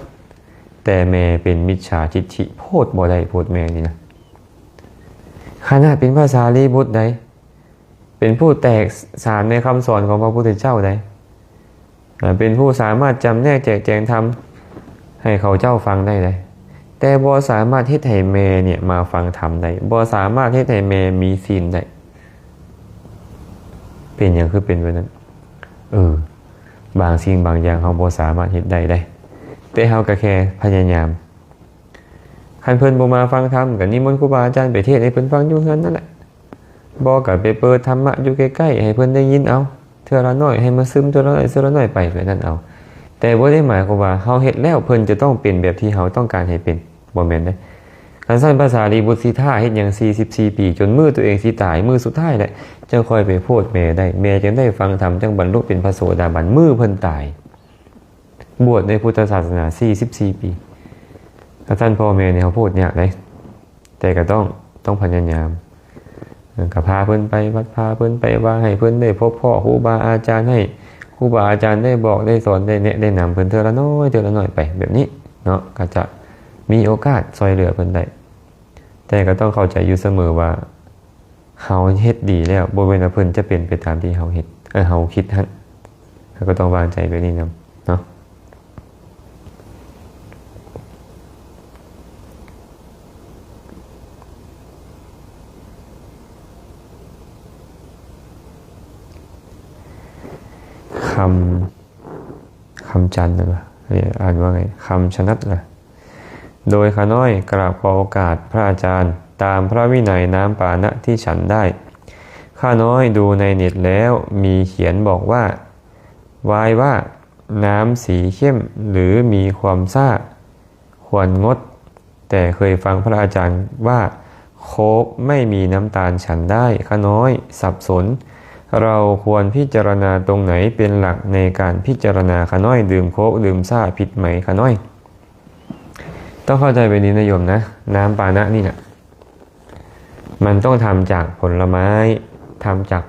ແຕ່ແມ່ເປັນມິດສາທິດຖິ ໂພດບໍ່ໄດ້ໂພດແມ່ນີ້ນະ. ຂະໜາດເປັນພະສາລີບຸດໃດ ເປັນຜູ້ແຕກສານໃນຄຳສອນຂອງພະພຸດທະເຈົ້າໃດ, ເປັນຜູ້ສາມາດຈຳແນກແຈກແຈງທຳໃຫ້ເຂົາເຈົ້າຟັງໄດ້ໃດ, ແຕ່ບໍ່ສາມາດເຮັດໃຫ້ແມ່ນີ້ມາຟັງທຳໄດ້, ບໍ່ສາມາດເຮັດໃຫ້ແມ່ມີສິນໄດ້. ເປັນຫຍັງຄືເປັນແບບນັ້ນ? ເອີ ບາງສິ່ງບາງຢ່າງເຮົາບໍ່ສາມາດເຮັດໄດ້ໃດ, ແຕ່ເຮົາກໍແຄ່ພະຍາຍາມ. ຄັນເພິ່ນບໍ່ມາຟັງທຳ ກໍນິມົນຄູບາອາຈານໄປເທດໃຫ້ເພິ່ນຟັງຢູ່ເຮືອນນັ້ນແຫຼະ ບໍ່ກໍໄປເປີດທຳມະຢູ່ໃກ້ໆ ໃຫ້ເພິ່ນໄດ້ຍິນເອົາ ເທື່ອລະໜ້ອຍ ໃຫ້ມັນຊຶມເທື່ອລະໜ້ອຍ ເທື່ອລະໜ້ອຍໄປ ແບບນັ້ນເອົາ. ແຕ່ບໍ່ໄດ້ໝາຍຄວາມວ່າເຮົາເຮັດແລ້ວ ເພິ່ນຈະຕ້ອງເປັນແບບທີ່ເຮົາຕ້ອງການໃຫ້ເປັນ ບໍ່ແມ່ນເດ້. ຄັນຊັ້ນພະສາລີບຸດສິດທາເຮັດຫຍັງສີ່ສິບສີ່ປີ ຈົນມື້ຕົວເອງຊິຕາຍ ມື້ສຸດທ້າຍແຫຼະ ຈັ່ງຄ່ອຍໄປໂພດແມ່ໄດ້ ແມ່ຈຶ່ງໄດ້ຟັງທຳ ຈຶ່ງບັນລຸເປັນພະໂສດາບັນ ມື້ເພິ່ນຕາຍ. ບວດໃນພຸດທະສາສະໜາສີ່ສິບສີ່ປີ ຄັນຊັ້ນພໍ່ແມ່ນີ້ເຮົາໂພດຍາກເດ້. ແຕ່ກໍຕ້ອງ ຕ້ອງພະຍາຍາມ ກໍພາເພິ່ນໄປວັດ ພາເພິ່ນໄປວາ ໃຫ້ເພິ່ນໄດ້ພົບພໍ້ຄູບາອາຈານ ໃຫ້ຄູບາອາຈານໄດ້ບອກໄດ້ສອນ ໄດ້ແນະໄດ້ນຳເພິ່ນເທື່ອລະໜ້ອຍ ເທື່ອລະໜ້ອຍໄປແບບນີ້ເນາະ ກໍຈະມີໂອກາດຊ່ອຍເຫຼືອເພິ່ນໄດ້. ແຕ່ກໍຕ້ອງເຂົ້າໃຈຢູ່ສະເໝີວ່າ ເຮົາເຮັດດີແລ້ວ ບໍ່ແມ່ນວ່າເພິ່ນຈະເປັນໄປຕາມທີ່ເຮົາເຮັດ ເອີ ເຮົາຄິດຫັ້ນ ເຮົາກໍຕ້ອງວາງໃຈແບບນີ້ນຳເນາະ. ຄຳ ຄຳຈັນ ອ່ານວ່າໄງ? ຄຳຊະນັດລະ. ໂດຍຂ້ານ້ອຍກາບຂໍໂອກາດພະອາຈານ ຕາມພະວິໄນນ້ຳປານະທີ່ສັນໄດ້ ຂ້ານ້ອຍດູໃນເນັດແລ້ວມີຂຽນບອກວ່າ ວາຍວ່າ ນ້ຳສີເຂັ້ມ ຫຼື ມີຄວາມຊ້າ ຄວນງົດ ແຕ່ເຄີຍຟັງພະອາຈານວ່າ ໂຄກໄມ່ມີນ້ຳຕານສັນໄດ້ ຂ້ານ້ອຍສັບສົນ ເຮົາຄວນພິຈາລະນາຕົງໄຫນເປັນຫຼັກໃນການພິຈາລະນາ ຂ້ານ້ອຍດື່ມໂຄກດື່ມຊ້າຜິດໄໝ ຂ້ານ້ອຍ ຕ້ອງເຂົ້າໃຈແບບນີ້ນະໂຍມນະ ນ້ຳປານະນີ້ນະ ມັນຕ້ອງທຳຈາກຜົນລະໄມ້ ທຳຈາກ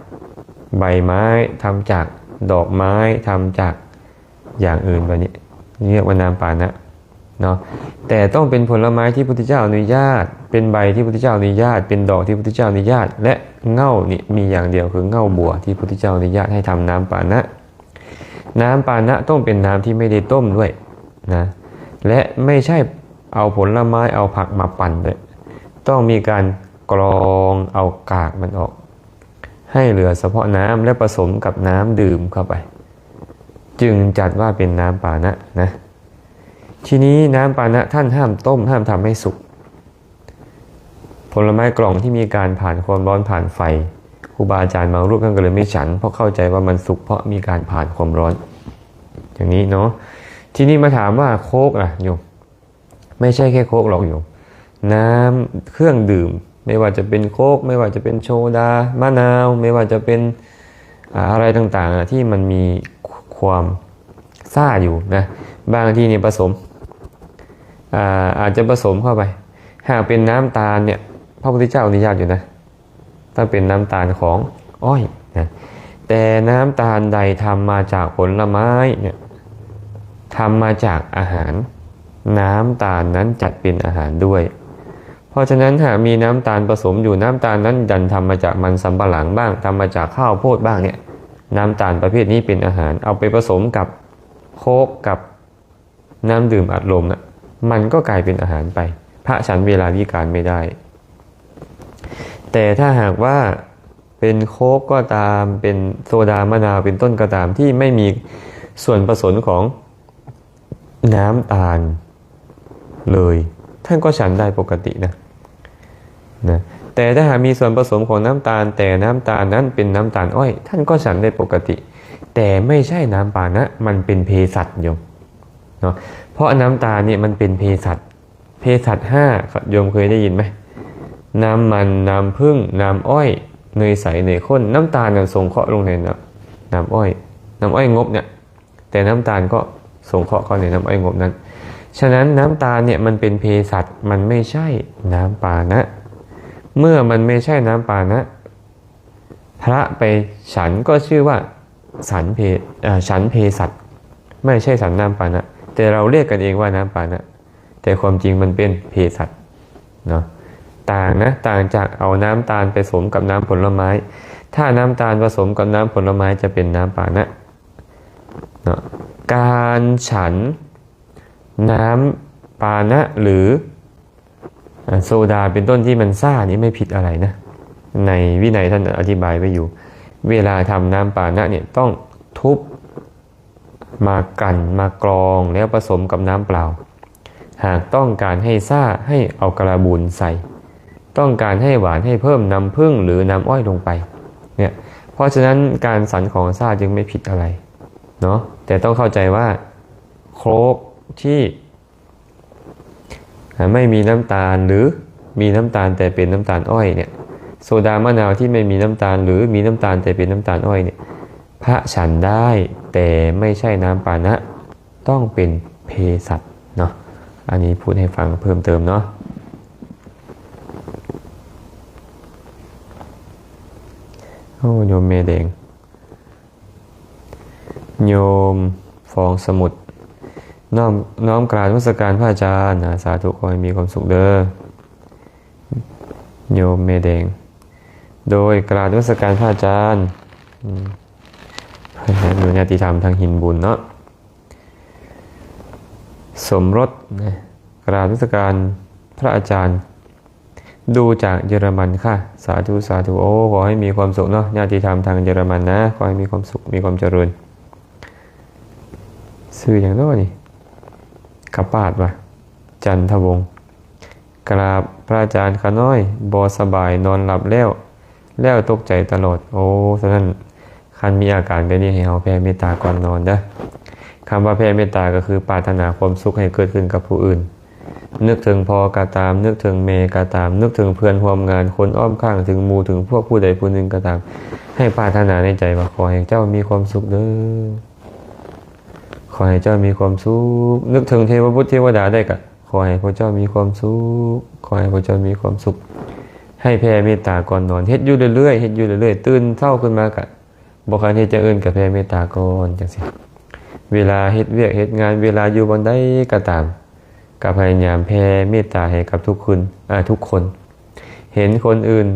ໃບໄມ້ ທຳຈາກດອກໄມ້ ທຳຈາກຢ່າງອື່ນແບບນີ້ ເອີ້ນວ່ານ້ຳປານະເນາະ. ແຕ່ຕ້ອງເປັນຜົນລະໄມ້ທີ່ພຸດທະເຈົ້າອະນຸຍາດ ເປັນໃບທີ່ພຸດທະເຈົ້າອະນຸຍາດ ເປັນດອກທີ່ພຸດທະເຈົ້າອະນຸຍາດ ແລະ ເຫງົ້ານີ້ມີຢ່າງດຽວ ຄືເຫງົ້າບົວທີ່ພຸດທະເຈົ້າອະນຸຍາດໃຫ້ທຳນ້ຳປານະ. ນ້ຳປາนะต้องเป็นน้ำที่ไม่ได้ต้มด้วยนะ และไม่ใช่เอาผลไม้เอาผักมาปั่นด้วย ต้องมีการกรองเอากากมันออก ให้เหลือเฉพาะน้ำ และผสมกับน้ำดื่มเข้าไป จึงจัดว่าเป็นน้ำปานะนะ ทีนี้น้ำปานะท่านห้ามต้ม ห้ามทำให้สุก ผลไม้กล่องที่มีการผ่านความร้อนผ่านไฟ ครูบาอาจารย์บางรูปท่านก็เลยไม่ฉัน เพราะเข้าใจว่ามันสุกเพราะมีการผ่านความร้อน อย่างนี้เนาะ ทีนี้มาถามว่าโค้กล่ะโยม ไม่ใช่แค่โค้กหรอกโยม น้ำเครื่องดื่ม ไม่ว่าจะเป็นโค้ก ไม่ว่าจะเป็นโซดา มะนาว ไม่ว่าจะเป็น อ่า อะไรต่างๆ อ่ะ ที่มันมีความซ่าอยู่นะ บางทีเนี่ยผสม อ่า อาจจะผสมเข้าไป หากเป็นน้ำตาลเนี่ย พระพุทธเจ้าอนุญาตอยู่นะ ถ้าเป็นน้ำตาลของอ้อยนะ แต่น้ำตาลใดทำมาจากผลไม้เนี่ย ทำมาจากอาหาร น้ำตาลนั้นจัดเป็นอาหารด้วย เพราะฉะนั้นหากมีน้ำตาลผสมอยู่ น้ำตาลนั้นดันทำมาจากมันสำปะหลังบ้าง ทำมาจากข้าวโพดบ้างเนี่ย น้ำตาลประเภทนี้เป็นอาหาร เอาไปผสมกับโค้กกับน้ำดื่มอัดลมน่ะ มันก็กลายเป็นอาหารไป พระฉันเวลาวิกาลไม่ได้ แต่ถ้าหากว่าเป็นโค้กก็ตาม เป็นโซดามะนาวเป็นต้นก็ตาม ที่ไม่มีส่วนผสมของ น้ำตาลเลย ท่านก็ฉันได้ปกตินะ นะ แต่ถ้าหากมีส่วนผสมของน้ำตาล แต่น้ำตาลนั้นเป็นน้ำตาลอ้อย ท่านก็ฉันได้ปกติ แต่ไม่ใช่น้ำปานะ มันเป็นเภสัชโยม เนาะ เพราะน้ำตาลเนี่ยมันเป็นเภสัช เภสัชห้า โยมเคยได้ยินไหม น้ำมัน น้ำผึ้ง น้ำอ้อย เนยใส เนยข้น น้ำตาลน่ะสงเคราะห์ลงในน้ำ น้ำอ้อย น้ำอ้อยงบเนี่ย แต่น้ำตาลก็สงเคราะห์เข้าในน้ำอ้อยงบนั้น ฉะนั้นน้ำตาลเนี่ยมันเป็นเภสัช มันไม่ใช่น้ำปานะ เมื่อมันไม่ใช่น้ำปานะ พระไปฉันก็ชื่อว่าฉันเภ- เอ่อ ฉันเภสัช ไม่ใช่ฉันน้ำปานะ แต่เราเรียกกันเองว่าน้ำปานะ แต่ความจริงมันเป็นเภสัชเนาะ ต่างนะ ต่างจากเอาน้ำตาลไปผสมกับน้ำผลไม้ ถ้าน้ำตาลผสมกับน้ำผลไม้จะเป็นน้ำปานะเนาะ การฉันน้ำปานะหรือ อ่า โซดาเป็นต้นที่มันซ่านี่ไม่ผิดอะไรนะ ในวินัยท่านอธิบายไว้อยู่ เวลาทำน้ำปานะเนี่ยต้องทุบ มากัน มากรอง แล้วผสมกับน้ำเปล่า ຫາກຕ້ອງການໃຫ້ຊ້າ ໃຫ້ເອົາກະລະບູນໃສ່, ຕ້ອງການໃຫ້ຫວານ ໃຫ້ເພີ່ມນ້ຳຜຶ້ງ ຫຼື ນ້ຳອ້ອຍລົງໄປ ເນຍ. ເພາະສະນັ້ນ ການສັນຂອງຊ້າຈຶ່ງໄມ່ຜິດອະໄລເນາະ, ແຕ່ຕ້ອງເຂົ້າໃຈວ່າ ໂຄກທີ່ ອາ ໄມ່ມີນ້ຳຕານ ຫຼື ມີນ້ຳຕານແຕ່ເປັນນ້ຳຕານອ້ອຍເນຍ, ໂຊດາມະນາວທີ່ໄມ່ມີນ້ຳຕານ ຫຼື ມີນ້ຳຕານແຕ່ເປັນນ້ຳຕານອ້ອຍເນຍ ພະສັນໄດ້ ແຕ່ໄມ່ໃຊ່ນ້ຳປານະ, ຕ້ອງເປັນເພສັດເນາະ. ອັນນີ້ພູດໃຫ້ຟັງເພີ່ມເຕີມເນາະ. ໂອ້ ໂຍມແມ່ແດງ. ໂຍມຟອງສະໝຸດ ນ້ອມ ນ້ອມກາບນະມັດສະການພະອາຈານ. ອາ ສາທຸ ຂໍໃຫ້ມີຄວາມສຸກເດີ ໂຍມແມ່ແດງ. ໂດຍກາບນະມັດສະການພະອາຈານ. ອືມ ເພິ່ນໃຫ້ອະນຸຍາດຕິທຳທາງຫີນບຸນເນາະ. ສົມລົດນະ ກາບນະມັດສະການພະອາຈານ. ດູຈາກເຢຍລະມັນຄ່ະ. ສາທຸ ສາທຸ. ໂອ້ ຂໍໃຫ້ມີຄວາມສຸກເນາະ ຍາດຕິທຳທາງເຢຍລະມັນນະ, ຂໍໃຫ້ມີຄວາມສຸກ ມີຄວາມຈະເລີນ. ຊື່ຫຍັງເນາະນີ້? ກະປາດວະ ຈັນທະວົງ. ກາບພະອາຈານ. ຂ້ານ້ອຍບໍ່ສະບາຍ ນອນຫຼັບແລ້ວ ແລ້ວຕົກໃຈຕະຫຼອດ. ໂອ້ ສະນັ້ນ ຄັນມີອາການແບບນີ້ ໃຫ້ເຮົາແຜ່ເມດຕາກ່ອນນອນເດີ. ຄຳວ່າແຜ່ເມດຕາກໍຄືປາດຖະໜາຄວາມສຸກໃຫ້ເກີດຂຶ້ນກັບຜູ້ອື່ນ, ນຶກເຖິງພໍ່ກໍຕາມ, ນຶກເຖິງແມ່ກໍຕາມ, ນຶກເຖິງເພື່ອນຮ່ວມງານ, ຄົນອ້ອມຂ້າງ, ເຖິງໝູ່ເຖິງພວກຜູ້ໃດຜູ້ໜຶ່ງກໍຕາມ, ໃຫ້ປາດຖະໜາໃນໃຈວ່າ ຂໍໃຫ້ເຈົ້າມີຄວາມສຸກເດີ, ຂໍໃຫ້ເຈົ້າມີຄວາມສຸກ. ນຶກເຖິງເທວະບຸດເທວະດາໄດ້ກໍ ຂໍໃຫ້ພວກເຈົ້າມີຄວາມສຸກ, ຂໍໃຫ້ພວກເຈົ້າມີຄວາມສຸກ. ໃຫ້ແຜ່ເມດຕາກ່ອນນອນ, ເຮັດຢູ່ເລື້ອຍໆ, ເຮັດຢູ່ເລື້ອຍໆ, ຕື່ນເຊົ້າຂຶ້ນມາກະບໍ່ຄັນເຮັດຢ່າງອື່ນກະແຜ່ເມດຕາກ່ອນ ຈັ່ງຊີ້. ເວລາເຮັດວຽກເຮັດງານ, ເວລາຢູ່ບ່ອນໃດກໍຕາມ, ກໍພະຍາຍາມແຜ່ເມດຕາໃຫ້ກັບທຸກຄົນ, ອາ, ທຸກຄົນ. ເຫັນຄົນອື່ນ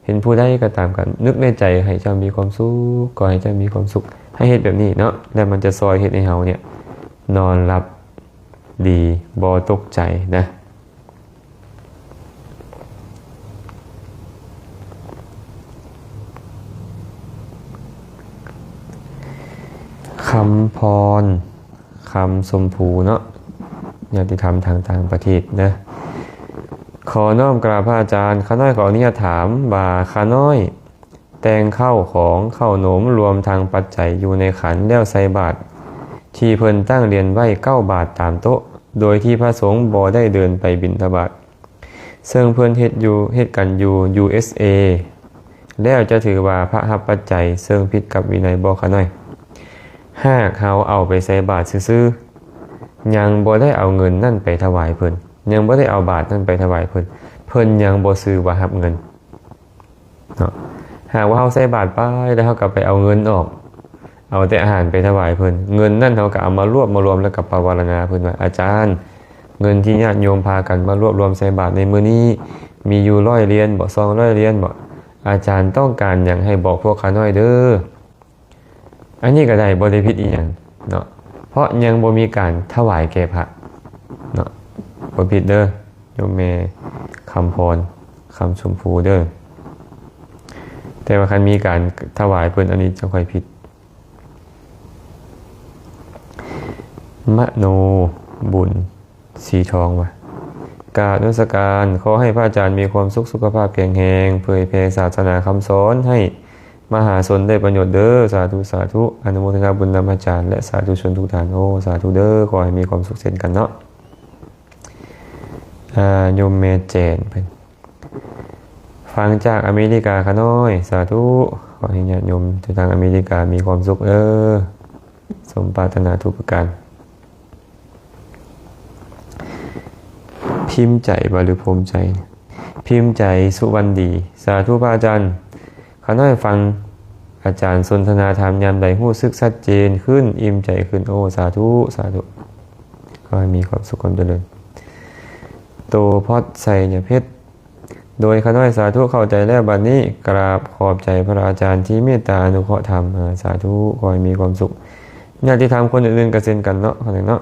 ເຫັນຜູ້ໃດກໍຕາມ ກໍນຶກໃນໃຈ ໃຫ້ເຈົ້າມີຄວາມສຸກ, ຂໍໃຫ້ເຈົ້າມີຄວາມສຸກ, ໃຫ້ເຮັດແບບນີ້ເນາະ, ແລ້ວມັນຈະຊ່ອຍເຮັດໃຫ້ເຮົາເນຍນອນຫຼັບດີ, ບໍ່ຕົກໃຈນະ. ຄຳພອນ ຄຳຊົມພູເນາະ, ຍາດຕິທຳທາງຕ່າງປະເທດນະ. ຂໍນ້ອມກາບພະອາຈານ, ຂ້ານ້ອຍຂໍອະນຸຍາດຖາມວ່າ ຂ້ານ້ອຍແຕ່ງເຂົ້າຂອງ, ເຂົ້າໜົມ, ລວມທັງປັດໄຈຢູ່ໃນຂັນ ແລ້ວໃສ່ບາດທີ່ເພິ່ນຕັ້ງລຽນໄວ້ເກົ້າບາດຕາມໂຕະ, ໂດຍທີ່ພະສົງບໍ່ໄດ້ເດີນໄປບິນທະບາດ. ເຊິ່ງເພິ່ນເຮັດຢູ່ ເຮັດກັນຢູ່ ຢູເອສເອ ແລ້ວຈະຖືວ່າພະຮັບປັດໄຈ ເຊິ່ງຜິດກັບວິໄນບໍ່ຂະນ້ອຍ? ຫາກເຮົາເອົາໄປໃສ່ບາດຊື່ໆ ຍັງບໍ່ໄດ້ເອົາເງິນນັ້ນໄປຖວາຍເພິ່ນ, ຍັງບໍ່ໄດ້ເອົາບາດນັ້ນໄປຖວາຍເພິ່ນ, ເພິ່ນຍັງບໍ່ຊື່ວ່າຮັບເງິນ. ເນາະ, ຫາກວ່າເຮົາໃສ່ບາດໄປ ແລ້ວເຮົາກໍໄປເອົາເງິນອອກ, ເອົາແຕ່ອາຫານໄປຖວາຍເພິ່ນ, ເງິນນັ້ນເຮົາກໍເອົາມາລວບມາລວມ ແລ້ວກໍປະວາລະນາເພິ່ນວ່າ ອາຈານ, ເງິນທີ່ຍາດໂຍມພາກັນມາລວບລວມໃສ່ບາດໃນມື້ນີ້ ມີຢູ່ຮ້ອຍຫຼຽນບໍ ສອງຮ້ອຍຫຼຽນບໍ, ອາຈານຕ້ອງການຫຍັງໃຫ້ບອກພວກຂ້ານ້ອຍເດີ. ອັນນີ້ກໍໄດ້ ບໍ່ໄດ້ຜິດອີ່ຫຍັງເນາະ, ເພາະຍັງບໍ່ມີການຖວາຍແກ່ພະເນາະ, ບໍ່ຜິດເດີ ໂຍມແມ່ຄຳພອນ ຄຳຊົມພູເດີ. ແຕ່ວ່າຄັນມີການຖວາຍເພິ່ນ ອັນນີ້ຈັ່ງຄ່ອຍຜິດ. ມະໂນບຸນ ສີທອງວ່າ ກາບນະມັດສະການ, ຂໍໃຫ້ພະອາຈານມີຄວາມສຸກ, ສຸຂະພາບແຂງແຮງ, ເຜີຍແຜ່ສາສະໜາຄຳສອນໃຫ້ມະຫາຊົນໄດ້ປະໂຫຍດເດີ. ສາທຸ ສາທຸ. ອະນຸໂມທະນາບຸນນຳອາຈານ ແລະ ສາທຸຊົນທຸກທ່ານ. ໂອ ສາທຸເດີ, ຂໍໃຫ້ມີຄວາມສຸກເຊັ່ນກັນເນາະ. ອາ ໂຍມແມ່ແຈນເພິ່ນ ຟັງຈາກອາເມລິກາຂ້ານ້ອຍ. ສາທຸ. ຂໍໃຫ້ຍາດໂຍມຢູ່ທາງອາເມລິກາມີຄວາມສຸກເດີ, ສົມປາດຖະໜາທຸກປະການ. ພິມໃຈບໍ່ ຫຼື ພູມໃຈ? ພິມໃຈ ສຸວັນດີ. ສາທຸພະອາຈານ. ຂ້ານ້ອຍຟັງອາຈານສົນທະນາທຳຍາມໃດ ຮູ້ສຶກຊັດເຈນຂຶ້ນ, ອີ່ມໃຈຂຶ້ນ. ໂອ ສາທຸ ສາທຸ. ຂໍໃຫ້ມີຄວາມສຸກຄວາມຈະເລີນ. ໂຕພອດ ໄຊຍະເພັດ. ໂດຍຂ້ານ້ອຍສາທຸເຂົ້າໃຈແລ້ວບັດນີ້. ກາບຂອບໃຈພະອາຈານທີ່ເມດຕາອະນຸເຄາະທຳ. ອາ ສາທຸ. ຂໍໃຫ້ມີຄວາມສຸກ. ຍາດຕິທຳຄົນອື່ນໆກໍເຊັ່ນກັນເນາະ, ເນາະ.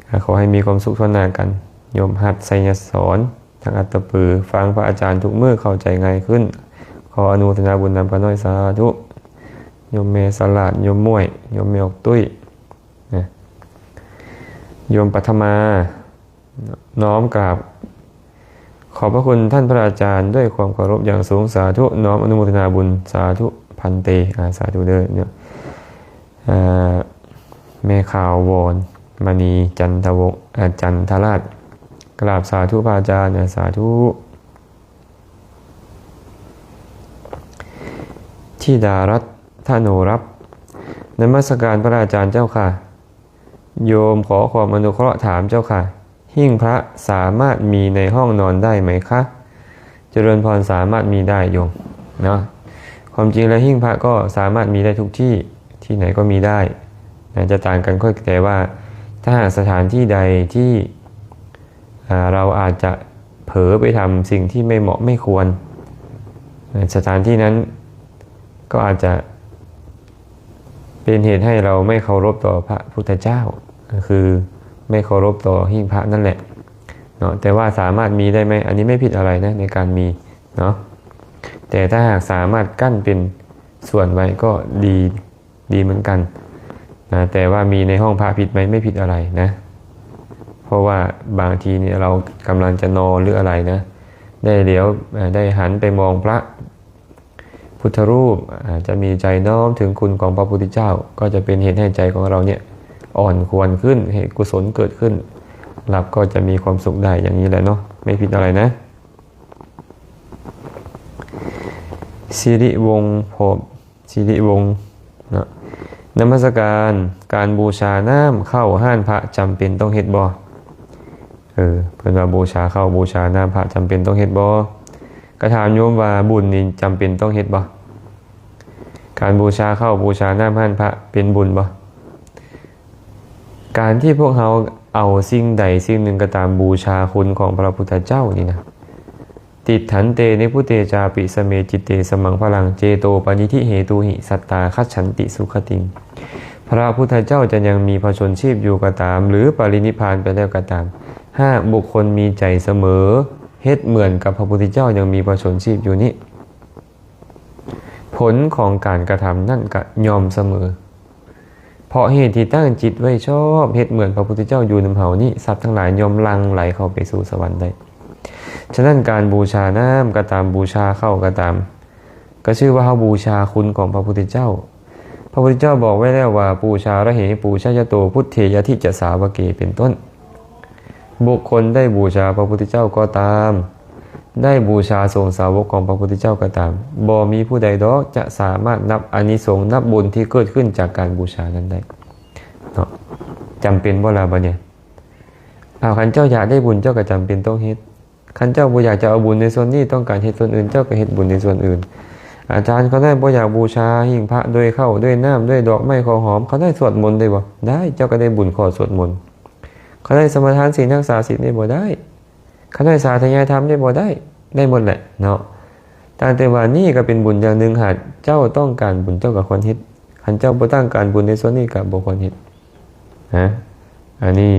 ອາ ຂໍໃຫ້ມີຄວາມສຸກທົ່ວໜ້າກັນ. ໂຍມຮັດ ໄຊຍະສອນ ທາງອັດຕະປື, ຟັງພະອາຈານທຸກມື້ເຂົ້າໃຈງ່າຍຂຶ້ນ. ຂໍອະນຸໂມທະນາບຸນນຳຂ້ານ້ອຍ. ສາທຸ. ໂຍມແມ່ສະຫຼາດ, ໂຍມໝ້ວຍ, ໂຍມແມ່ອອກຕຸ້ຍ. ນະ ໂຍມປັດຖະມາ ນ້ອມກາບຂອບພະຄຸນທ່ານພະອາຈານດ້ວຍຄວາມເຄົາລົບຢ່າງສູງ. ສາທຸ. ນ້ອມອະນຸໂມທະນາບຸນ. ສາທຸພັນເຕ. ອາ ສາທຸເດີເນາະ. ອາ ແມ່ຂາວວອນ ມະນີ ຈັນທະວົງ ອາ ຈັນທະລາດ ກາບສາທຸພະອາຈານ. ອາ ສາທຸ. ທິດາລັດ ທະໂນລັບ ນະມັດສະການພະອາຈານເຈົ້າຄ່ະ. ໂຍມຂໍຄວາມອະນຸເຄາະຖາມເຈົ້າຄ່ະ, ຫິ້ງພະສາມາດມີໃນຫ້ອງນອນໄດ້ໄໝຄະ? ຈະເລີນພອນ, ສາມາດມີໄດ້ໂຍມເນາະ. ຄວາມຈິງແລ້ວຫິ້ງພະກໍສາມາດມີໄດ້ທຸກທີ່, ທີ່ໄຫນກໍມີໄດ້ນະ, ຈະຕ່າງກັນກໍແຕ່ວ່າ ຖ້າຫາກສະຖານທີ່ໃດທີ່ ອາ ເຮົາອາດຈະເຜີໄປທຳສິ່ງທີ່ໄມ່ເໝາະໄມ່ຄວນ, ສະຖານທີ່ນັ້ນກໍອາດຈະ ເປັນເຫດໃຫ້ເຮົາໄມ່ເຄົາລົບຕໍ່ພະພຸດທະເຈົ້າ, ກໍຄືໄມ່ເຄົາລົບຕໍ່ຫິ້ງພະນັ້ນແຫຼະເນາະ. ແຕ່ວ່າສາມາດມີໄດ້ໄໝ? ອັນນີ້ໄມ່ຜິດອະໄລນະ ໃນການມີເນາະ, ແຕ່ຖ້າຫາກສາມາດກັ້ນເປັນສ່ວນໄວ້ກໍດີ, ດີເໝືອນກັນນະ. ແຕ່ວ່າມີໃນຫ້ອງພະຜິດໄໝ? ໄມ່ຜິດອະໄລນະ, ເພາະວ່າບາງທີນີ້ເຮົາກຳລັງຈະນອນ ຫຼື ອະໄລນະ, ໄດ້ຫຼຽວ, ໄດ້ຫັນໄປມອງພະ ພຸດທະຮູບ, ອາດຈະມີໃຈນ້ອມເຖິງຄຸນຂອງພະພຸດທະເຈົ້າ, ກໍຈະເປັນເຫດໃຫ້ໃຈຂອງເຮົາເນຍອ່ອນຄວນຂຶ້ນ, ໃຫ້ກຸສົນເກີດຂຶ້ນ, ຫຼັບກໍຈະມີຄວາມສຸກໄດ້. ຢ່າງນີ້ແຫຼະເນາະ, ໄມ່ຜິດອະໄລນະ. ສິລິວົງ ພອບ ສິລິວົງເນາະ, ນະມັດສະການ, ການບູຊານ້ຳເຂົ້າຮ້ານພະຈຳເປັນຕ້ອງເຮັດບໍ່? ເອີ ເພິ່ນວ່າບູຊາເຂົ້າ ບູຊານ້ຳພະຈຳເປັນຕ້ອງເຮັດບໍ່? ກະຖາມໂຍມວ່າບຸນນີ້ຈຳເປັນຕ້ອງເຮັດບໍ່? ການບູຊາເຂົ້າ ບູຊານ້ຳຮ້ານພະເປັນບຸນບໍ່? ການທີ່ພວກເຮົາເອົາສິ່ງໃດສິ່ງໜຶ່ງກໍຕາມບູຊາຄຸນຂອງພະພຸດທະເຈົ້ານີ້ນະ, ຕິດຖັນເຕ ນິບພຸເຕຈາປິ ສະເມຈິດເຕ ສະມັງພະລັງ ເຈໂຕປະນິທິເຫຕຸຫິ ສັດຕາຄັດສັນຕິສຸຄະຕິງ. ພະພຸດທະເຈົ້າຈະຍັງມີພະຊົນຊີບຢູ່ກໍຕາມ ຫຼື ປະລິນິບພານໄປແລ້ວກໍຕາມ, ຫາກບຸກຄົນມີໃຈສະເໝີ ເຮັດເໝືອນກັບພະພຸດທະເຈົ້າຍັງມີພະຊົນຊີບຢູ່ນີ້, ຜົນຂອງການກະທຳນັ້ນກະຍ່ອມສະເໝີ. ເພາະເຫດທີ່ຕັ້ງຈິດໄວ້ຊອບ ເຮັດເໝືອນພະພຸດທະເຈົ້າຢູ່ນຳເຮົານີ້, ສັດທັງຫຼາຍຍ່ອມຫຼັ່ງໄຫຼເຂົ້າໄປສູ່ສະຫວັນໄດ້. ສະນັ້ນ ການບູຊານ້ຳກໍຕາມ, ບູຊາເຂົ້າກໍຕາມ, ກໍຊື່ວ່າເຮົາບູຊາຄຸນຂອງພະພຸດທະເຈົ້າ. ພະພຸດທະເຈົ້າບອກໄວ້ແລ້ວວ່າ ປູຊາລະເຫ ປູຊະຍະໂຕ ພຸດເທ ຍະທິ ຈະ ສາວະເກ ເປັນຕົ້ນ. ບຸກຄົນໄດ້ບູຊາພະພຸດທະເຈົ້າກໍຕາມ, ໄດ້ບູຊາສົງສາວົກຂອງພະພຸດທະເຈົ້າກໍຕາມ, ບໍ່ມີຜູ້ໃດດອກຈະສາມາດນັບອານິສົງ ນັບບຸນທີ່ເກີດຂຶ້ນຈາກການບູຊານັ້ນໄດ້ເນາະ. ຈຳເປັນບໍ່ລະບາດນີ້? ອ້າວ ຄັນເຈົ້າຢາກໄດ້ບຸນ ເຈົ້າກໍຈຳເປັນຕ້ອງເຮັດ. ຄັນເຈົ້າບໍ່ຢາກຈະເອົາບຸນໃນສ່ວນນີ້, ຕ້ອງການເຮັດສ່ວນອື່ນ, ເຈົ້າກໍເຮັດບຸນໃນສ່ວນອື່ນ. ອາຈານ ເຂົານ້ອຍບໍ່ຢາກບູຊາຫິ້ງພະດ້ວຍເຂົ້າ, ດ້ວຍນ້ຳ, ດ້ວຍດອກໄມ້, ເຂົ້າຫອມ, ເຂົານ້ອຍສວດມົນໄດ້ບໍ່? ໄດ້, ເຈົ້າກໍໄດ້ບຸນຂໍ້ສວດມົນ. ເຂົານ້ອຍສະມາທານສິນ, ຮັກສາສິນໄດ້ບໍ່? ໄດ້. ເຂົານ້ອຍສາທະຍາຍທຳໄດ້ບໍ່? ໄດ້, ໄດ້ໝົດແຫຼະເນາະ. ຕ່າງແຕ່ວ່ານີ້ກໍເປັນບຸນຢ່າງໜຶ່ງ, ຫາກເຈົ້າຕ້ອງການບຸນ, ເຈົ້າກໍຄວນເຮັດ. ຄັນເຈົ້າບໍ່ຕ້ອງການບຸນໃນສ່ວນນີ້, ກໍບໍ່ຄວນເຮັດນະ. ອັນນີ້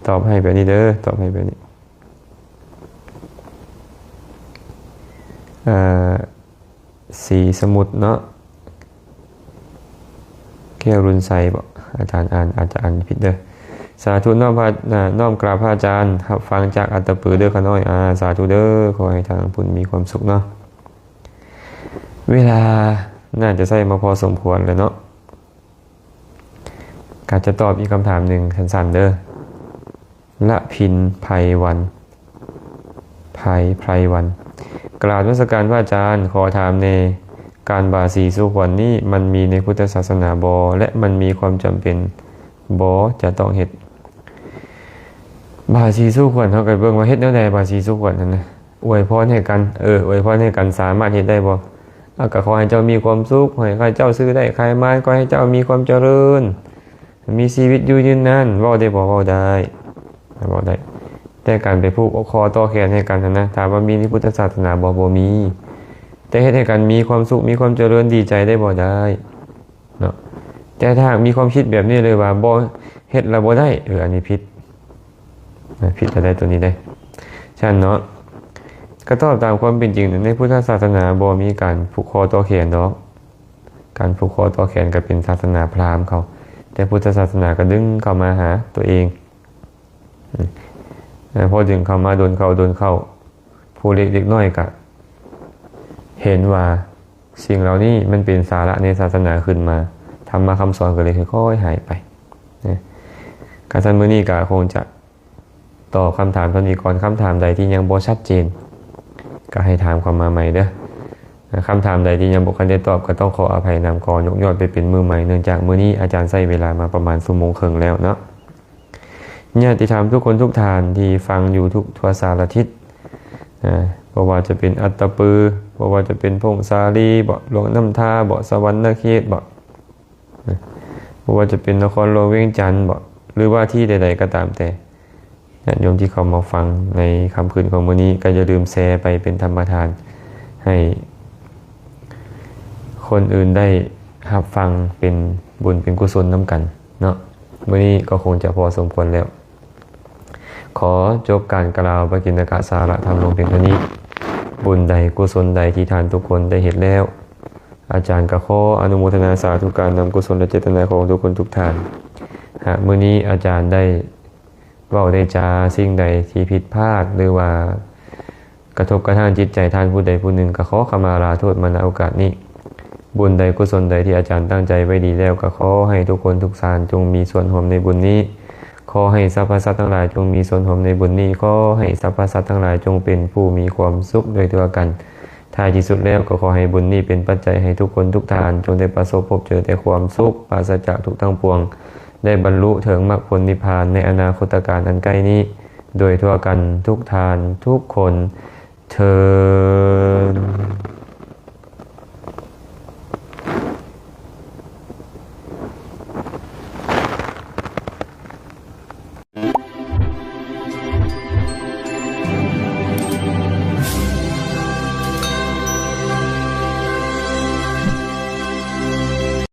ຕອບໃຫ້ແບບນີ້ເດີ, ຕອບໃຫ້ແບບນີ້. ເອີ ສີສະໝຸດເນາະ, ແກ້ວລຸນໄຊບໍ? ອາຈານອ່ານ ອາດຈະອ່ານຜິດເດີ. ສາທຸ ນ້ອມພະ ນ້ອມກາບພະອາຈານ, ຮັບຟັງຈາກອັດຕະປືເດີຂ້ານ້ອຍ. ອາ ສາທຸເດີ, ຂໍໃຫ້ທ່ານຜູ້ມີຄວາມສຸກເນາະ. ເວລາໜ້າຈະໃຊ້ມາພໍສົມຄວນແລ້ວເນາະ. ກະຈະຕອບອີກຄຳຖາມໜຶ່ງສັ້ນໆເດີ. ລະພິນ ໄພວັນ ໄພ ໄພວັນ ກາບນະມັດສະການພະອາຈານ, ຂໍຖາມແດ່ ການບາສີສູ່ຂວັນນີ້ ມັນມີໃນພຸດທະສາສະໜາບໍ່ ແລະ ມັນມີຄວາມຈຳເປັນບໍ່ ຈະຕ້ອງເຮັດ? ບາສີສູ່ຂວັນ ເຮົາກໍເບິ່ງວ່າເຮັດແນວໃດ ບາສີສູ່ຂວັນຫັ້ນນະ. ອວຍພອນໃຫ້ກັນ, ເອີ ອວຍພອນໃຫ້ກັນ ສາມາດເຮັດໄດ້ບໍ່? ອາ ກໍຂໍໃຫ້ເຈົ້າມີຄວາມສຸກ, ຂໍໃຫ້ເຈົ້າຊື້ໄດ້ຂາຍໝານ, ຂໍໃຫ້ເຈົ້າມີຄວາມຈະເລີນ, ມີຊີວິດຢູ່ຍືນນານ, ເວົ້າໄດ້ບໍ່? ເວົ້າໄດ້, ເວົ້າໄດ້. ແຕ່ການໄປຜູກຂໍ້ຕໍ່ແຂນໃຫ້ກັນຫັ້ນນະ, ຖາມວ່າມີໃນພຸດທະສາສະໜາບໍ່? ບໍ່ມີ. ແຕ່ເຮັດໃຫ້ກັນມີຄວາມສຸກ, ມີຄວາມຈະເລີນ, ດີໃຈໄດ້ບໍ່? ໄດ້ເນາະ. ແຕ່ຖ້າຫາກມີຄວາມຄິດແບບນີ້ເລີຍວ່າ ບໍ່ເຮັດແລ້ວບໍ່ໄດ້, ເອີ ອັນນີ້ຜິດ. ນະ ຜິດລະໄດ໋ໂຕນີ້ເດ້. ຊັ້ນເນາະ, ກໍຕອບຕາມຄວາມເປັນຈິງ, ໃນພຸດທະສາສະໜາບໍ່ມີການຜູກຂໍ້ຕໍ່ແຂນດອກ. ການຜູກຂໍ້ຕໍ່ແຂນກໍເປັນສາສະໜາພຣາມເຂົາ, ແຕ່ພຸດທະສາສະໜາກໍດຶງເຂົ້າມາຫາຕົວເອງ. ເອີ ພໍດຶງເຂົ້າມາດົນເຂົ້າ ດົນເຂົ້າ ຜູ້ເລັກເດັກນ້ອຍກະເຫັນວ່າສິ່ງເຫຼົ່ານີ້ມັນເປັນສາລະໃນສາສະໜາຂຶ້ນມາ, ທຳມະຄຳສອນກໍເລີຍຄ່ອຍໆຫາຍໄປນະ. ກະຊັ້ນມື້ນີ້ກະຄົງຈະຕອບຄຳຖາມເທົ່ານີ້ກ່ອນ. ຄຳຖາມໃດທີ່ຍັງບໍ່ຊັດເຈນ ກະໃຫ້ຖາມເຂົ້າມາໃໝ່ເດີ. ຄຳຖາມໃດທີ່ຍັງບໍ່ທັນໄດ້ຕອບ ກໍຕ້ອງຂໍອະໄພນຳ, ຂໍຍົກຍອດໄປເປັນມື້ໃໝ່, ເນື່ອງຈາກມື້ນີ້ອາຈານໃຊ້ເວລາມາປະມານຊົ່ວໂມງເຄິ່ງແລ້ວເນາະ. ຍາດຕິທຳທຸກຄົນທຸກທ່ານທີ່ຟັງຢູ່ທຸກທົ່ວສາລະທິດນະ, ບໍ່ວ່າຈະເປັນອັດຕະປື, ບໍ່ວ່າຈະເປັນຜົ້ງສາລີບໍ, ຫຼວງນ້ຳທາບໍ, ສະຫວັນນະເຂດບໍ, ນະ ບໍ່ວ່າຈະເປັນນະຄອນຫຼວງວຽງຈັນບໍ ຫຼືວ່າທີ່ໃດໆກໍຕາມແຕ່, ຍາດໂຍມທີ່ເຂົ້າມາຟັງໃນຄ່ຳຄືນຂອງມື້ນີ້ ກໍຢ່າລືມແຊໄປເປັນທຳມະທານ ໃຫ້ຄົນອື່ນໄດ້ຮັບຟັງເປັນບຸນເປັນກຸສົນນຳກັນເນາະ. ມື້ນີ້ກໍຄົງຈະພໍສົມຄວນແລ້ວ. ຂໍຈົບການກ່າວປະກິນນະກະສາລະທຳລົງພຽງເທົ່ານີ້. ບຸນໃດກຸສົນໃດທີ່ທ່ານທຸກຄົນໄດ້ເຮັດແລ້ວ, ອາຈານກໍຂໍອະນຸໂມທະນາສາທຸການນຳກຸສົນແລະເຈດຕະນາຂອງທຸກຄົນທຸກທ່ານ. ຫາກມື້ນີ້ອາຈານໄດ້ເວົ້າໄດ້ຈາສິ່ງໃດທີ່ຜິດພາດ ຫຼືວ່າກະທົບກະທານຈິດໃຈທ່ານຜູ້ໃດຜູ້ໜຶ່ງ, ກໍຂໍຂະມາລາໂທດມາ ນະໂອກາດນີ້. ບຸນໃດກຸສົນໃດທີ່ອາຈານຕັ້ງໃຈໄວ້ດີແລ້ວ, ກໍຂໍໃຫ້ທຸກຄົນທຸກທ່ານຈົ່ງມີສ່ວນຮ່ວມໃນບຸນນີ້. ຂໍໃຫ້ສັບພະສັດທັງຫຼາຍຈົ່ງມີສ່ວນຮ່ວມໃນບຸນນີ້. ຂໍໃຫ້ສັບພະສັດທັງຫຼາຍຈົ່ງເປັນຜູ້ມີຄວາມສຸກໂດຍທົ່ວກັນ. ທ້າຍທີ່ສຸດແລ້ວ, ກໍຂໍໃຫ້ບຸນນີ້ເປັນປັດໄຈໃຫ້ທຸກຄົນທຸກທ່ານ ຈົ່ງໄດ້ປະສົບພົບເຈີແຕ່ຄວາມສຸກ, ປາສະຈາກທຸກທັງປວງ, ໄດ້ບັນລຸເຖິງມັກຜົນນິບພານໃນອະນາຄົດຕະການອັນໃກ້ນີ້ ໂດຍທົ່ວກັນທຸກທ່ານທຸກຄົນເທີນ.